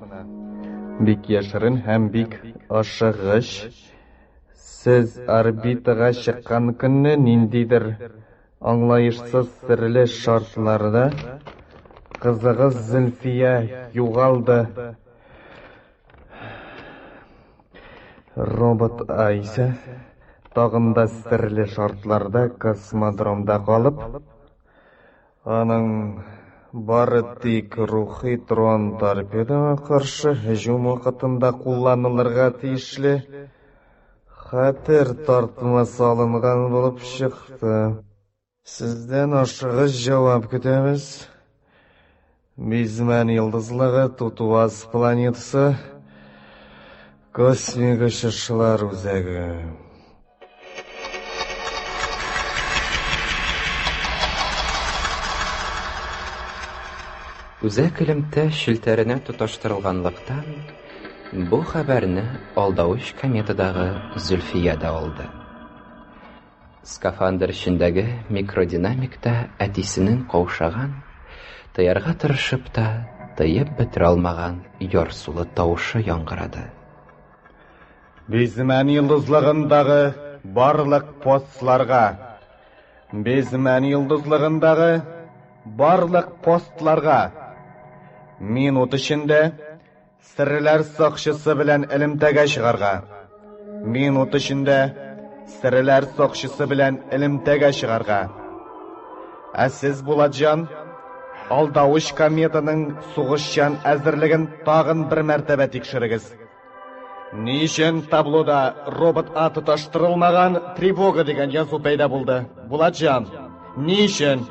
Бик яшерен һәм бик ашыгыч. Сез орбитага чыккан көнне ниндидер аңлаешсыз серле шартларда кызыгыз Зөлфия югалды. Робот А исә тагын да серле шартларда космодромда калып, аның бары тик рухи трон торпедога каршы һөҗүм вакытында кулланылырга тиешле хәтер тартмасы алынган булып чыкты. Сездән ашыгыч җавап көтәбез. Бизмән йолдызлыгы, Тутуаз планетасы, космик очышлар үзәге. Үзәк элемтә челтәренә тоташтырылганлыктан, бу хәбәрне алдавыч кометадагы Зөлфия дә алды. Скафандр эчендәге микродинамикта әтисенең каушаган, тыярга тырышып та, тыеп бетерә алмаган ярсулы тавышы яңгырады. Бизмән йолдызлыгындагы барлык постларга! Бизмән йолдызлыгындагы барлык постларга! Минут эчендә Серләр сакчысы белән элемтәгә чыгарга. Минут эчендә серләр сакчысы белән элемтәгә чыгарга. Ә сез, Булатҗан, алдавыч кометаның сугышчан әзерлеген тагын бер мәртәбә тикшерегез. Ни өчен таблода робот А тоташтырылмаган тревога дигән язу пәйда булды? Булатҗан, ни өчен?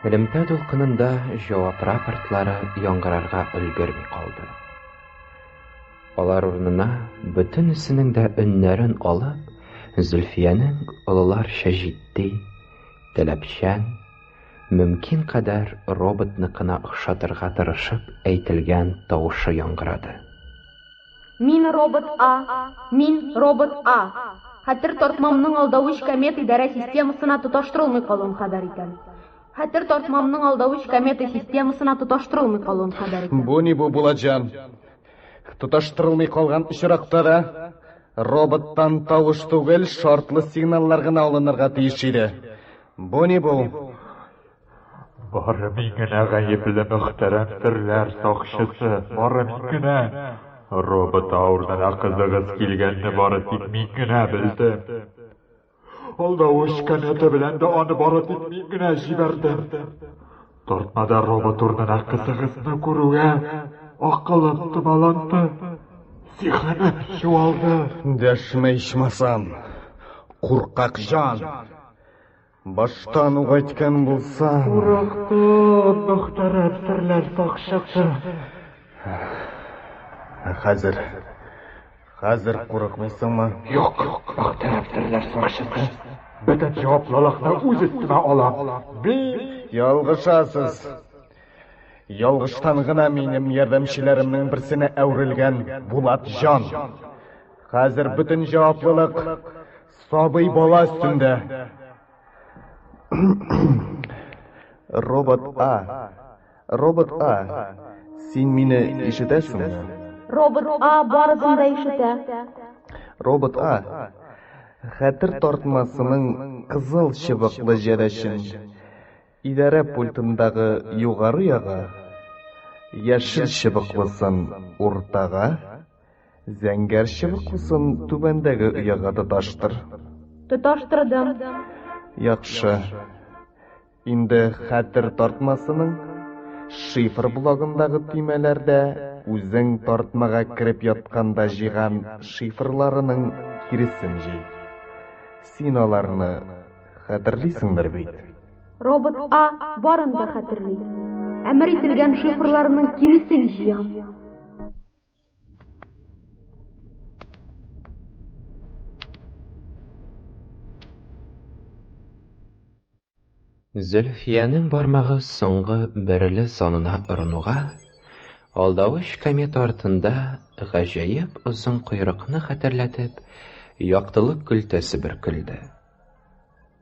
Элемтә дулкынында җавап рапортлары яңгырарга өлгерми калды. Алар урынына бөтенесенең дә өннәрен алып, Зөлфиянең олыларча җитди, таләпчән, мөмкин кадәр роботныкына охшатырга тырышып әйтелгән тавышы яңгырады. Мин робот А, мин робот А. Хәтер тартмамның алдавыч комета идарә системасына тоташтырылмый калуын хәбәр итәм. Хәтер тартмамның алдавыч комета системасына тоташтырылмый калуын хәбәр итәм. Бу ни бу, Булатҗан? Тоташтырылмый калган очракта да роботтан тавыш түгел, шартлы сигналлар гына алынырга тиеш иде. Бу ни бу? Бары мин генә гаепле, мөхтәрәм серләр сакчысы, бары мин генә. Робот урынына кызыгыз килгәнне бары тик мин генә белдем. Алдавыч комета белән дә аны бары тик мин генә җибәрдем. Тартмада робот урынына кызыгызны күрүгә, акылым томаланды, зиһенем чуалды. Дәшмә ичмасам, куркак җан! Баштан ук әйткән булсаң. Курыктым, мөхтәрәм серләр сакчысы. Ә хәзер, хәзер курыкмыйсыңмы? Юк, мөхтәрәм серләр сакчысы. Бөтен җаваплылыкны үз өстемә алам. Мин Ялгышасыз. Ялгыштан гына минем ярдәмчеләремнең берсенә әверелгән Булат җан. Хәзер бөтен җаваплылык Сабый бала өстендә. Робот А. Робот А. Син мине ишетәсеңме? Робот А барысын да ишетә. Робот А. Хәтер тартмасының кызыл чыбыклы җәләшен идарә пультындагы югары ягы, Яшел чыбыклысын уртага, зәңгәр чыбыклысын түбәндәге ояга тоташтыр. Тоташтырдым. Яхшы. Инде хәтер тартмасының шифр блогындагы төймәләрдә үзең тартмага кереп ятканда җыйган шифрларының киресен җый. Син аларны хәтерлисеңдер бит? Робот А барын да хәтерли. Әмер ителгән шифрларның киресен җыям. Зөлфиянең бармагы соңгы берле санына орынуга, алдавыч комета артында гаҗәеп озын койрыкны хәтерләтеп, яктылык көлтәсе бөркелде.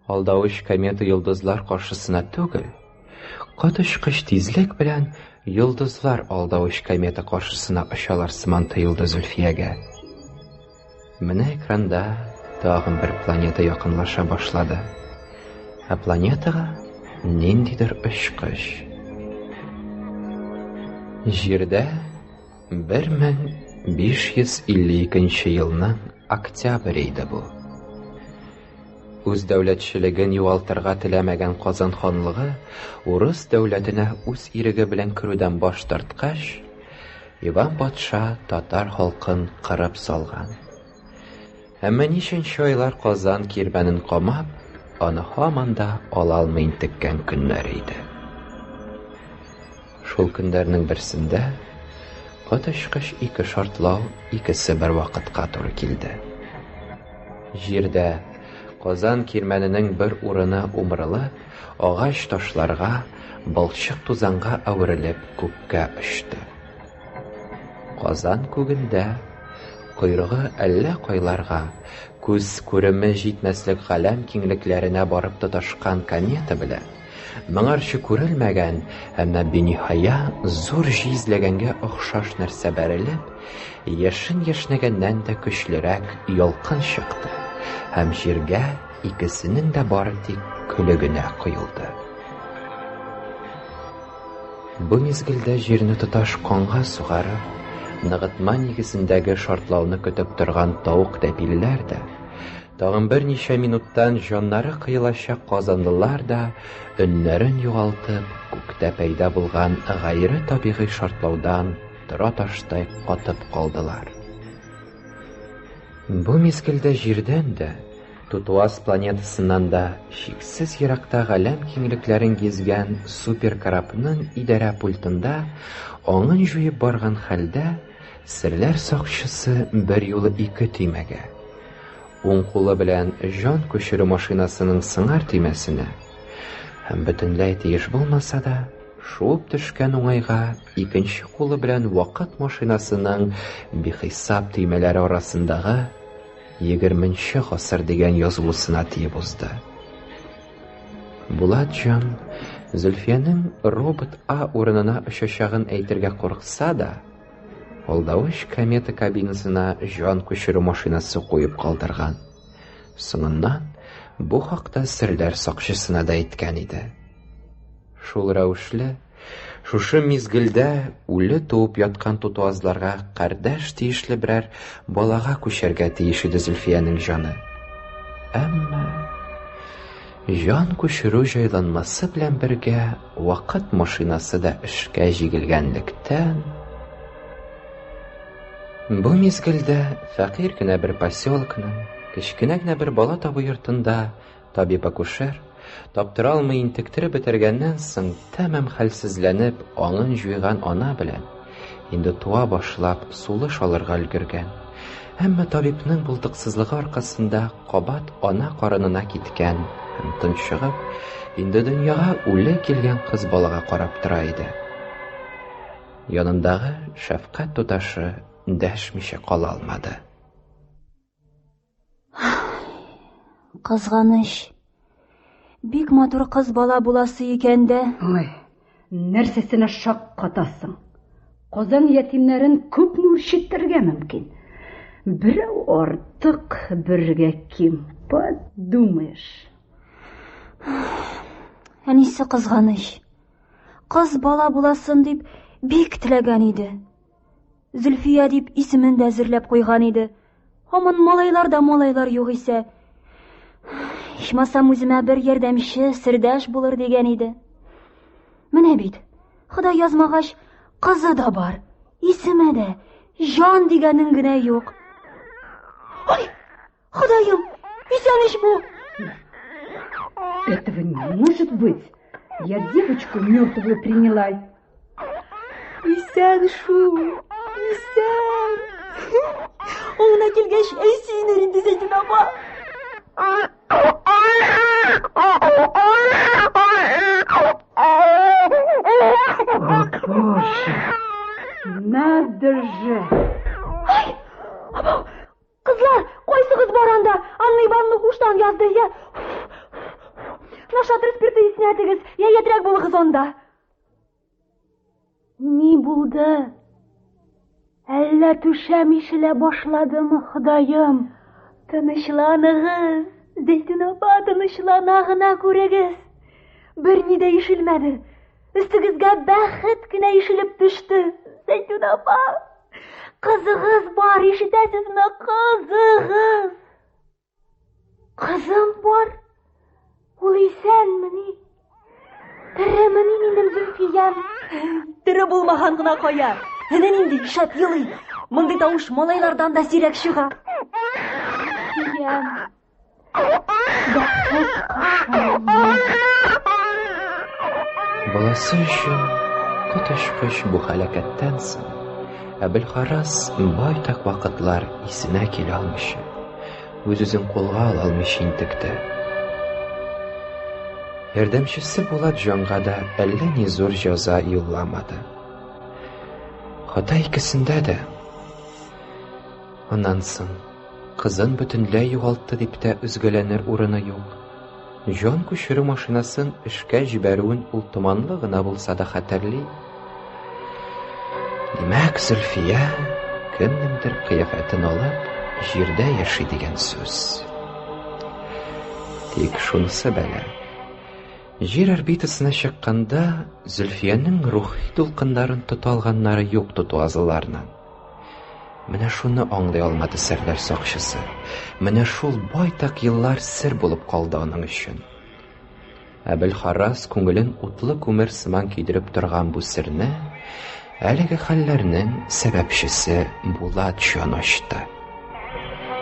Алдавыч комета йолдызлар каршысына түгел, коточкыч тизлек белән йолдызлар алдавыч комета каршысына очалар сыман тоелды Зөлфиягә. Менә экранда тагын бер планета якынлаша башлады. Ә планетага ниндидер очкыч. Җирдә 1552 елның октябре иде бу. Үз дәүләтчелеген югалтырга теләмәгән Казан ханлыгы урыс дәүләтенә үз иреге белән керүдән баш тарткач, Иван патша татар халкын кырып салган. Әмма ничәнче айлар Казан кирмәнен камап, аны һаман да ала алмый интеккән көннәр иде. Шул көннәрнең берсендә коточкыч ике шартлау икесе бер вакытка туры килде. Җирдә Казан кирмәненең бер урыны умырылып, агач ташларга, балчык тузанга әверелеп күккә очты. Казан күгендә койрыгы әллә кайларга, күз күреме җитмәслек галәм киңлекләренә барып тоташкан комета белән, моңарчы күрелмәгән, әмма биниһая зур җизләгәнгә охшаш нәрсә бәрелеп, яшен яшьнәгәннән дә көчлерәк ялкын чыкты һәм җиргә икесенең дә бары тик көле генә коелды. Бу мизгелдә җирне тоташ канга сугарып, ныгытма нигезендәге шартлауны көтеп торган тавык тәпилеләр дә, тагын берничә минуттан җаннары кыелачак казанлылар да өннәрен югалтып, күктә пәйда булган гайре табигый шартлаудан тораташтай катып калдылар. Бу мизгелдә җирдән дә, Тутуаз планетасыннан да чиксез еракта галәм киңлекләрен гизгән суперкорабның идарә пультында аңын җуеп барган хәлдә серләр сакчысы берьюлы ике төймәгә, уң кулы белән җан күчерү машинасының сыңар төймәсенә һәм бөтенләй тиеш булмаса да, шуып төшкән уңайга икенче кулы белән вакыт машинасының бихисап төймәләре арасындагы Егерменче гасыр дигән язулысына тиеп узды. Булат җан Зөлфиянең робот А урынына очачагын әйтергә курыкса да, алдавыч комета кабинасына җан күчерү машинасы куеп калдырган. Соңыннан бу хакта серләр сакчысына да әйткән иде. Шул рәвешле, шушы мизгелдә үле туып яткан тутуазларга кардәш тиешле берәр балага күчәргә тиеш иде Зөлфиянең җаны. Әмма җан күчерү җайланмасы белән бергә вакыт машинасы да эшкә җигелгәнлектән, бу мизгелдә фәкыйрь генә бер поселокның кечкенә генә бер бала табу йортында Табиб-акушер, таптыра алмый интектереп бетергәннән соң, тәмам хәлсезләнеп, аңын җуйган ана белән, инде туа башлап, сулыш алырга өлгергән, әмма табибның булдыксызлыгы аркасында кабат ана карынына киткән һәм тончыгып, инде дөньяга үле килгән кыз балага карап тора иде. Янындагы шәфкать туташы дәшмичә кала алмады. Кызганыч. Бик матур кыз бала буласы икән дә. Ой, нәрсәсенә шаккатасың? Казан ятимнәрен күпме үрчетергә мөмкин? Берәү артык, бергә ким. Подумаешь. Әнисе кызганыч. Кыз бала буласын дип, Бик теләгән иде. Зөлфия дип исемен дә әзерләп куйган иде. Һаман малайлар да малайлар югыйсә. Ичмасам үземә бер ярдәмче, сердәш булыр дигән иде. Менә бит, Ходай язмагач, кызы да бар, исеме дә, җан дигәнең генә юк. Ой, Ходаем, исән ич бу! Этого не может быть. Я девочку мертвую приняла. Исән шул, исән. Аңына килгәч, әй сөенер инде Зәйтүн апа. О, боже, надо же! Ай, абау, Кызлар, кайсыгыз бар анда? Анна Ивановна һуштан язды, я. Нашатырь спирты иснәтегез, я ятрәк булыгыз анда. Ни булды? Әллә түшәм ишелә башладымы, Ходаем? Тынычланыгыз, Зәйтүн апа, тынычлана гына күрегез. Берни дә ишелмәде. Өстегезгә бәхет кенә ишелеп төште, Зәйтүн апа. Кызыгыз бар, ишетәсезме? Кызыгыз! Кызым бар. Ул исәнмени? Теремени минем Зөлфиям? Тере булмаган гына кая? Әнә нинди шәп елый. Мондый тавыш малайлардан да сирәк чыга. Зөлфиям. Бәхет кошым. Баласы өчен коточкыч бу һәлакәттән соң Әбелхарас байтак вакытлар исенә килә алмыйча, үз-үзен кулга ала алмыйча интекте. Ярдәмчесе Булат җанга да әллә ни зур җәза юлламады. Хата икесендә дә. Аннан соң Кызын бөтенләй югалтты дип тә өзгәләнер урыны юк. Җан күчерү машинасын эшкә җибәрүен ул томанлы гына булса да хәтерли. Димәк, Зөлфия кемнеңдер кыяфәтен алып, җирдә яши дигән сүз. Тик шунысы бәла. Җир орбитасына чыкканда Зөлфиянең рухи дулкыннарын тота алганнары юк тотуазыларның. Менә шуны аңлый алмады серләр сакчысы. Менә шул байтак еллар сер булып калды аның өчен. Әбелхарас күңелен утлы күмер сыман көйдереп торган бу серне әлеге хәлләрнең сәбәпчесе Булат җан ачты.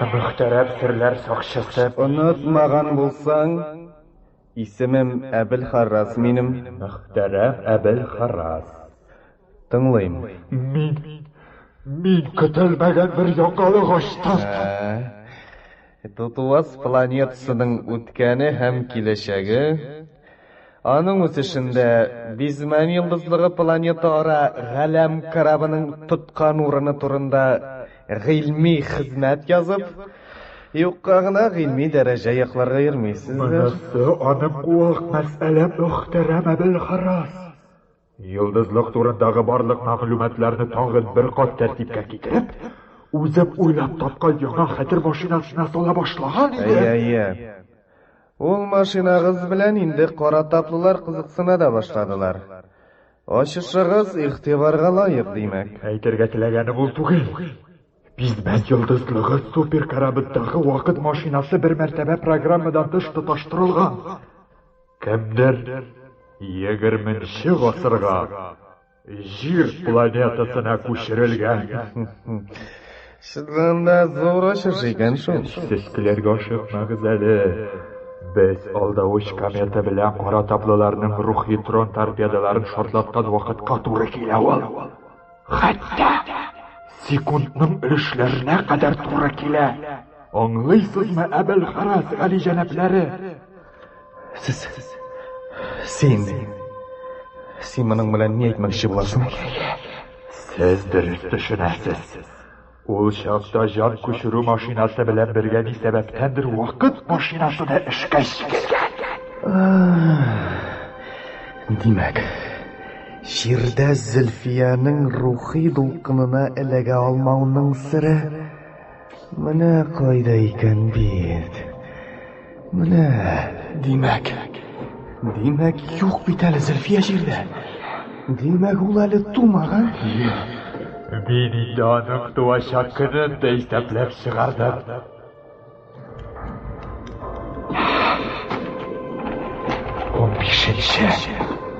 Мөхтәрәм серләр сакчысы. Онытмаган булсаң, исемем Әбелхаррас минем. Мөхтәрәм Әбелхаррас. Тыңлыйм. Мин, мин көтелмәгән бер яңалык ачтым. Тутуас планетасының үткәне һәм киләчәге, аның үсешендә Бизмән йолдызлыгы планетаара галәм корабының тоткан урыны турында гыйльми хезмәт язып, юкка гына гыйльми дәрәҗә якларга йөрмисездер. Монысы аның вак мәсьәлә, мөхтәрәм Әбелхарас. Йолдызлык турындагы барлык мәгълүматларны тагын бер кат тәртипкә китереп, үзем уйлап тапкан яңа хәтер машинасына сала башлаган идем. Әйе, әйе. Ул машинагыз белән инде кара таплылар кызыксына да башладылар. Ачышыгыз игътибарга лаек, димәк. Әйтергә теләгәнем ул түгел. Бизмән йолдызлыгы суперкорабындагы вакыт машинасы бер мәртәбә программадан тыш тоташтырылган. Кемдер егерменче гасырга Җир планетасына күчерелгән. Чыннан да зур ачыш икән шул. Сез көләргә ашыкмагыз әле. Без алдавыч комета белән кара таплыларның рухи трон торпедаларын шартлаткан вакытка туры килә ул. Хәтта секундның өлешләренә кадәр туры килә. Аңлыйсызмы, Әбелхарас галиҗәнапләре? Сез син син моның белән ни әйтмәкче буласың? Сез дөрес төшенәсез. Ул чакта җан күчерү машинасы белән бергә ни сәбәптәндер вакыт машинасы да эшкә җигелгән. Димәк, җирдә Зөлфиянең рухи дулкынына эләгә алмауның сере менә кайда икән бит. Менә, димәк, димәк, юк бит әле Зөлфия җирдә. Димәк, ул әле тумаган? Мин инде аның туачак көнен дә исәпләп чыгардым. 15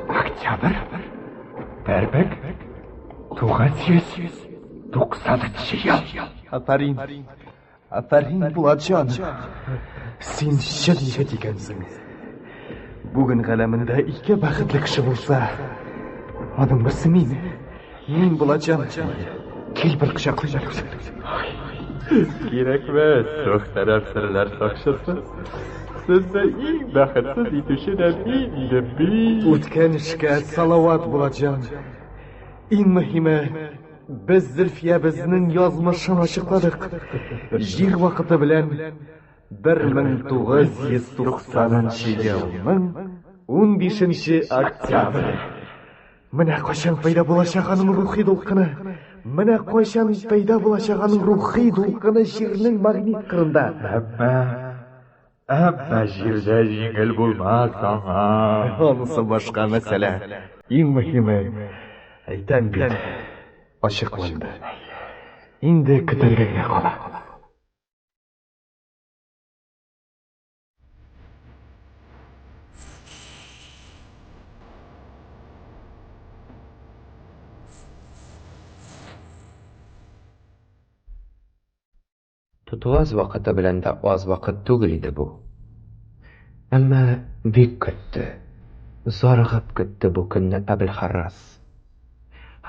октябрь 1990 ел. Афәрин. Афәрин, Булатҗан. Син чын егет икәнсең. Бүген галәмендә ике бәхетле кеше булса, аның берсе мин. Мин, Булатҗан. Кил бер кочаклыйм әле үзеңне. Кирәкмәс, мөхтәрәм серләр сакчысы. Сезне иң бәхетсез итүче дә мин идем, мин. Үткән эшкә салават, Булатҗан. Иң мөһиме, без Зөлфиябезнең язмышын ачыкладык. Җир вакыты белән 1990 елның 15 октябре. Менә кайчан пәйда булачак аның рухи дулкыны. Менә кайчан пәйда булачак аның рухи дулкыны җирнең магнит кырында. Әмма, әмма җирдә җиңел булмас аңа. Анысы башка мәсьәлә. Иң мөһиме, әйтәм бит, ачыкланды. Инде көтәргә генә кала. Тутуаз вакыты белән дә аз вакыт түгел иде бу. Әмма бик көтте, зарыгып көтте бу көнне Әбелхаррас.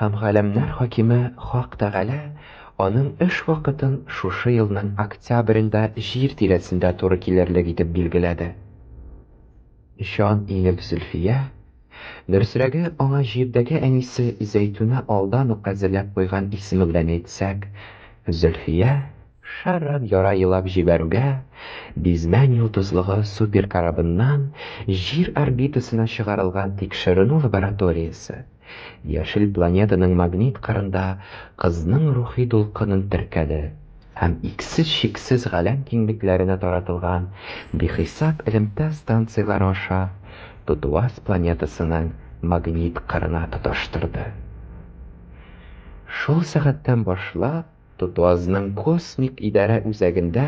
Һәм галәмнәр хакиме Хак Тәгалә аның эш вакытын шушы елның октябрендә Җир тирәсендә туры килерлек итеп билгеләде. Җан иңеп Зөлфия, дөресрәге, аңа Җирдәге әнисе Зәйтүнә алдан ук әзерләп куйган исеме белән әйтсәк, Зөлфия, шәрран яра елап җибәрүгә, Бизмән йолдызлыгы суперкорабыннан Җир орбитасына чыгарылган тикшеренү лабораториясе, Яшел планетаның магнит кырында кызның рухи дулкынын теркәде һәм иксез-чиксез галәм киңлекләренә таратылган бихисап элемтә станцияләре аша Тутуаз планетасының магнит кырына тоташтырды. Шул сәгатьтән башлап Тутуазның космик идарә үзәгендә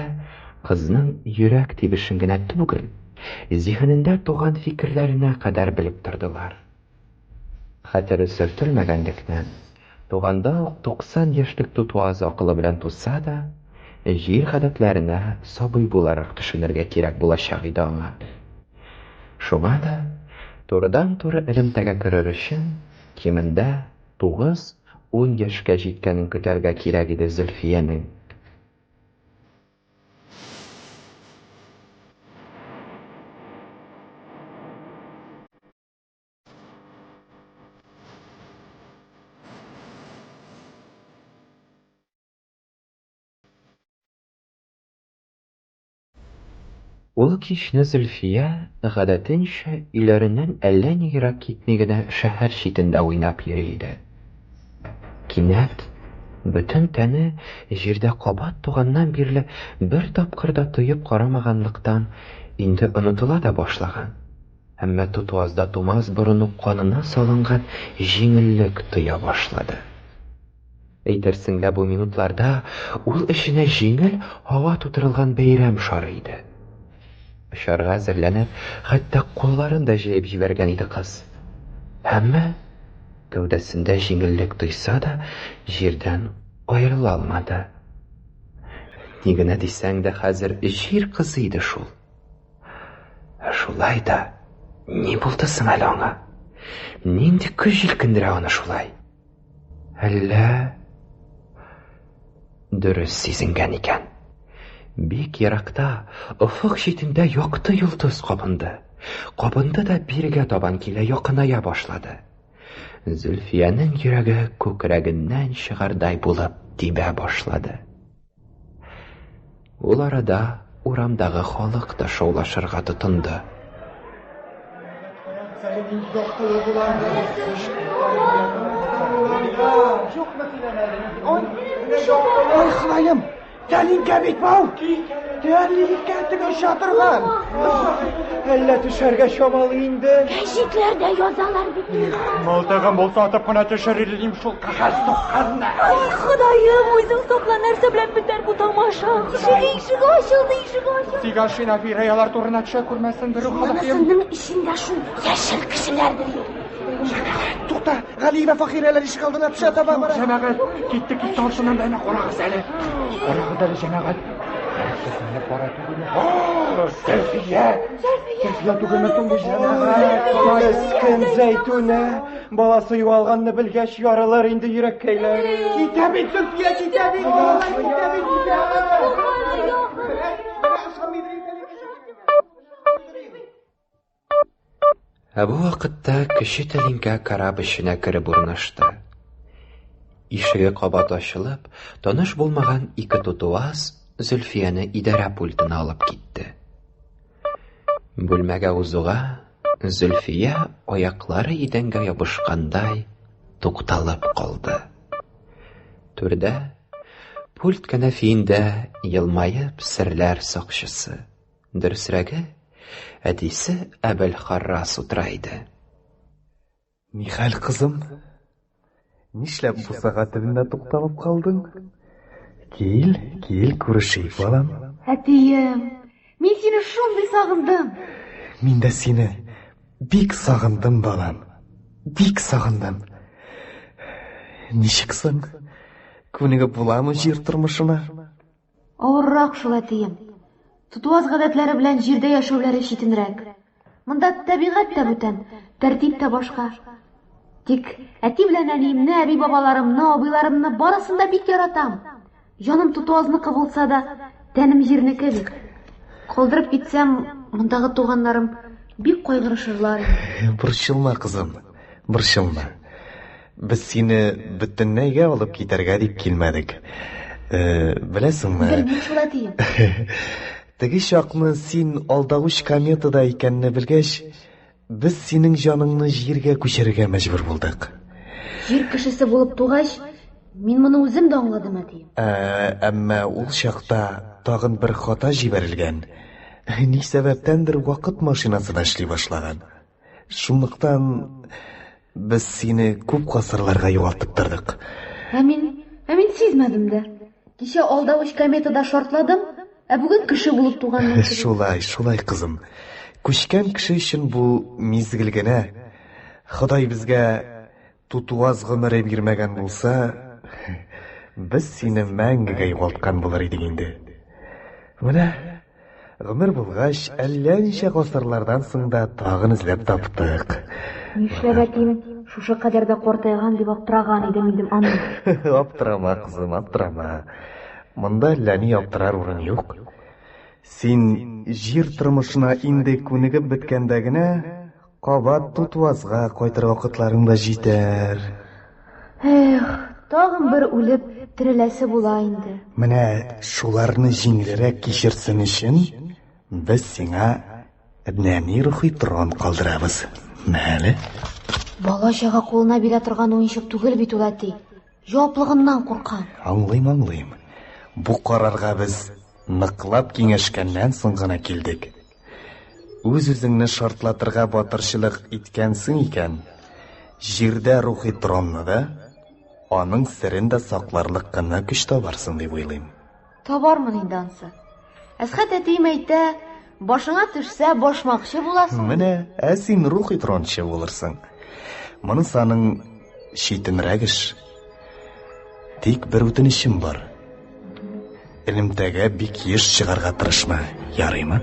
кызның йөрәк тибешен генә түгел, зиһенендә туган фикерләренә кадәр белеп тордылар. Хәтере сөртелмәгәнлектән, туганда ук 90 яшьлек Тутуаз акылы белән туса да, җир гадәтләренә сабый буларак төшенергә кирәк булачак иде аңа. Шуңа да, турыдан-туры элемтәгә керер өчен, кимендә тугыз-ун яшькә җиткәнен көтәргә кирәк иде Зөлфиянең. Ул кичне Зөлфия, гадәтенчә, өйләреннән әллә ни ерак китми генә шәһәр читендә уйнап йөри иде. Кинәт, бөтен тәне җирдә кабат туганнан бирле бер тапкыр да тоеп карамаганлыктан, инде онытыла да башлаган, әмма тутуазда тумас борын ук канына салынган җиңеллек тоя башлады. Әйтерсең лә бу минутларда ул эченә җиңел һава тутырылган бәйрәм шары иде. Очарга әзерләнеп, хәтта кулларын да җәеп җибәргән иде кыз. Әмма гәүдәсендә җиңеллек тойса да, җирдән аерыла алмады. Ни генә дисәң дә, хәзер җир кызы иде шул. Ә шулай да ни булды соң әле аңа? Нинди көч җилкендерә аны шулай? Әллә дөрес сизенгән икән. Бик еракта, офык читендә якты йолдыз кабынды. Кабынды да бирегә табан килә, якыная башлады. Зөлфиянең йөрәге күкрәгеннән чыгардай булып тибә башлады. Ул арада урамдагы халык та шаулашырга тотынды. Ай, Ходаем! Тәлинкә бит бу! Тәлинкә теге оча торган! Әллә төшәргә чамалый инде? Гәҗитләрдә язалар бит. Мылтыгым булса атып кына төшерер идем шул кәгазь тукканны. Ай, Ходаем, үзең сакла, нәрсә белән бетәр бу тамаша? Ишеге, ишеге ачылды, ишеге ачылды. Тик ашина алар турына төшә күрмәсен бер үк Ходаем. Монысының эчендә шул яшел кешеләрдер юк. Җәмәгать, тукта, Галиева Фахирәләр ишек алдына төшә таба бара. Җәмәгать, китте, китте артыннан да әнә карагыз әле. Карагыз әле, җәмәгать. Без менеп бара түгелме? Зөлфия! Зөлфия түгелме соң бу җәмәгать? Мескен Зәйтүнә, баласы югалганны белгәч, ярылыр инде йөрәккәйләре. Китә бит Зөлфия, китә бит, балалар, китә бит, китә. Ә бу вакытта кече тәлинкә кораб эченә кереп урнашты. Ишеге кабат ачылып, таныш булмаган ике тутуаз Зөлфияне идарә пультына алып китте. Бүлмәгә узуга, Зөлфия аяклары идәнгә ябышкандай тукталып калды. Түрдә, пульт кәнәфиендә елмаеп серләр сакчысы Дөресрәге, әтисе Әбелхаррас утыра иде. Нихәл, кызым? Нишләп бусага төбендә тукталып калдың? Кил, кил, күрешик, балам. Әтием, мин сине шундый сагындым. Мин дә сине бик сагындым, балам. Бик сагындым. Ничек соң? Күнегеп буламы җир тормышына? Авыррак шул, әтием. Тутуаз гадәтләре белән җирдә яшәүләре читенрәк. Монда табигать тә бүтән, тәртип тә башка. Тик әти белән әниемне, әби-бабаларымны, абыйларымны барысын да бик яратам. Җаным тутуазныкы булса да, тәнем җирнеке бит. Калдырып китсәм, мондагы туганнарым бик кайгырышырлар инде. Борчылма, кызым, борчылма. Без сине бөтенләйгә алып китәргә дип килмәдек. Э, беләсеңме? Белмим шул, әтием. Теге чакны син алдавыч кометада икәнне белгәч, без синең җаныңны җиргә күчерергә мәҗбүр булдык. Җир кешесе булып тугач, мин моны үзем дә аңладым, әтием. Ә, әмма ул чакта тагын бер хата җибәрелгән. Ни сәбәптәндер вакыт машинасы да эшли башлаган. Шунлыктан без сине күп гасырларга югалтып тордык. Ә мин, ә мин сизмәдем дә. Кичә алдавыч кометада шартладым, ә бүген кеше булып туганмын. Шулай, шулай, кызым. Күчкән кеше өчен бу мизгел генә. Ходай безгә тутуаз гомере бирмәгән булса, без сине мәңгегә югалткан булыр идек инде. Менә Гомер булгач, әллә ничә гасырлардан соң да тагын эзләп таптык. Нишләп әтием шушы кадәр дә картайган дип аптыраган идем идем аны. Аптырама, кызым, аптырама. Монда әллә ни аптырар урын юк. Син җир тормышына инде күнегеп беткәндә генә кабат Тутуазга кайтыр вакытларың да җитәр. Эх, тагын бер үлеп тереләсе була инде. Менә шуларны җиңелрәк кичерсен өчен без сиңа нәни рухи трон калдырабыз. Мәле. Бала-чага кулына бирә торган уенчык түгел бит ул, әти. Җаваплыгыннан куркам. Аңлыйм, аңлыйм. Бу карарга без ныклап киңәшкәннән соң гына килдек. Үз-үзеңне шартлатырга батырчылык иткәнсең икән, җирдә рухи тронны да, аның серен дә сакларлык кына көч табарсың дип уйлыйм. Табармын инде ансы. Әсхәт әтием әйтә, башыңа төшсә, башмакчы буласың. Менә, ә син рухи трончы булырсың. Монысы аның читенрәк эш. Тик бер үтенечем бар. Элемтәгә бик еш чыгарга тырышма, ярыймы?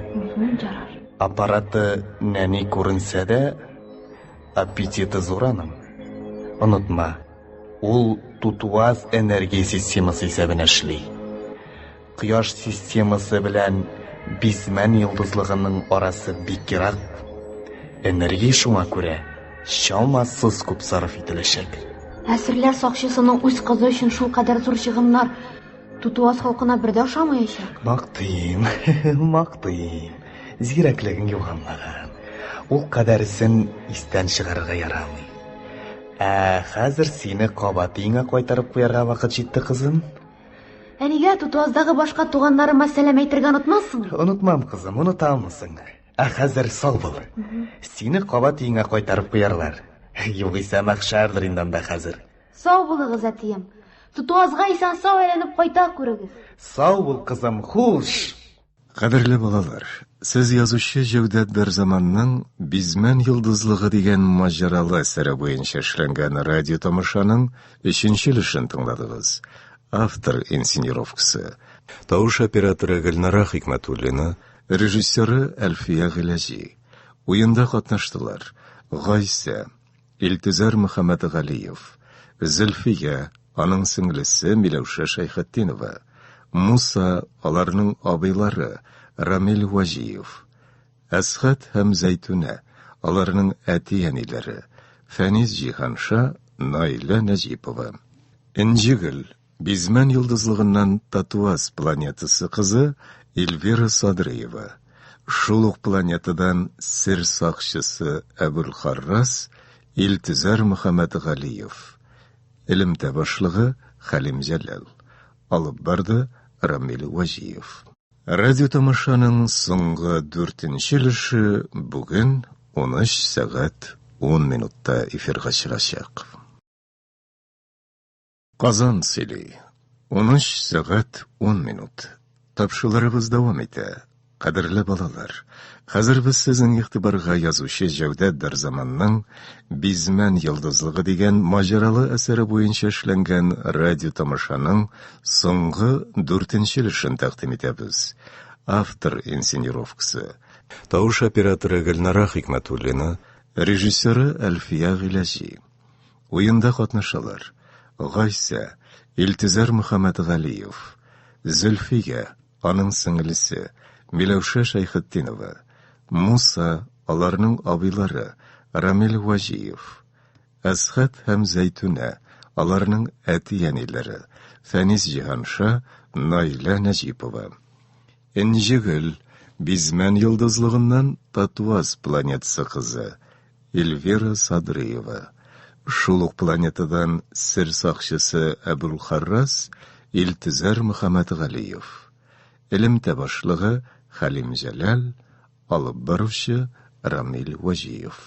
Ярар. Аппараты нәни күренсә дә, аппетиты зур аның. Онытма, ул тутуаз энергия системасы исәбенә эшли. Кояш системасы белән Бизмән йолдызлыгының арасы бик ерак. Энергия шуңа күрә чамасыз күп сарыф ителәчәк. Әсирләр сакчысының үз кызы өчен шулкадәр зур чыгымнар Тутуаз халкына бер дә ошамаячак. Мактыйм, мактыйм. Зирәклегең юганлаган. Ул кадәресен истән чыгарырга ярамый. Ә хәзер сине кабат өеңә кайтарып куярга вакыт җитте, кызым. Әнигә Тутуаздагы башка туганнарыма сәлам әйтергә онытмассың? Онытмам, кызым, оныта алмассың. Ә хәзер сау бул. Сине кабат өеңә кайтарып куярлар. Югыйсә мәхшәрдер инде анда хәзер. Сау булыгыз, әтием. Тутуазга исән-сау әйләнеп кайта күрегез. Сау бул, кызым, хуш. Кадерле балалар, сез язучы Җәүдәт Дәрзаманның Бизмән йолдызлыгы дигән маҗаралы әсәре буенча эшләнгән радио тамашаның өченче өлешен тыңладыгыз. Автор инсценировкасы, тавыш операторы Гөлнара Хикмәтуллина, режиссеры Әлфия Гыйләҗи. Уенда катнаштылар: Гайсә, Илтөзәр Мөхәммәтгалиев, Зөлфия, аның сеңлесе Миләүшә Шәйхетдинова, Муса, аларның абыйлары Рамил Вәҗиев, Әсхәт һәм Зәйтүнә, аларның әти-әниләре Фәнис Җиһанша, Наилә Нәҗипова. Энҗегөл, Бизмән йолдызлыгыннан Татуаз планетасы кызы Эльвира Садриева, шул ук планетадан сер сакчысы Әбүлхаррас Илтөзәр Мөхәммәтгалиев, элемтә башлыгы Хәлим Җәләл, алып барды Рамил Вәҗиев. Радиотамашаның соңгы дүртенче өлеше бүген 13 сәгать 10 минутта эфирга чыгачак. Казан сөйли. 13 сәгать 10 минут. Тапшыруларыбыз дәвам итә. Кадерле балалар, хәзер без сезнең игътибарга язучы Җәүдәт Дәрзаманның Бизмән йолдызлыгы дигән маҗаралы әсәре буенча эшләнгән радио тамашаның соңгы дүртенче өлешен тәкъдим итәбез. Автор инсценировкасы, тавыш операторы Гөлнара Хикмәтуллина, режиссеры Әлфия Гыйләҗи. Уенда катнашалар: Гайсә, Илтөзәр Мөхәммәтгалиев, Зөлфия, аның сеңлесе, Миләүшә Шәйхетдинова, Муса, аларның абыйлары, Рамил Вәҗиев, Әсхәт һәм Зәйтүнә, аларның әти-әниләре, Фәнис Җиһанша, Наилә Нәҗипова. Энҗегөл, Бизмән йолдызлыгыннан Татуаз планетасы кызы, Эльвира Садриева, шул ук планетадан сер сакчысы Әбүлхаррас Илтөзәр Мөхәммәтгалиев, элемтә башлыгы Хәлим Җәләл, алып баручы Рамил Вәҗиев.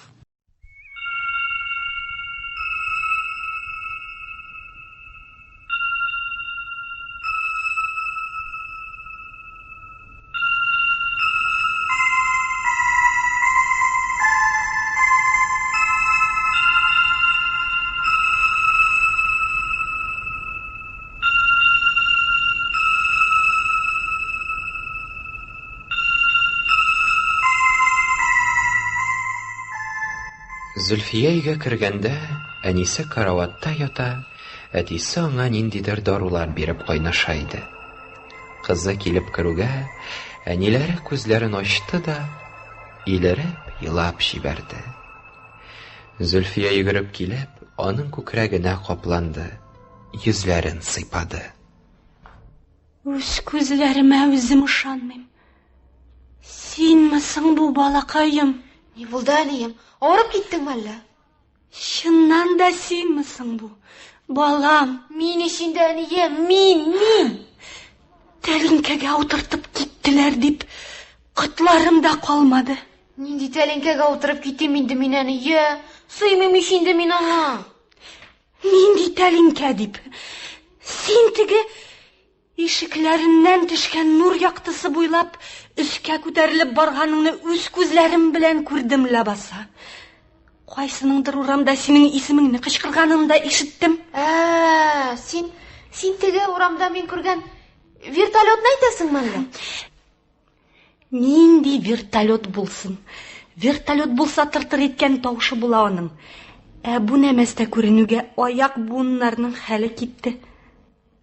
Зөлфия өйгә кергәндә, әнисе караватта ята, әтисе аңа ниндидер дарулар биреп кайнаша иде. Кызы килеп керүгә, әниләре күзләрен ачты да, илереп елап җибәрде. Зөлфия йөгереп килеп, аның күкрәгенә капланды, йөзләрен сыйпады. Үз күзләремә үзем ышанмыйм. Синме соң бу балакаем? Ни булды, әнием? Авырып киттеңме әллә? Чыннан да синме соң бу? Балам. Мин ич инде, әнием, мин, мин. Тәлинкәгә утыртып киттеләр дип, котларым да калмады. Нинди тәлинкәгә утырып китим инде мин, әния? Сыймыйм ич инде мин аңа. Нинди тәлинкә дип? Син теге Ишекләреннән төшкән нур яктысы буйлап өскә күтәрелеп барганыңны үз күзләрем белән күрдем ләбаса. Кайсыныңдыр урамда синең исемеңне кычкырганын да ишеттем. Ә, син, син теге урамда мин күргән вертолетны әйтәсеңме әллә? Нинди вертолет булсын? Вертолет булса тыр-тыр иткән тавышы була аның. Ә бу нәмәстә күренүгә аяк буыннарының хәле китте.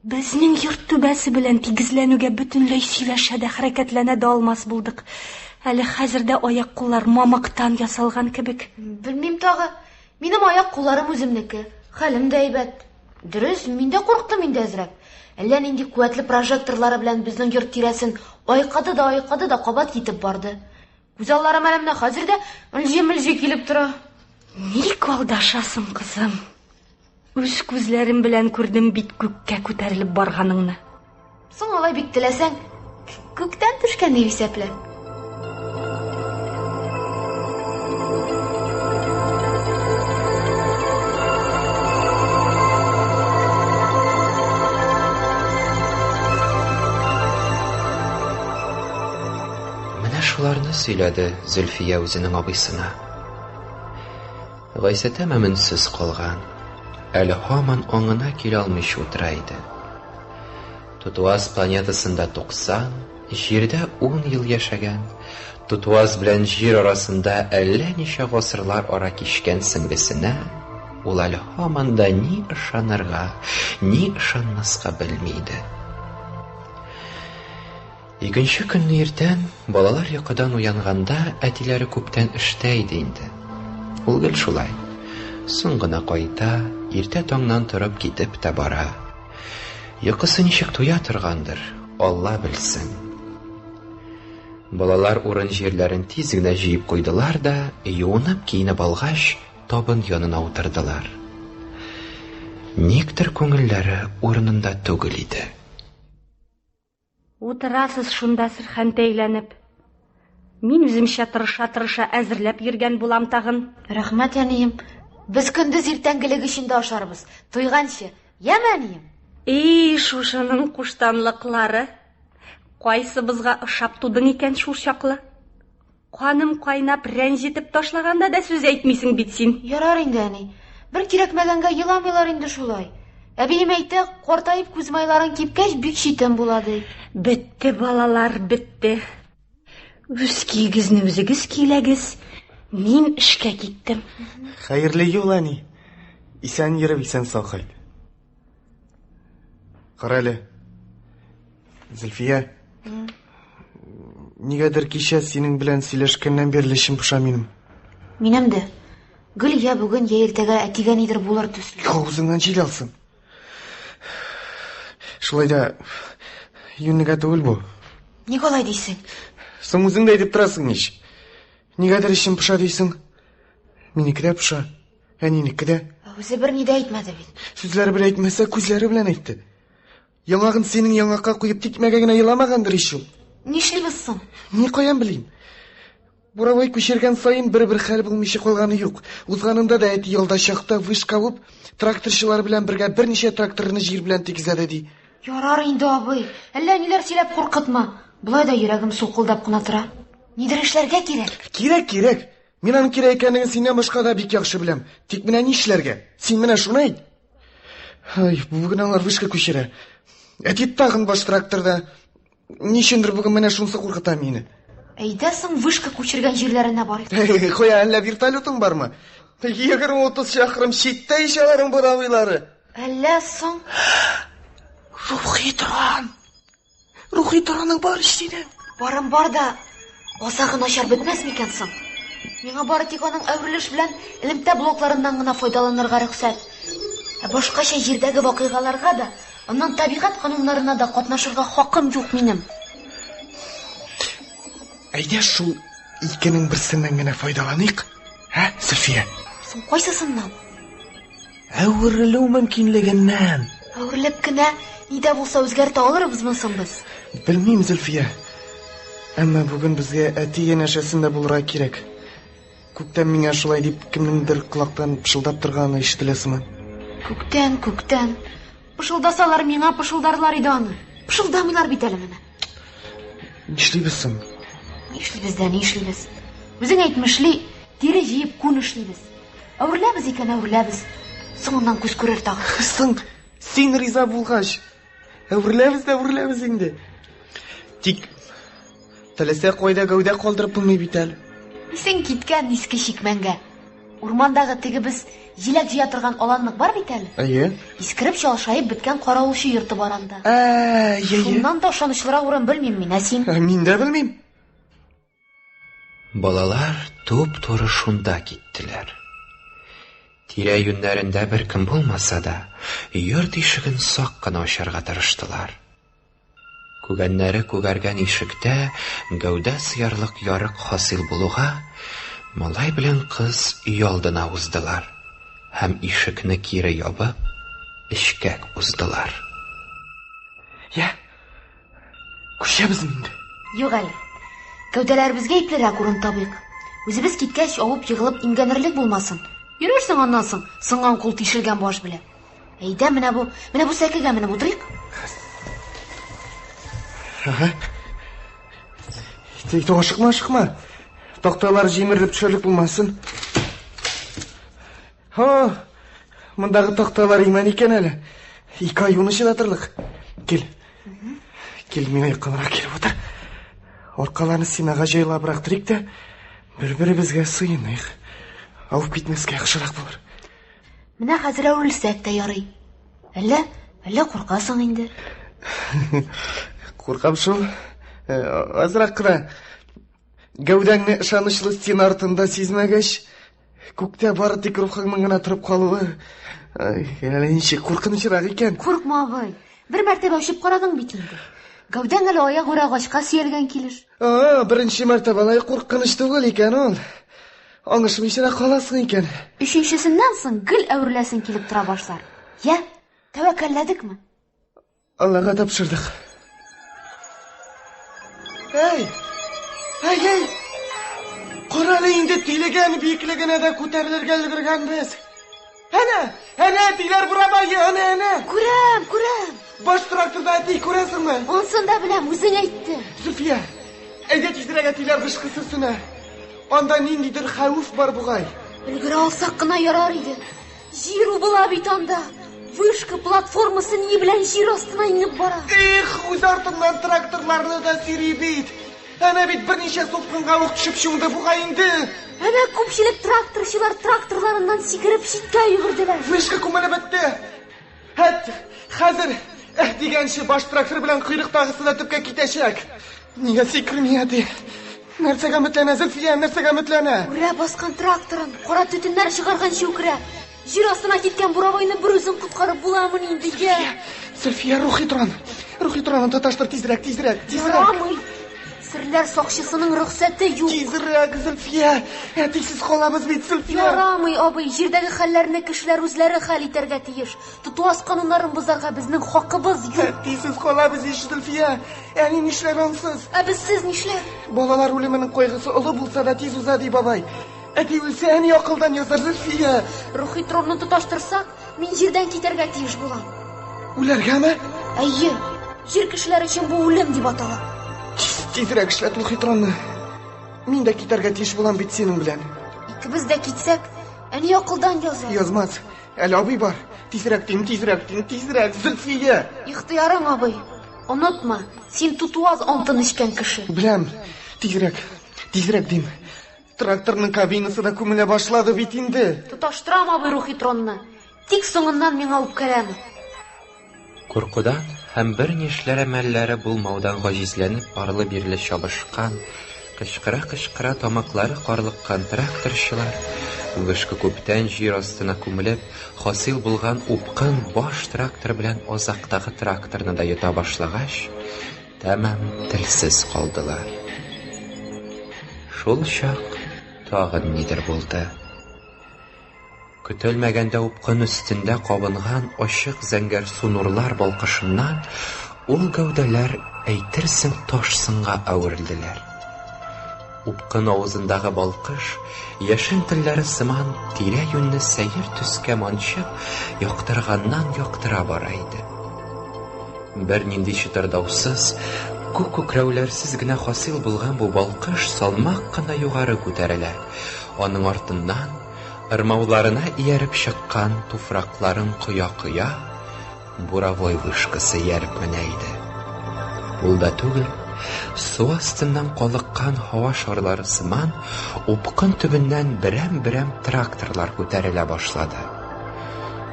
Безнең йорт түбәсе белән тигезләнүгә бөтенләй сөйләшә дә, хәрәкәтләнә дә алмас булдык. Әле хәзер дә аяк-куллар мамыктан ясалган кебек. Белмим тагы. Минем аяк-кулларым үземнеке. Хәлем дә әйбәт. Дөрес, мин дә курктым инде әзрәк. Әллә нинди куәтле прожекторлары белән безнең йорт тирәсен айкады да айкады да кабат китеп барды. Күз алларым әле менә хәзер дә мөлҗи-мөлҗи килеп тора. Ник алдашасың, кызым? Үз күзләрем белән күрдем бит күккә күтәрелеп барганыңны. Соң алай бик теләсәң, күктән төшкән дип исәплә. Менә шуларны сөйләде Зөлфия үзенең абыйсына. Гайсә тәмам өнсез калган, әле һаман аңына килә алмыйча утыра иде. Тутуаз планетасында 90, Җирдә ун ел яшәгән, Тутуаз белән Җир арасында әллә ничә гасырлар ара кичкән сеңлесенә ул әле һаман да ни ышанырга, ни ышанмаска белми иде. Икенче көнне иртән, балалар йокыдан уянганда, әтиләре күптән эштә иде инде. Ул гел шулай. Соң гына кайта, иртә таңнан торып китеп тә бара. Йокысы ничек туя торгандыр, Алла белсен. Балалар урын-җирләрен тиз генә җыеп куйдылар да, юынып киенеп алгач, табын янына утырдылар. Никтер күңелләре урынында түгел иде. Утырасыз шунда сөрхәнтәйләнеп. Мин үземчә тырыша-тырыша әзерләп йөргән булам тагын. Рәхмәт, әнием. Без көндез иртәнгелек өчен дә ашарбыз. Туйганчы. Яме, әнием? И, шушының куштанлыклары. Кайсыбызга ошап тудың икән шул чаклы? Каным кайнап, рәнҗетеп ташлаганда да сүз әйтмисең бит син. Ярар инде, әни. Бер кирәкмәгәнгә еламыйлар инде шулай. Әбием әйтә, картаеп күз майларың кипкәч, бик читен була, ди. Бетте, балалар, бетте. Үз көегезне үзегез көйләгез. Мин эшкә киттем. Хәерле юл, әни. Исән йөреп, исән сау кайт. Кара әле. Зөлфия. Нигәдер кичә синең белән сөйләшкәннән бирле эчем поша минем. Минем дә. Гел я бүген, я иртәгә әтигә нидер булыр төсле. Авызыңнан җил алсын. Шулай да юньгә түгел бу. Ник алай дисең? Соң үзең дә әйтеп торасың ич. Нигәдер эчем поша дисең. Минеке дә поша. Әнинеке дә. Ә үзе берни дә әйтмәде бит. Сүзләре белән әйтмәсә, күзләре белән әйтте. Яңагын синең яңакка куеп тикмәгә генә еламагандыр ич ул. Нишлибез соң? Ни каян белим? Буровой күчергән саен бер-бер хәл булмыйча калганы юк. Узганында да әти ялда чакта вышка алып, тракторчылар белән бергә берничә тракторны җир белән тигезләде ди. Ярар инде, абый. Әллә ниләр сөйләп куркытма. Болай да йөрәгем сулкылдап кына тора. Нидер эшләргә кирәк. Кирәк, кирәк. Мин аның кирәк икәнлеген синнән башка да бик яхшы беләм. Тик менә нишләргә? Син менә шуны әйт. Ай, бүген алар вышка күчерә. Әти тагын баш тракторда. Ни өчендер бүген менә шунысы куркыта мине. Әйдә соң вышка күчергән җирләренә барыйк. Кая, әллә вертолетың бармы? 20-30 чакрым читтә ич аларның буровыйлары. Әллә соң? Рухи торан. Рухи тораның бар ич синең. Барым бар да, азагы начар бетмәс микән соң? Миңа бары тик аның әверелеш белән элемтә блокларыннан гына файдаланырга рөхсәт. Ә башкача җирдәге вакыйгаларга да, аннан табигать кануннарына да катнашырга хакым юк минем. Әйдә шул икенең берсеннән генә файдаланыйк, ә, Зөлфия? Соң кайсысыннан? Әверелү мөмкинлегеннән. Әверелеп кенә ни дә булса үзгәртә алырбызмы соң без? Белмим, Зөлфия. Әмма бүген безгә әти янәшәсендә булырга кирәк. Күктән миңа шулай дип кемнеңдер колактан пышылдап торганы ишетелә сыман. Күктән, күктән. Пышылдасалар миңа пышылдарлар иде аны. Пышылдамыйлар бит әле менә. Нишлибез соң? Нишлибез дә, нишлибез? Үзең әйтмешли, тире җыеп күн эшлибез. Әвереләбез икән, әвереләбез. Соңыннан күз күрер тагын. Соң, син риза булгач, әвереләбез дә әвереләбез инде. Тик теләсә кайда гәүдә калдырып булмый бит әле. Исең киткән иске чикмәнгә. Урмандагы теге без җиләк җыя торган аланлык бар бит әле. Әйе. Искереп чалшаеп беткән каравылчы йорты бар анда. Ә, әйе. Шуннан да ышанычлырак урын белмим мин, ә син? Ә, мин дә белмим. Балалар туп-туры шунда киттеләр. Тирә-юньнәрендә беркем булмаса да, йорт ишеген сак кына ачарга тырыштылар. Күгәннәре күгәргән ишектә гәүдә сыярлык ярык хасил булуга, малай белән кыз өйалдына уздылар һәм ишекне кире ябып, эчкә уздылар. Я? Күчәбезме инде? Юк әле. Гәүдәләребезгә иплерәк урын табыйк. Үзебез киткәч, авып егылып имгәнерлек булмасын. Йөрерсең аннан соң, сынган кул тишелгән баш белән. Әйдә, менә бу, менә бу сәкегә менеп утырыйк. Ага. Тик ашыкма, ашыкма. Такталар җимерелеп төшәрлек булмасын. Һо, мондагы такталар имән икән әле. Ике аюны чыдатырлык. Кил. Кил, миңа якынрак килеп утыр. Аркаларны стенага җайлабрак торыйк та, бер-беребезгә сыеныйк. Авып китмәскә яхшырак булыр. Менә хәзер әверелсәк тә ярый. Әллә, әллә куркасың инде? Куркам шул. Э, азрак кына. Гәүдәңне ышанычлы стена артында сизмәгәч, күктә бары тик рухыңның гына торып калуы, ай, әллә ничек куркынычрак икән. Куркма, абый. Бер мәртәбә очып карадың бит инде. Гәүдәң әле аягүрә агачка сөялгән килеш. А, беренче мәртәбә алай куркыныч түгел икән ул. Аңышмыйча да каласың икән. Өченчесеннән соң гел әвереләсең килеп тора башлар. Я, тәвәккәлләдекме? Аллага тапшырдык. Әй! Әй, әй! Кара әле инде тилегән биеклегенә дә күтәрелергә өлгергәнбез. Әнә, әнә әтиләр бурабае, әнә, әнә. Күрәм, күрәм. Баш тракторда әти, күрәсеңме? Онсын да беләм, үзең әйттең. Зөлфия, әйдә тизрәк әтиләр вышкасы өстенә. Анда ниндидер хәвеф бар бугай. Өлгерә алсак кына ярар иде. Җир убыла бит анда. Вышка платформасы ни белән җир астына иңеп бара. Эх, үз артыннан тракторларны да сөйри бит. Әнә бит берничә супкынга ук төшеп чумды бугай инде. Әнә күпчелек тракторчылар тракторларыннан сикереп читкә йөгерделәр. Вышка күмелеп бетте. Хәт, хәзер эһ дигәнче баш трактор белән койрыктагысы да төпкә китәчәк. Нигә сикерми әти? Нәрсәгә өметләнә Зөлфия, нәрсәгә өметләнә? Үрә баскан тракторын, кара төтеннәр чыгарганчы үкерә. Җир астына киткән буровойны бер үзен коткарып буламыни инде, я? Зөлфия, рухи торан. Рухи торанын тоташтыр тизрәк, тизрәк, тизрәк. Ярамый. Серләр сакчысының рөхсәте юк. Тизрәк, Зөлфия. Әтисез калабыз бит, Зөлфия. Ярамый, абый. Җирдәге хәлләрне кешеләр үзләре хәл итәргә тиеш. Тотуаз кануннарын бозарга безнең хакыбыз юк. Әтисез калабыз ич, Зөлфия. Әни нишләр ансыз? Ә безсез нишләр? Балалар үлеменең кайгысы олы булса да тиз уза, ди бабай. Әти үлсә, әни акылдан язар, Зөлфия. Рухи тронны тоташтырсак, мин җирдән китәргә тиеш булам. Үләргәме? Әйе. Җир кешеләре өчен бу үлем дип атала. Тизрәк эшләт рухи тронны. Мин дә китәргә тиеш булам бит синең белән. Икебез дә китсәк, әни акылдан язар. Язмас. Әле абый бар. Тизрәк дим, тизрәк дим, тизрәк, Зөлфия. Ихтыярың, абый. Онытма, син тутуаз антын эчкән кеше. Беләм. Тизрәк, тизрәк дим. Тракторның кабинасы да күмелә башлады бит инде. Тоташтырам, абый, рухи тронны. Тик соңыннан миңа үпкәләмә. Куркудан һәм берни эшләр әмәлләре булмаудан гаҗизләнеп арлы-бирле чабышкан, кычкыра-кычкыра тамаклары карлыккан тракторчылар, вышка күптән җир астына күмелеп, хасил булган упкын баш трактор белән азактагы тракторны да йота башлагач, тәмам телсез калдылар. Шул чак тагын нидер булды. Көтелмәгәндә упкын өстендә кабынган ачык зәңгәрсу нурлар балкышыннан ул гәүдәләр әйтерсең таш сынга әверелделәр. Упкын авызындагы балкыш, яшен телләре сыман тирә-юньне сәер төскә манчып, яктырганнан-яктыра бара иде. Бернинди чытырдаусыз, күк күкрәүләрсез генә хасил булган бу балкыш салмак кына югары күтәрелә, аның артыннан, ырмауларына ияреп чыккан туфракларын коя-коя, буровой вышкасы ияреп менә иде. Ул да түгел, су астыннан калыккан һава шарлары сыман, упкын төбеннән берәм-берәм тракторлар күтәрелә башлады.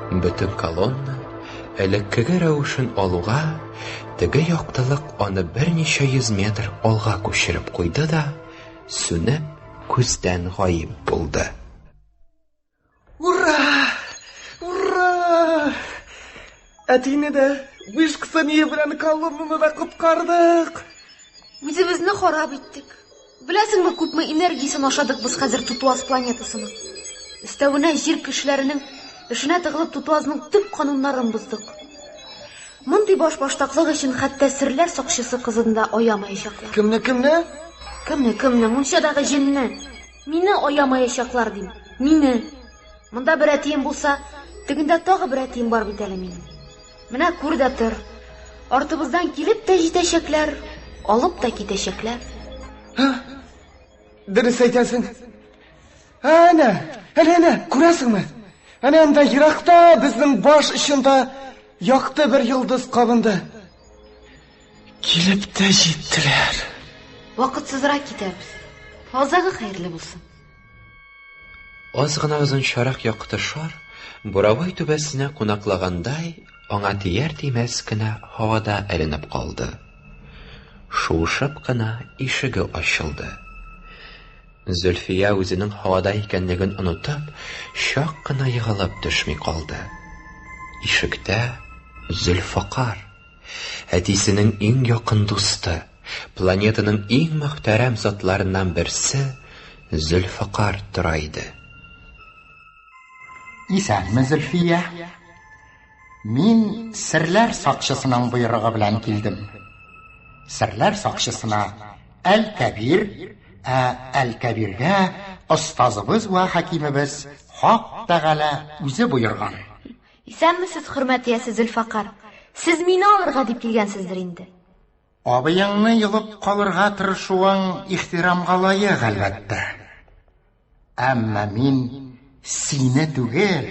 Бөтен колонна элеккеге рәвешен алуга, теге яктылык аны берничә йөз метр алга күчереп куйды да, сүнеп, күздән гаип булды. Ура! Ура! Әтине дә, вышкасы ние белән колоннаны да коткардык. Үзебезне харап иттек. Беләсеңме, күпме энергиясен ашадык без хәзер Тутуаз планетасының. Өстәвенә җир кешеләренең эшенә тыгылып Тутуазның төп кануннарын боздык. Мондый башбаштаклык өчен хәтта серләр сакчысы кызын да аямаячаклар. Кемне, кемне? Кемне, кемне? Мунчадагы җенне. Мине аямаячаклар дим. Мине. Монда бер әтием булса, тегендә тагы бер әтием бар бит әле минем. Менә күр дә тор. Артыбыздан килеп тә җитәчәкләр, алып та китәчәкләр. Дөрес әйтәсең. Әнә, әнә, әнә, күрәсеңме? Әнә анда еракта безнең баш очында якты бер йолдыз кабынды. Килеп тә җиттеләр. Вакытсызрак китәбез. Азагы хәерле булсын. Аз гына озынчарак якты шар, буровой түбәсенә кунаклагандай, аңа тияр-тимәс кенә һавада эленеп калды. Шуышып кына ишеге ачылды. Зөлфия үзенең һавада икәнлеген онытып, чак кына егылып төшми калды. Ишектә Зөлфакар, әтисенең иң якын дусты, планетаның иң мөхтәрәм затларыннан берсе Зөлфакар тора иде. Исәнме, Зөлфия. Мин серләр сакчысының боерыгы белән килдем. Серләр сакчысына Әл-Кәбир, ә Әл-Кәбиргә остазыбыз вә хакимебез Хак Тәгалә үзе боерган. Исәнмесез, хөрмәт иясе Зөлфакар. Сез мине алырга дип килгәнсездер инде. Абыеңны йолып калырга тырышуың ихтирамга лаек, әлбәттә. Әмма мин сине түгел,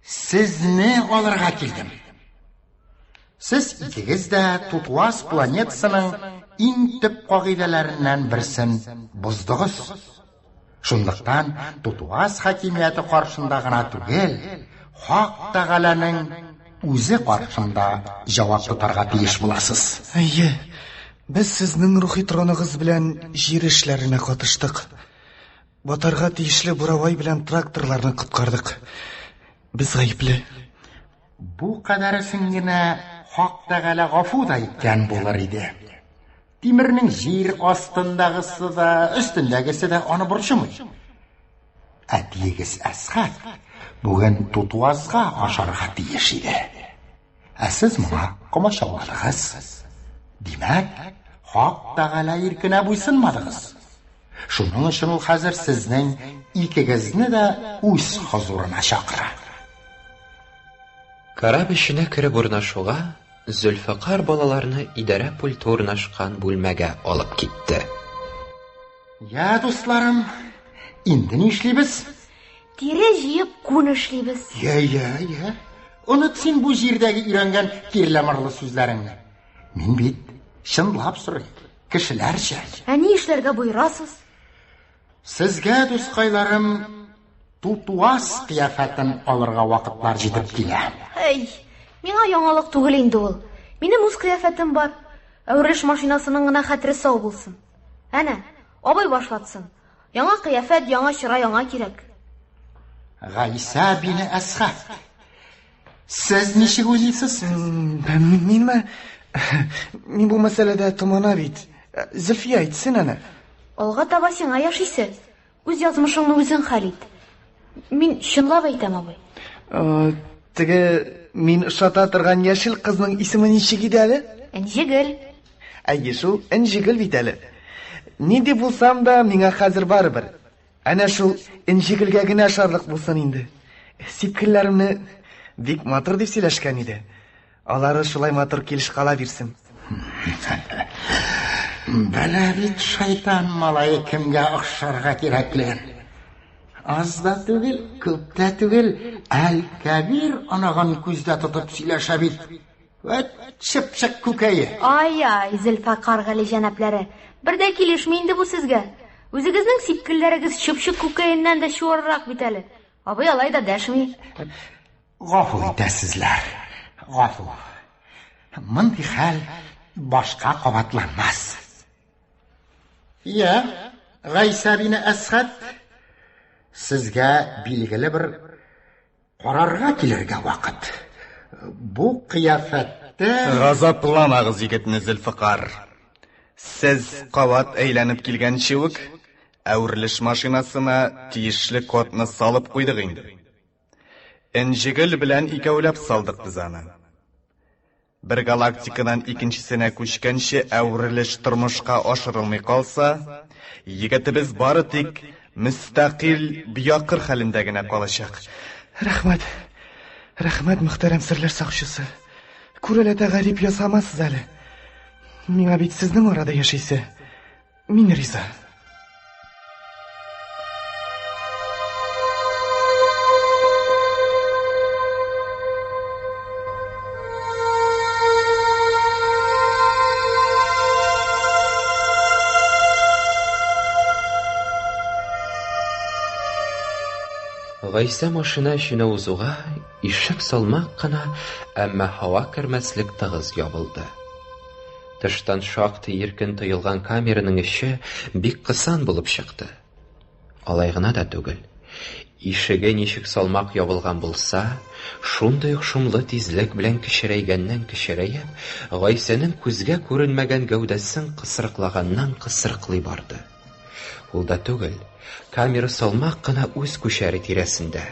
сезне алырга килдем. Сез икегез дә Тутуас планетасының иң төп кагыйдәләреннән берсен боздыгыз. Шунлыктан Тутуас хакимияте каршында гына түгел, Хак Тәгаләнең үзе каршында җавап тотарга тиеш буласыз. Әйе, без сезнең рухи троныгыз белән җир эшләренә катыштык. Батарга тиешле буровай белән тракторларны коткардык. Без гаепле. Бу кадәресен генә Хак Тәгалә гафу да иткән булыр иде. Тимернең җир астындагысы да, өстендәгесе дә аны борчымый. Әтиегез Әсхәт бүген тутуазга ашарга тиеш иде. Ә сез моңа комачауладыгыз. Димәк, Хак Тәгалә иркенә буйсынмадыгыз. Шуның өчен ул хәзер сезнең икегезне дә үз хозурына чакыра. Кораб эченә кереп урнашуга, Зөлфөкар балаларны идарә пульты урнашкан бүлмәгә алып китте. Я, дусларым, инде нишлибез? Тире җыеп күн эшлибез. Я, я, я. Оныт син бу җирдәге өйрәнгән кирле-мырлы сүзләреңне. Мин бит чынлап сорыйм, кешеләрчә. Ә ни эшләргә боерасыз? Сезгә, дускайларым, тутуас кыяфәтен алырга вакытлар җитеп килә. Әй, миңа яңалык түгел инде ул. Минем үз кыяфәтем бар. Әверелеш машинасының гына хәтере сау булсын. Әнә, абый башлатсын. Яңа кыяфәт, яңа чырай аңа кирәк. Гайсә бине Әсхәт, сез ничек уйлыйсыз? Минме? Мин бу мәсьәләдә томана бит. Зөлфия әйтсен әнә. Алга таба сиңа яшисе. Үз язмышыңны үзең хәл ит. Мин чынлап әйтәм, абый. Э, теге мин ошата торган яшел кызның исеме ничек иде әле? Энҗегөл. Әйе шул, Энҗегөл бит әле. Нинди булсам да, миңа хәзер барыбер. Әнә шул Энҗегөлгә генә ошарлык булсын инде. Сипкелләремне бик матур дип сөйләшкән иде. Алары шулай матур килеш кала бирсен. Белә бит шайтан малае кемгә охшарга кирәклеген. Аз да түгел, күп тә түгел, Әл-Кәбир оныгын күздә тотып сөйләшә бит. Вәт чыпчык күкәе. Ай-ай, Зөлфәкар галиҗәнапләре, бер дә килешми инде бу сезгә. Үзегезнең сипкелләрегез чыпчык күкәеннән дә чуаррак бит әле. Абый алай да дәшми. Гафу итәсезләр, гафу. Мондый хәл башка кабатланмас. Я, Гайсә бине Әсхәт, сезгә билгеле бер Карарга килергә вакыт. Бу кыяфәттә... Газапламагыз егетне, Зөлфөкар. Сез кабат әйләнеп килгәнче үк, әверелеш машинасына тиешле кодны салып куйдык инде. Энҗегөл белән икәүләп салдык без аны. Бер галактикадан икенчесенә күчкәнче әверелеш тормышка ашырылмый калса, егетебез бары тик мөстәкыйль биякыр хәлендә генә калачак. Рәхмәт. Рәхмәт, мөхтәрәм серләр сакчысы. Күрәләтә гарип ясамассыз әле. Миңа бит сезнең арада яшисе. Мин риза. Гайсә машина эченә узуга, ишек салмак кына, әмма һава кермәслек тыгыз ябылды. Тыштан шактый иркен тоелган камераның эче бик кысан булып чыкты. Алай гына да түгел. Ишеге ничек салмак ябылган булса, шундый ук шомлы тизлек белән кечерәйгәннән кечерәеп, Гайсәнең күзгә күренмәгән гәүдәсен кысрыклаганнан кысрыклый барды. Ул да түгел, камера салмак кына үз күчәре тирәсендә,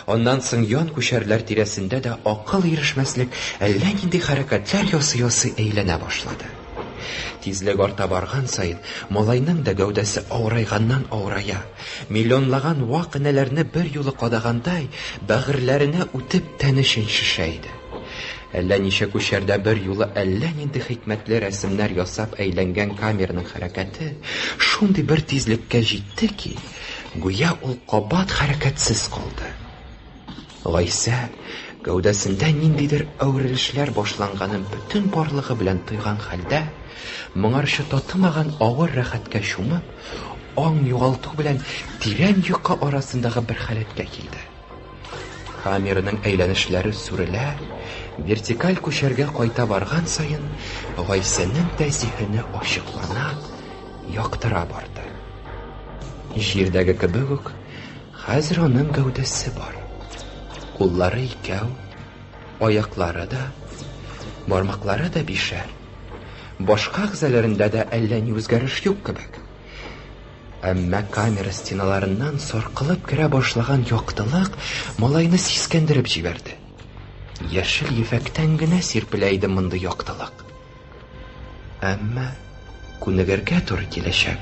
аннан соң ян күчәрләр тирәсендә дә акыл ирешмәслек әллә нинди хәрәкәтләр ясый-ясый әйләнә башлады. Тизлек арта барган саен, малайның да гәүдәсе авырайганнан авырая, миллионлаган вак энәләрне бер юлы кадагандай, бәгырьләренә үтеп тәне чәнчешә иде. Әллә ничә күчәрдә бер юлы әллә нинди хикмәтле рәсемнәр ясап әйләнгән камераның хәрәкәте шундый бер тизлеккә җитте ки, гүя ул кабат хәрәкәтсез калды. Гайсә гәүдәсендә ниндидер әверелешләр башланганын бөтен барлыгы белән тойган хәлдә, моңарчы татымаган авыр рәхәткә чумып, аң югалту белән тирән йокы арасындагы бер халәткә килде. Камераның әйләнешләре сүрелә, вертикаль күчәргә кайта барган саен, Гайсәнең дә зиһене ачыклана, яктыра барды. Җирдәге кебек үк, хәзер аның гәүдәсе бар. Куллары икәү, аяклары да, бармаклары да бишәр. Башка әгъзаларында да әллә ни үзгәреш юк кебек. Әмма камера стеналарыннан саркылып керә башлаган яктылык малайны сискәндереп җибәрде. Яшел ефәктән генә сирпелә иде мондый яктылык. Әмма күнегергә туры киләчәк.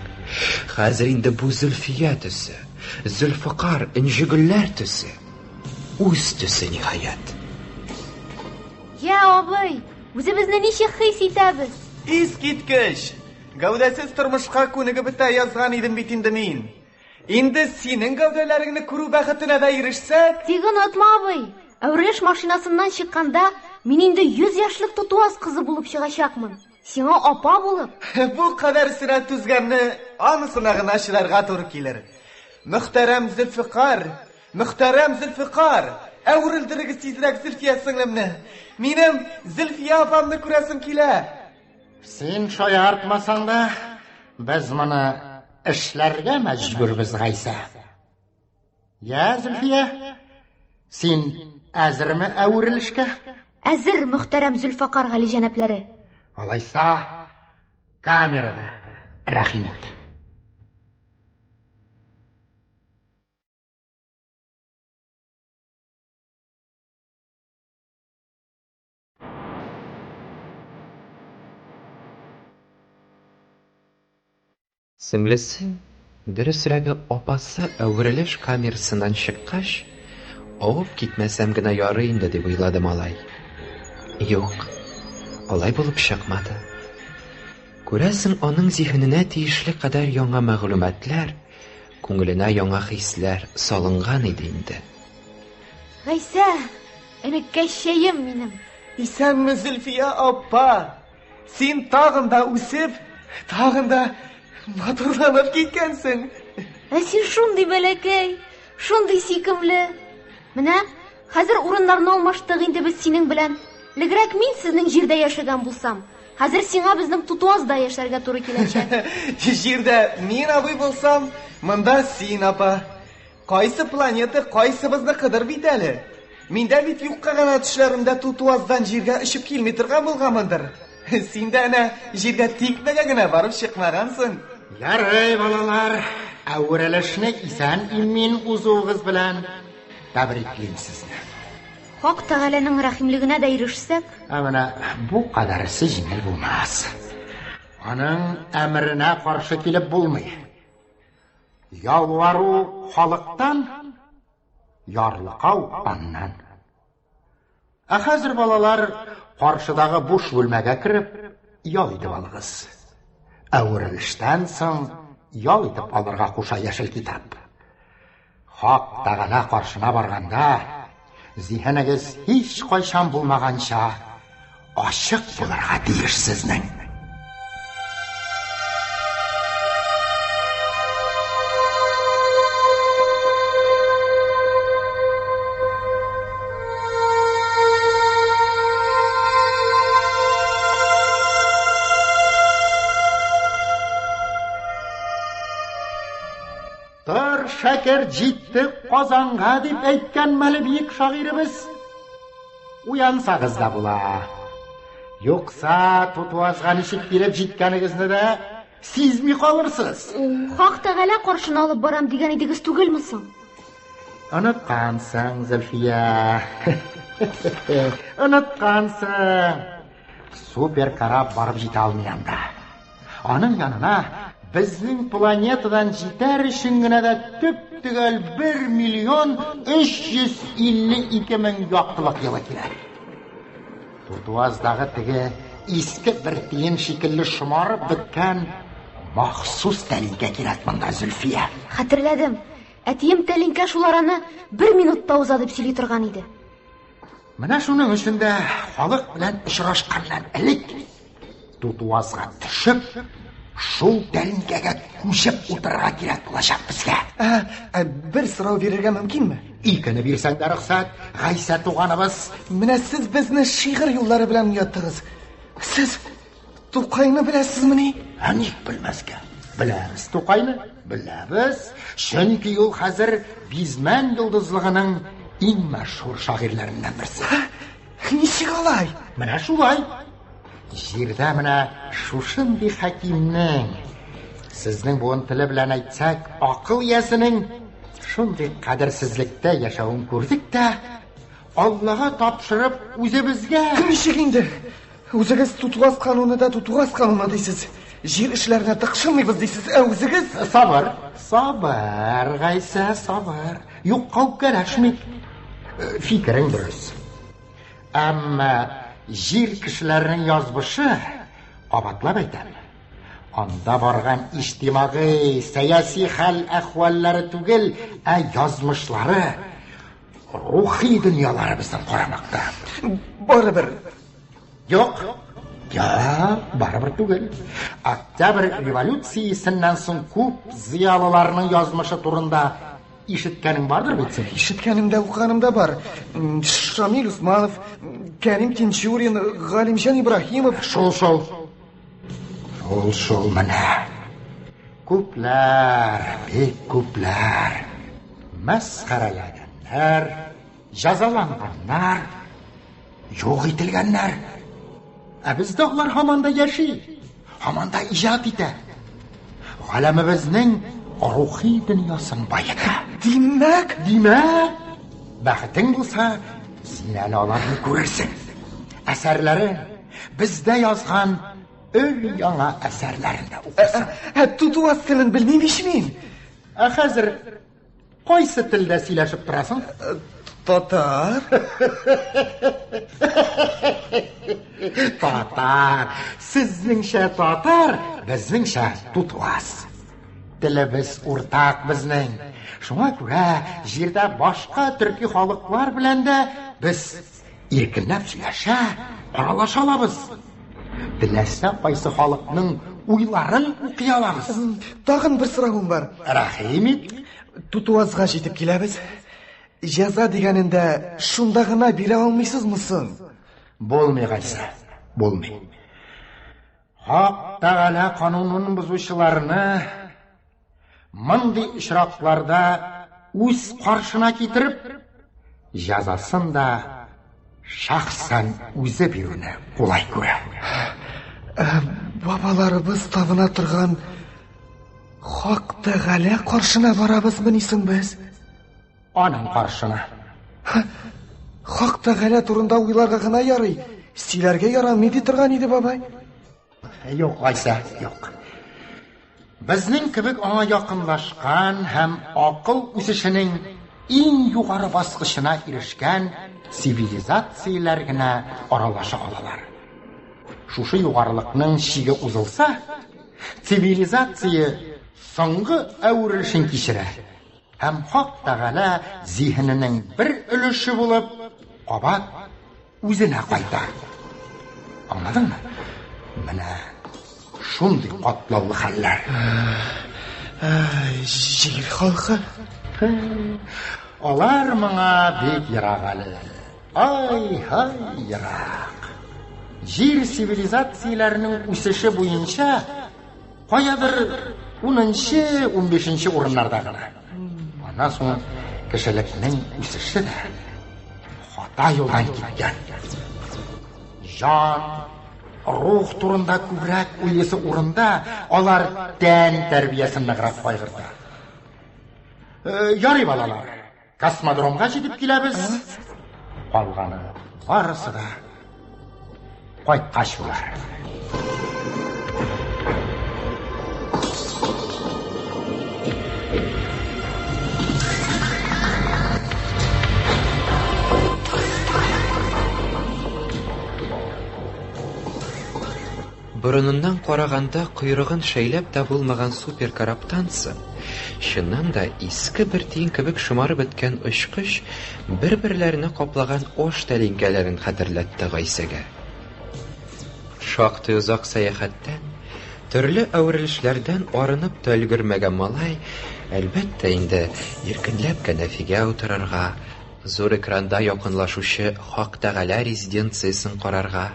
Хәзер инде бу Зөлфия төсе, Зөлфөкар, энҗегөлләр төсе. Үз төсе ниһаять. Я, абый, үзебезне ничек хис итәбез? Искиткеч! Гәүдәсез тормышка күнегеп бетә язган идем бит инде мин. Инде синең гәүдәләреңне күрү бәхетенә дә ирешсәк... Тик онытма, абый, әверелеш машинасыннан чыкканда мин инде 100 яшьлек тутуаз кызы булып чыгачакмын. Сиңа апа булып. Бу кадәрсенә түзгәнне анысына гына чыдарга туры килер. Мөхтәрәм Зөлфөкар, мөхтәрәм Зөлфөкар, әверелдерегез тизрәк Зөлфия сеңлемне. Минем Зөлфия апамны күрәсем килә. Син шаяртмасаң да, без моны эшләргә мәҗбүрбез, Гайсә. Я, Зөлфия, син әзерме әверелешкә? Әзер, мөхтәрәм Зөлфакар галиҗәнаплары. Алайса, камерада рәхим ит. Сеңлесе, дөресрәге апасы әверелеш камерасыннан чыккач, авып китмәсәм генә ярый инде дип уйлады малай. Юк, алай булып чыкмады. Күрәсең, аның зиһененә тиешле кадәр яңа мәгълүматлар, күңеленә яңа хисләр салынган иде инде. Гайсә, энекәшчәем минем. Исәнме, Зөлфия апа! Син тагын да үсеп, тагын да матурланып киткәнсең. Ә син шундый бәләкәй, шундый сөйкемле. Менә хәзер урыннарны алмаштык инде без синең белән. Элегрәк мин сезнең җирдә яшәгән булсам, хәзер сиңа безнең Тутуазда яшәргә туры киләчәк. Җирдә мин абый булсам, монда син апа. Кайсы планета кайсыбызныкыдыр бит әле. Миндә бит юкка гына төшләремдә Тутуаздан җиргә очып килми торган булганмындыр. Син дә әнә җиргә тикмәгә генә барып чыкмагансың. Ярый, балалар, әверелешне исән-имин узуыгыз белән тәбриклим сезне. Хак Тәгаләнең рәхимлегенә дә ирешсәк, Ә менә бу кадәресе җиңел булмас. Аның әмеренә каршы килеп булмый. Ялвару халыктан, ярлыкау аннан. Ә хәзер, балалар, каршыдагы буш бүлмәгә кереп, ял итеп алыгыз. Әверелештән соң ял итеп алырга куша яшел китап. Хак Тәгалә каршына барганда, зиһенегез һич кайчан булмаганча ачык булырга тиеш сезнең. Тор, шәкерт, җиттек Казанга, дип әйткән мәле бөек шагыйребез. Уянсагыз да була. Юкса Тутуазга ничек килеп җиткәнегезне дә сизми калырсыз. Хак Тәгалә каршына алып барам дигән идегез түгелме соң? Оныткансың, Зөлфия. Оныткансың. Супер кораб барып җитә алмый анда. Аның янына безнең планетадан җитәр өчен генә дә төп-төгәл 1 миллион 352 мең яктылык елы кирәк. Тутуаздагы теге иске бер тиен шикелле шомарып беткән махсус тәлинкә кирәк монда, Зөлфия. Хәтерләдем. Әтием тәлинкә шул араны бер минутта уза дип сөйли торган иде. Менә шуның өчен дә халык белән очрашканнан элек Тутуазга төшеп, шул тәлинкәгә күчеп утырырга кирәк булачак безгә. Ә, ә бер сорау бирергә мөмкинме? Икене бирсәң дә рөхсәт, Гайсә туганыбыз. Менә сез безне шигырь юллары белән уяттыгыз. Сез Тукайны беләсезмени? Ә ник белмәскә? Беләбез Тукайны, беләбез. Чөнки ул хәзер Бизмән йолдызлыгының иң мәшһүр шагыйрьләреннән берсе. Ничек алай? Менә шулай. Җирдә менә шушындый хәкимнең, сезнең буын теле белән әйтсәк, акыл иясенең шундый кадерсезлектә яшәвен күрдек тә, Аллага тапшырып үзебезгә. Ничек инде? Үзегез Тутугаз кануны да Тутугаз кануны дисез. Җир эшләренә тыкшынмыйбыз дисез, ә үзегез... Сабыр, сабыр, Гайсә, сабыр. Юкка үпкәләшмик. Фикерең дөрес. Әмма җир кешеләренең язмышы, кабатлап әйтәм, анда барган иҗтимагый, сәяси хәл-әхвәлләре түгел, ә язмышлары, рухи дөньялары безнең карамакта. Барыбер. Юк. Я, барыбер түгел. Октябрь революциясеннән соң күп зыялыларның язмышы турында ишеткәнең бардыр бит синең? Ишеткәнем дә, укыганым да бар. Шамил Усманов, Кәрим Тинчурин, Галимҗан Ибраһимов. Шул, шул. Шул, шул менә. Күпләр, бик күпләр мәсхәрәләгәннәр, җәзаланганнар, юк ителгәннәр. Ә бездә алар һаман да яши, һаман да иҗат итә. Галәмебезнең рухи дөньясын баета. Димәк, димәк, бәхетең булса, син әле аларны күрерсең. Әсәрләре бездә язган өр-яңа әсәрләрен дә укырсың. Ә тутуаз телен белмим ич мин. Ә хәзер кайсы телдә сөйләшеп торасың? Татар. Татар. Сезнеңчә татар, безнеңчә тутуаз. Телебез уртак безнең. Шуңа күрә җирдә башка төрки халыклар белән дә без иркенләп сөйләшә, аралаша алабыз. Теләсә кайсы халыкның уйларын укый алабыз. Тагын бер соравым бар. Рәхим ит. Тутуазга җитеп киләбез. Җәза дигәнендә шунда гына бирә алмыйсызмы соң? Булмый, Гайсә, булмый. Хак Тәгалә канунын бозучыларны мондый очракларда үз каршына китереп, җәзасын да шәхсән үзе бирүне кулай күрә. Ә, бабаларыбыз табына торган Хак Тәгалә каршына барабызмыни соң без? Аның каршына. Хак Тәгалә турында уйларга гына ярый, сөйләргә ярамый ди торган иде бабай. Юк, Гайсә, юк. Безнең кебек аңа якынлашкан һәм акыл үсешенең иң югары баскычына ирешкән цивилизацияләр генә аралаша алалар. Шушы югарылыкның чиге узылса, цивилизация соңгы әверелешен кичерә һәм Хак Тәгалә зиһененең бер өлеше булып кабат үзенә кайта. Аңладыңмы? Менә шундый катлаулы хәлләр. Җир халкы. Алар моңа бик ерак әле. Ай-һай ерак. Җир цивилизацияләренең үсеше буенча каядыр 10-нчы, 15-нче урыннарда гына. Аннан соң кешелекнең үсеше дә хата юлдан киткән. Җан, рух турында күбрәк уйлыйсы урында алар тән тәрбиясен ныграк кайгырта. Э, ярый, балалар, космодромга җитеп киләбез. Калганы барысы да кайткач булар. Борыныннан караганда койрыгын шәйләп тә булмаган суперкораптан соң, чыннан да иске бер тиен кебек шомарып беткән очкыч бер-берләренә каплаган аш тәлинкәләрен хәтерләтте Гайсәгә. Шактый озак сәяхәттән, төрле әверелешләрдән арынып та өлгермәгән малай, әлбәттә инде, иркенләп кәнәфигә утырырга, зур экранда якынлашучы Хак Тәгалә резиденциясен карарга,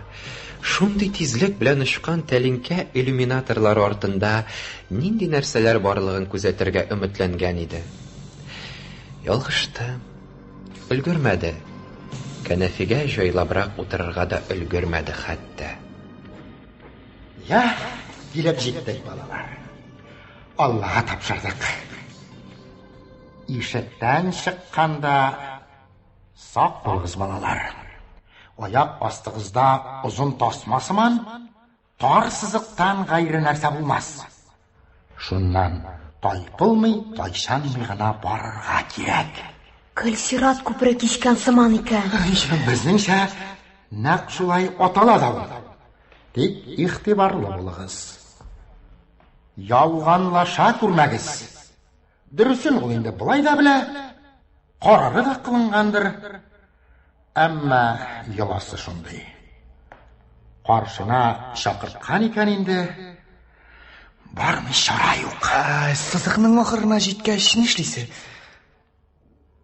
шундый тизлек белән очкан тәлинкә иллюминаторлары артында нинди нәрсәләр барлыгын күзәтергә өметләнгән иде. Ялгышты. Өлгермәде. Кәнәфигә җайлабрак утырырга да өлгермәде хәтта. Я, килеп җиттек, балалар. Аллага тапшырдык. Ишектән чыкканда сак булыгыз, балалар. Аяк астыгызда озын тасма сыман тар сызыктан гайре нәрсә булмас. Шуннан тайпылмый, тайчанмый гына барырга кирәк. Көлсират күпере кичкән сыман икән. Безнеңчә нәкъ шулай атала да ул. Тик игътибарлы булыгыз. Ялганлаша күрмәгез. Дөресен ул инде болай да белә, карары да кылынгандыр. Әмма йоласы шундый. Каршына чакырткан икән инде, бармый чара юк. Сызыкның ахырына җиткәч, нишлисе?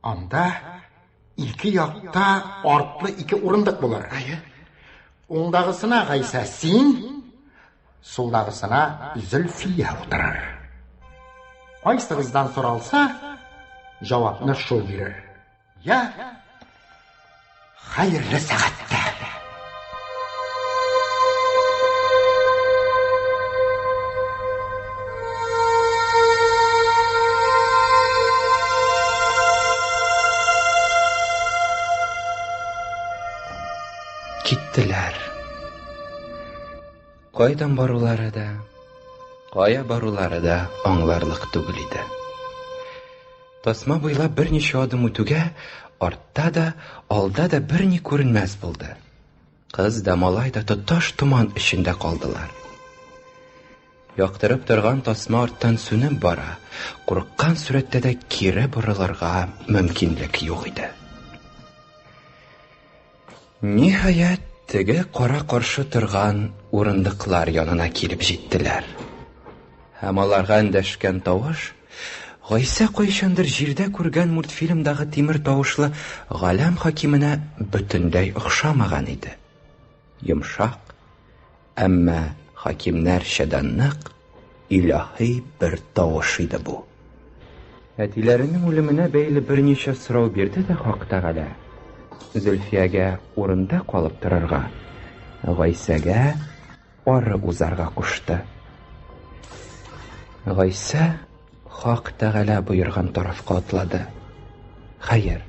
Анда ике якта артлы ике урындык булыр. Уңдагысына Гайсә син, сулдагысына Зөлфия утырыр. Кайсыгыздан соралса, җавапны шул бирер. Я, хәерле сәгатьтә. Киттеләр. Кайдан барулары да, кая барулары да аңларлык түгел иде. Тасма буйлап берничә адым үтүгә, артта да, алда да берни күренмәс булды. Кыз да, малай да тоташ томан эчендә калдылар. Яктырып торган тасма арттан сүнеп бара, курыккан сурәттә дә кире борылырга мөмкинлек юк иде. Ниһаять, теге кара-каршы торган урындыклар янына килеп җиттеләр. Һәм аларга эндәшкән тавыш Гайсә кайчандыр җирдә күргән мультфильмдагы тимер тавышлы галәм хакименә бөтенләй охшамаган иде. Йомшак, әмма хакимнәрчә дә нык, илаһи бер тавыш иде бу. Әтиләренең үлеменә бәйле берничә сорау бирде дә Хак Тәгалә Зөлфиягә урында калып торырга, Гайсәгә ары узарга кушты. Гайсә Хак Тәгалә боерган тарафка атлады. Хәер,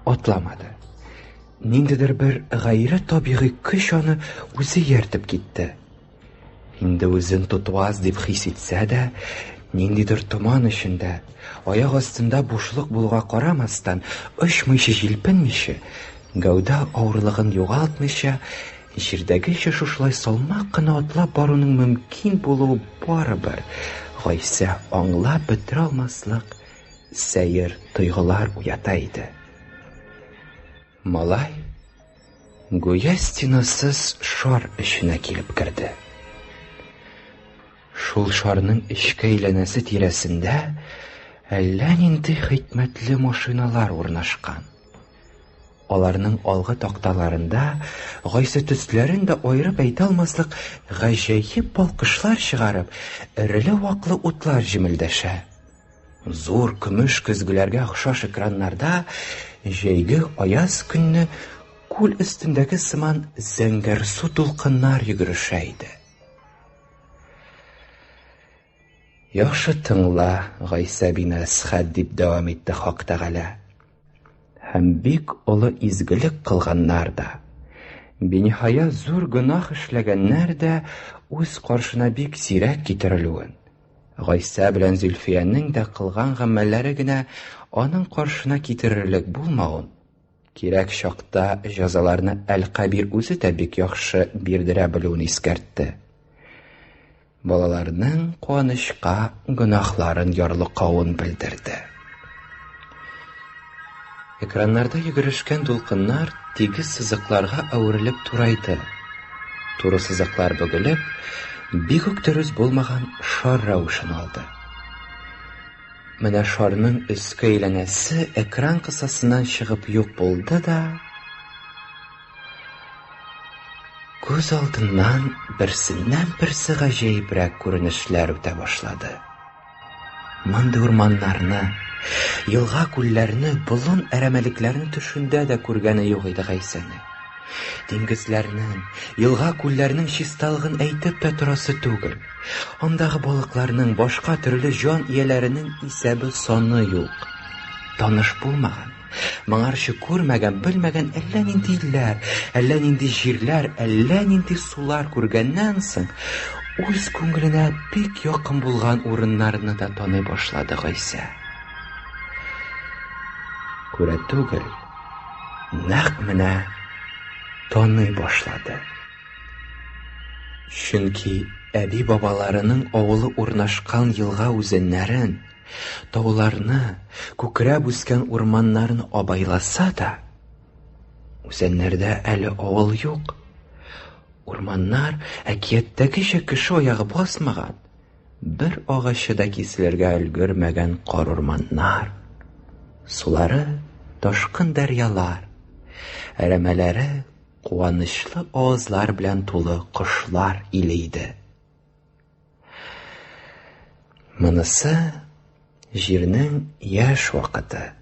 атламады. Ниндидер бер гайре табигый көч аны үзе ияртеп китте. Инде үзен тотуаз дип хис итсә дә, ниндидер томан эчендә, аяк астында бушлык булуга карамастан, очмыйча, җилпенмичә, гәүдә авырлыгын югалтмыйча, җирдәгечә шушылай салмак кына атлап баруның мөмкин булуы барыбер Гайсә аңлап бетерә алмаслык сәер тойгылар уята иде. Малай гүя стенасыз шар эченә килеп керде. Шул шарның эчке әйләнәсе тирәсендә әллә нинди хикмәтле машиналар урнашкан. Аларның алгы такталарында Гайсә төсләрен дә аерып әйтә алмаслык гаҗәеп балкышлар чыгарып, эреле-ваклы утлар җемелдәшә. Зур көмеш көзгеләргә охшаш экраннарда җәйге аяз көнне күл өстендәге сыман зәңгәрсу дулкыннар йөгерешә иде. Яхшы тыңла, Гайсә бин Әсхәд, дип дәвам итте Хак Тәгалә. Һәм бик олы изгелек кылганнар да, биниһая зур гөнаһ эшләгәннәр дә үз каршына бик сирәк китерелүен, Гайсә белән Зөлфиянең дә кылган гамәлләре генә аның каршына китерерлек булмавын, кирәк чакта җәзаларны Әл-Кабир үзе дә бик яхшы бирдерә белүен искәртте. Балаларның куанычка гөнаһларын ярлыкавын белдерде. Экраннарда йөгерешкән дулкыннар тигез сызыкларга әверелеп турайды. Туры сызыклар бөгелеп, бик үк дөрес булмаган шар рәвешен алды. Менә шарның өске әйләнәсе экран кысасыннан чыгып юк булды да, күз алдыннан берсеннән-берсе гаҗәебрәк күренешләр үтә башлады. Мондый урманнарны, елга-күлләрне, болын-әрәмәлекләрне төшендә дә күргәне юк иде Гайсәнең. Диңгезләрнең, елга-күлләрнең чисталыгын әйтеп тә торасы түгел. Андагы балыкларның, башка төрле җан ияләренең исәбе-саны юк. Таныш булмаган, моңарчы күрмәгән, белмәгән әллә нинди илләр, әллә нинди җирләр, әллә нинди сулар күргәннән соң, үз күңеленә бик якын булган урыннарны да таный башлады Гайсә. Күрә түгел, нәкъ менә таный башлады. Чөнки әби-бабаларының авылы урнашкан елга үзәннәрен, тауларны, күкрәп үскән урманнарын абайласа да, үзәннәрдә әле авыл юк. Урманнар әкияттәгечә кеше аягы басмаган, бер агачы да киселергә өлгермәгән карурманнар. Сулары ташкын дәрьялар, әрәмәләре куанычлы авазлар белән тулы кошлар иле иде. Монысы җирнең яшь вакыты.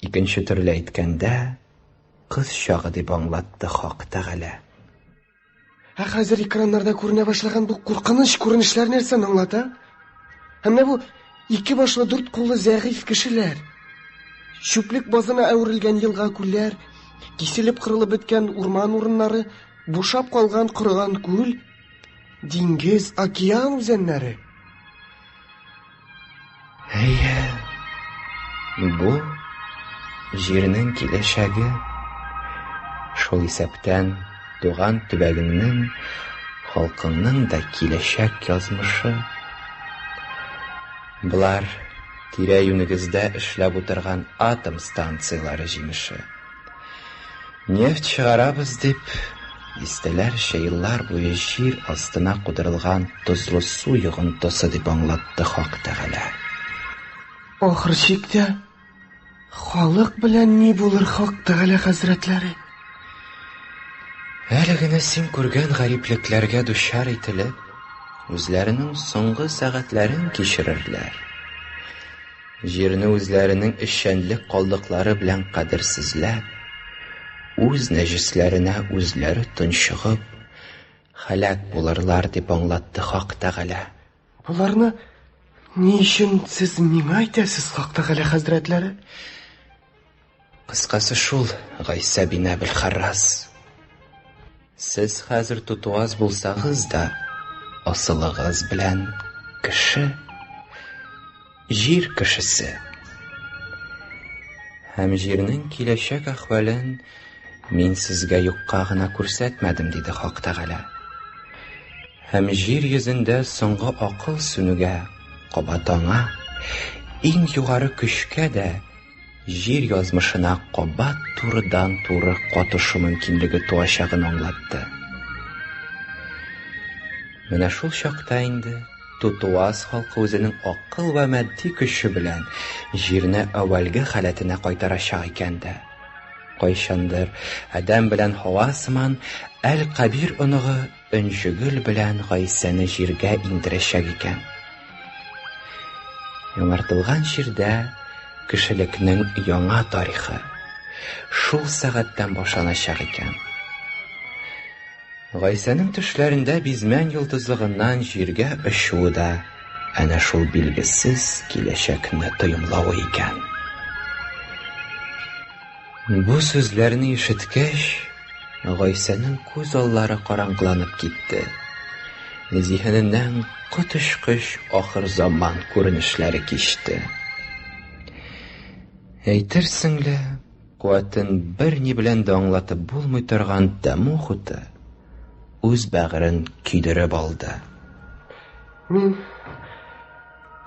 Икенче төрле әйткәндә, кыз чагы дип аңлатты Хак Тәгалә. Ә хәзер экраннарда күренә башлаган бу куркыныч күренешләр нәрсәне аңлата? Һәм менә бу ике башлы дүрт куллы зәгыйфь кешеләр. Чүплек базына әверелгән елга-күлләр, киселеп кырылып беткән урман урыннары, бушап калган корыган күл, диңгез, океан үзәннәре. Әйе, бу җирнең киләчәге, шул исәптән туган төбәгеңнең, халкыңның да киләчәк язмышы. Болар тирә-юнегездә эшләп утырган атом станцияләре җимеше. Нефть чыгарабыз дип, дистәләрчә еллар буе җир астына кудырылган тозлы су йогынтысы дип аңлатты Хак Тәгалә. Ахыр чиктә халык белән ни булыр, Хак Тәгалә хәзрәтләре? Әле генә син күргән гариплекләргә дучар ителеп, үзләренең соңгы сәгатьләрен кичерерләр. Җирне үзләренең эшчәнлек калдыклары белән кадерсезләп, үз нәҗесләренә үзләре тончыгып, һәлак булырлар, дип аңлатты Хак Тәгалә. Боларны ни өчен сез миңа әйтәсез, Хак Тәгалә хәзрәтләре? Кыскасы шул, Гайсә бин Әбелхаррас. Сез хәзер тутуаз булсагыз да, асылыгыз белән кеше, җир кешесе. Һәм җирнең киләчәк әхвәлен мин сезгә юкка гына күрсәтмәдем, диде Хак Тәгалә. Һәм җир йөзендә соңгы акыл сүнүгә кабат аңа, иң югары көчкә дә җир язмышына кабат турыдан-туры катышу мөмкинлеге туачагын аңлатты. Менә шул чакта инде Тутуаз халкы үзенең акыл вә матди көче белән җирне әүвәлге халәтенә кайтарачак икән дә. Кайчандыр Адәм белән Һава сыман Әл-Кабир оныгы Өнҗегөл белән Гайсәне җиргә иңдерәчәк икән. Яңартылган җирдә кешелекнең яңа тарихы шул сәгатьтән башланачак икән. Гайсәнең төшләрендә бизмән йолдызлыгыннан җиргә очуы да әнә шул билгесез киләчәкне тоемлавы икән. Бу сүзләрне ишеткәч, Гайсәнең күз аллары караңгыланып китте. Зиһененнән коточкыч ахырзаман күренешләре кичте. Әйтерсең лә, куәтен берни белән дә аңлатып булмый торган тәмуг уты үз бәгырен көйдереп алды. Мин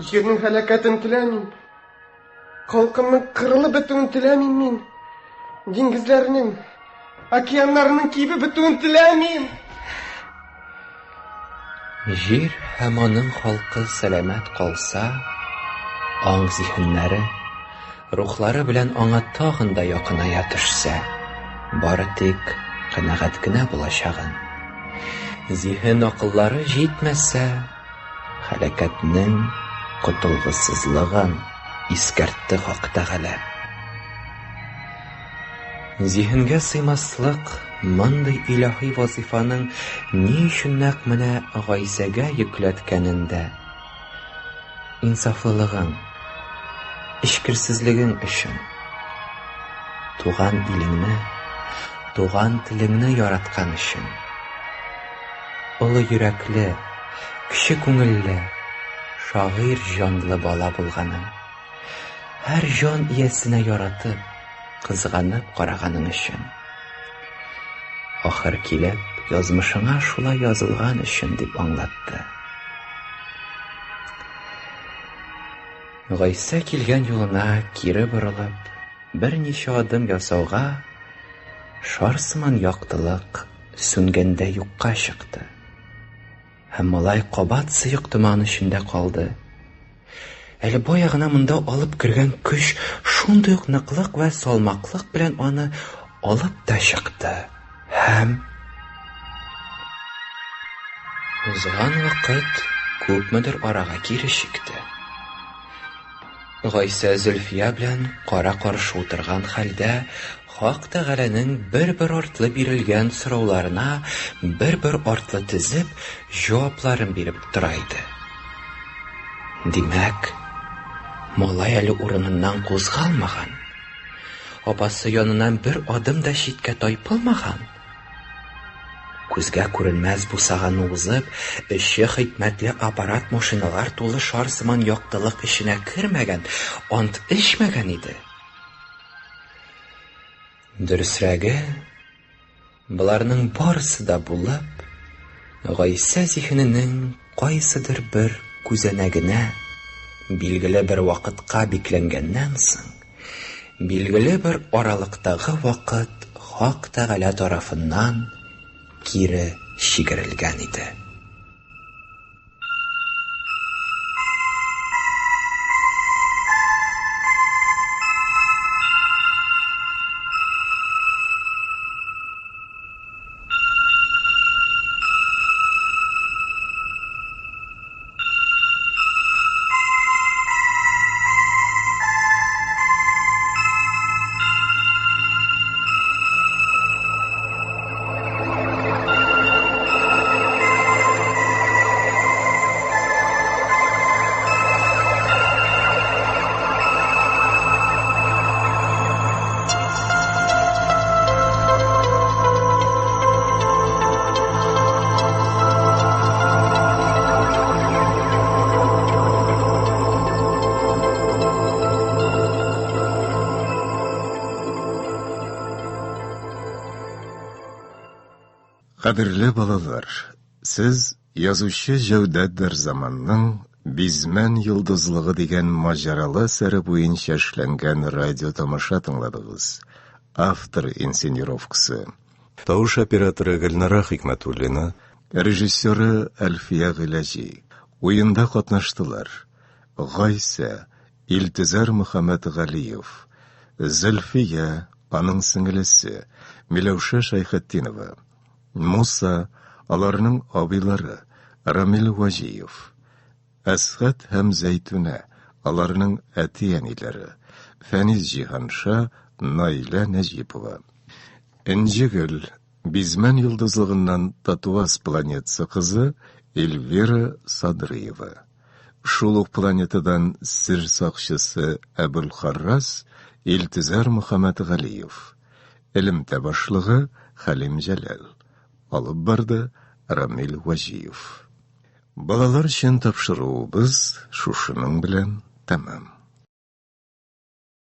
җирнең һәлакәтен теләмим. Халкымның кырылып бетүен теләмим мин. Диңгезләрнең, океаннарның кибеп бетүен теләмим. Җир һәм аның халкы сәламәт калса, аң-зиһеннәре, рухлары белән аңа тагын да якыная төшсә, бары тик канәгать кенә булачагын, зиһен-акыллары җитмәсә, һәлакәтнең котылгысызлыгын искәртте Хак Тәгалә. Зиһенгә сыймаслык мондый илаһи вазыйфаның ни өчен нәкъ менә Гайсәгә йөкләткәнен дә, инсафлылыгың, эчкерсезлегең өчен, туган илеңне, туган телеңне яраткан өчен, олы йөрәкле, Кече күңелле, шагыйрь җанлы бала булганың, һәр җан иясенә яратып, кызганып караганың өчен. Ахыр килеп, язмышыңа шулай язылган өчен дип аңлатты. Гайсә килгән юлына кире борылып, берничә адым ясауга, шар сыман яктылык сүнгәндә юкка чыкты. Һәм малай кабат сыек томан эчендә калды. Әле бая гына монда алып кергән көч шундый ук ныклык вә салмаклык белән аны алып та чыкты. Һәм узган вакыт күпмедер арага кире чикте. Гайсә Зөлфия белән кара-каршы утырган хәлдә Хак Тәгаләнең бер-бер артлы бирелгән сорауларына бер-бер артлы тезеп, җавапларын биреп тора иде. Димәк, малай әле урыныннан кузгалмаган. Апасы яныннан бер адым да читкә тайпылмаган. Күзгә күренмәс бусаганы узып, эче хикмәтле аппарат-машиналар тулы шар сыман яктылык эченә кермәгән, ант эчмәгән иде. Дөресрәге, боларның барысы да булып, Гайсә зиһененең кайсыдыр бер күзәнәгенә билгеле бер вакытка бикләнгәннән соң, билгеле бер аралыктагы вакыт Хак Тәгалә тарафыннан кире чигерелгән иде. Кадерле балалар, сез язучы Җәүдәт Дәрзаманның Бизмән йолдызлыгы дигән маҗаралы әсәре буенча эшләнгән радиотамаша тыңладыгыз. Автор инсценировкасы. Тавыш операторы Гөлнара Хикмәтуллина, режиссеры Әлфия Гыйләҗи. Уенда катнаштылар: Гайсә, Илтизар Мөхәммәтгалиев, Зөлфия, аның сеңелесе, Миләүшә Шәйхетдинова, Муса, аларның абыйлары, Рамил Вәҗиев, Әсгать һәм Зәйтүнә, аларның әти-әниләре, Фәнис Җиһанша, Наилә Нәҗипова. Энҗегөл, Бизмән йолдызлыгыннан Татуас планетасы кызы Эльвира Садрыева. Шул ук планетадан сер сакчысы Әбелхаррас Илтизар Мөхәммәтгалиев. Элемтә башлыгы Хәлим Җәләл. Алып барды Рамил Вәҗиев. Балалар өчен тапшыруыбыз шушының белән тәмам.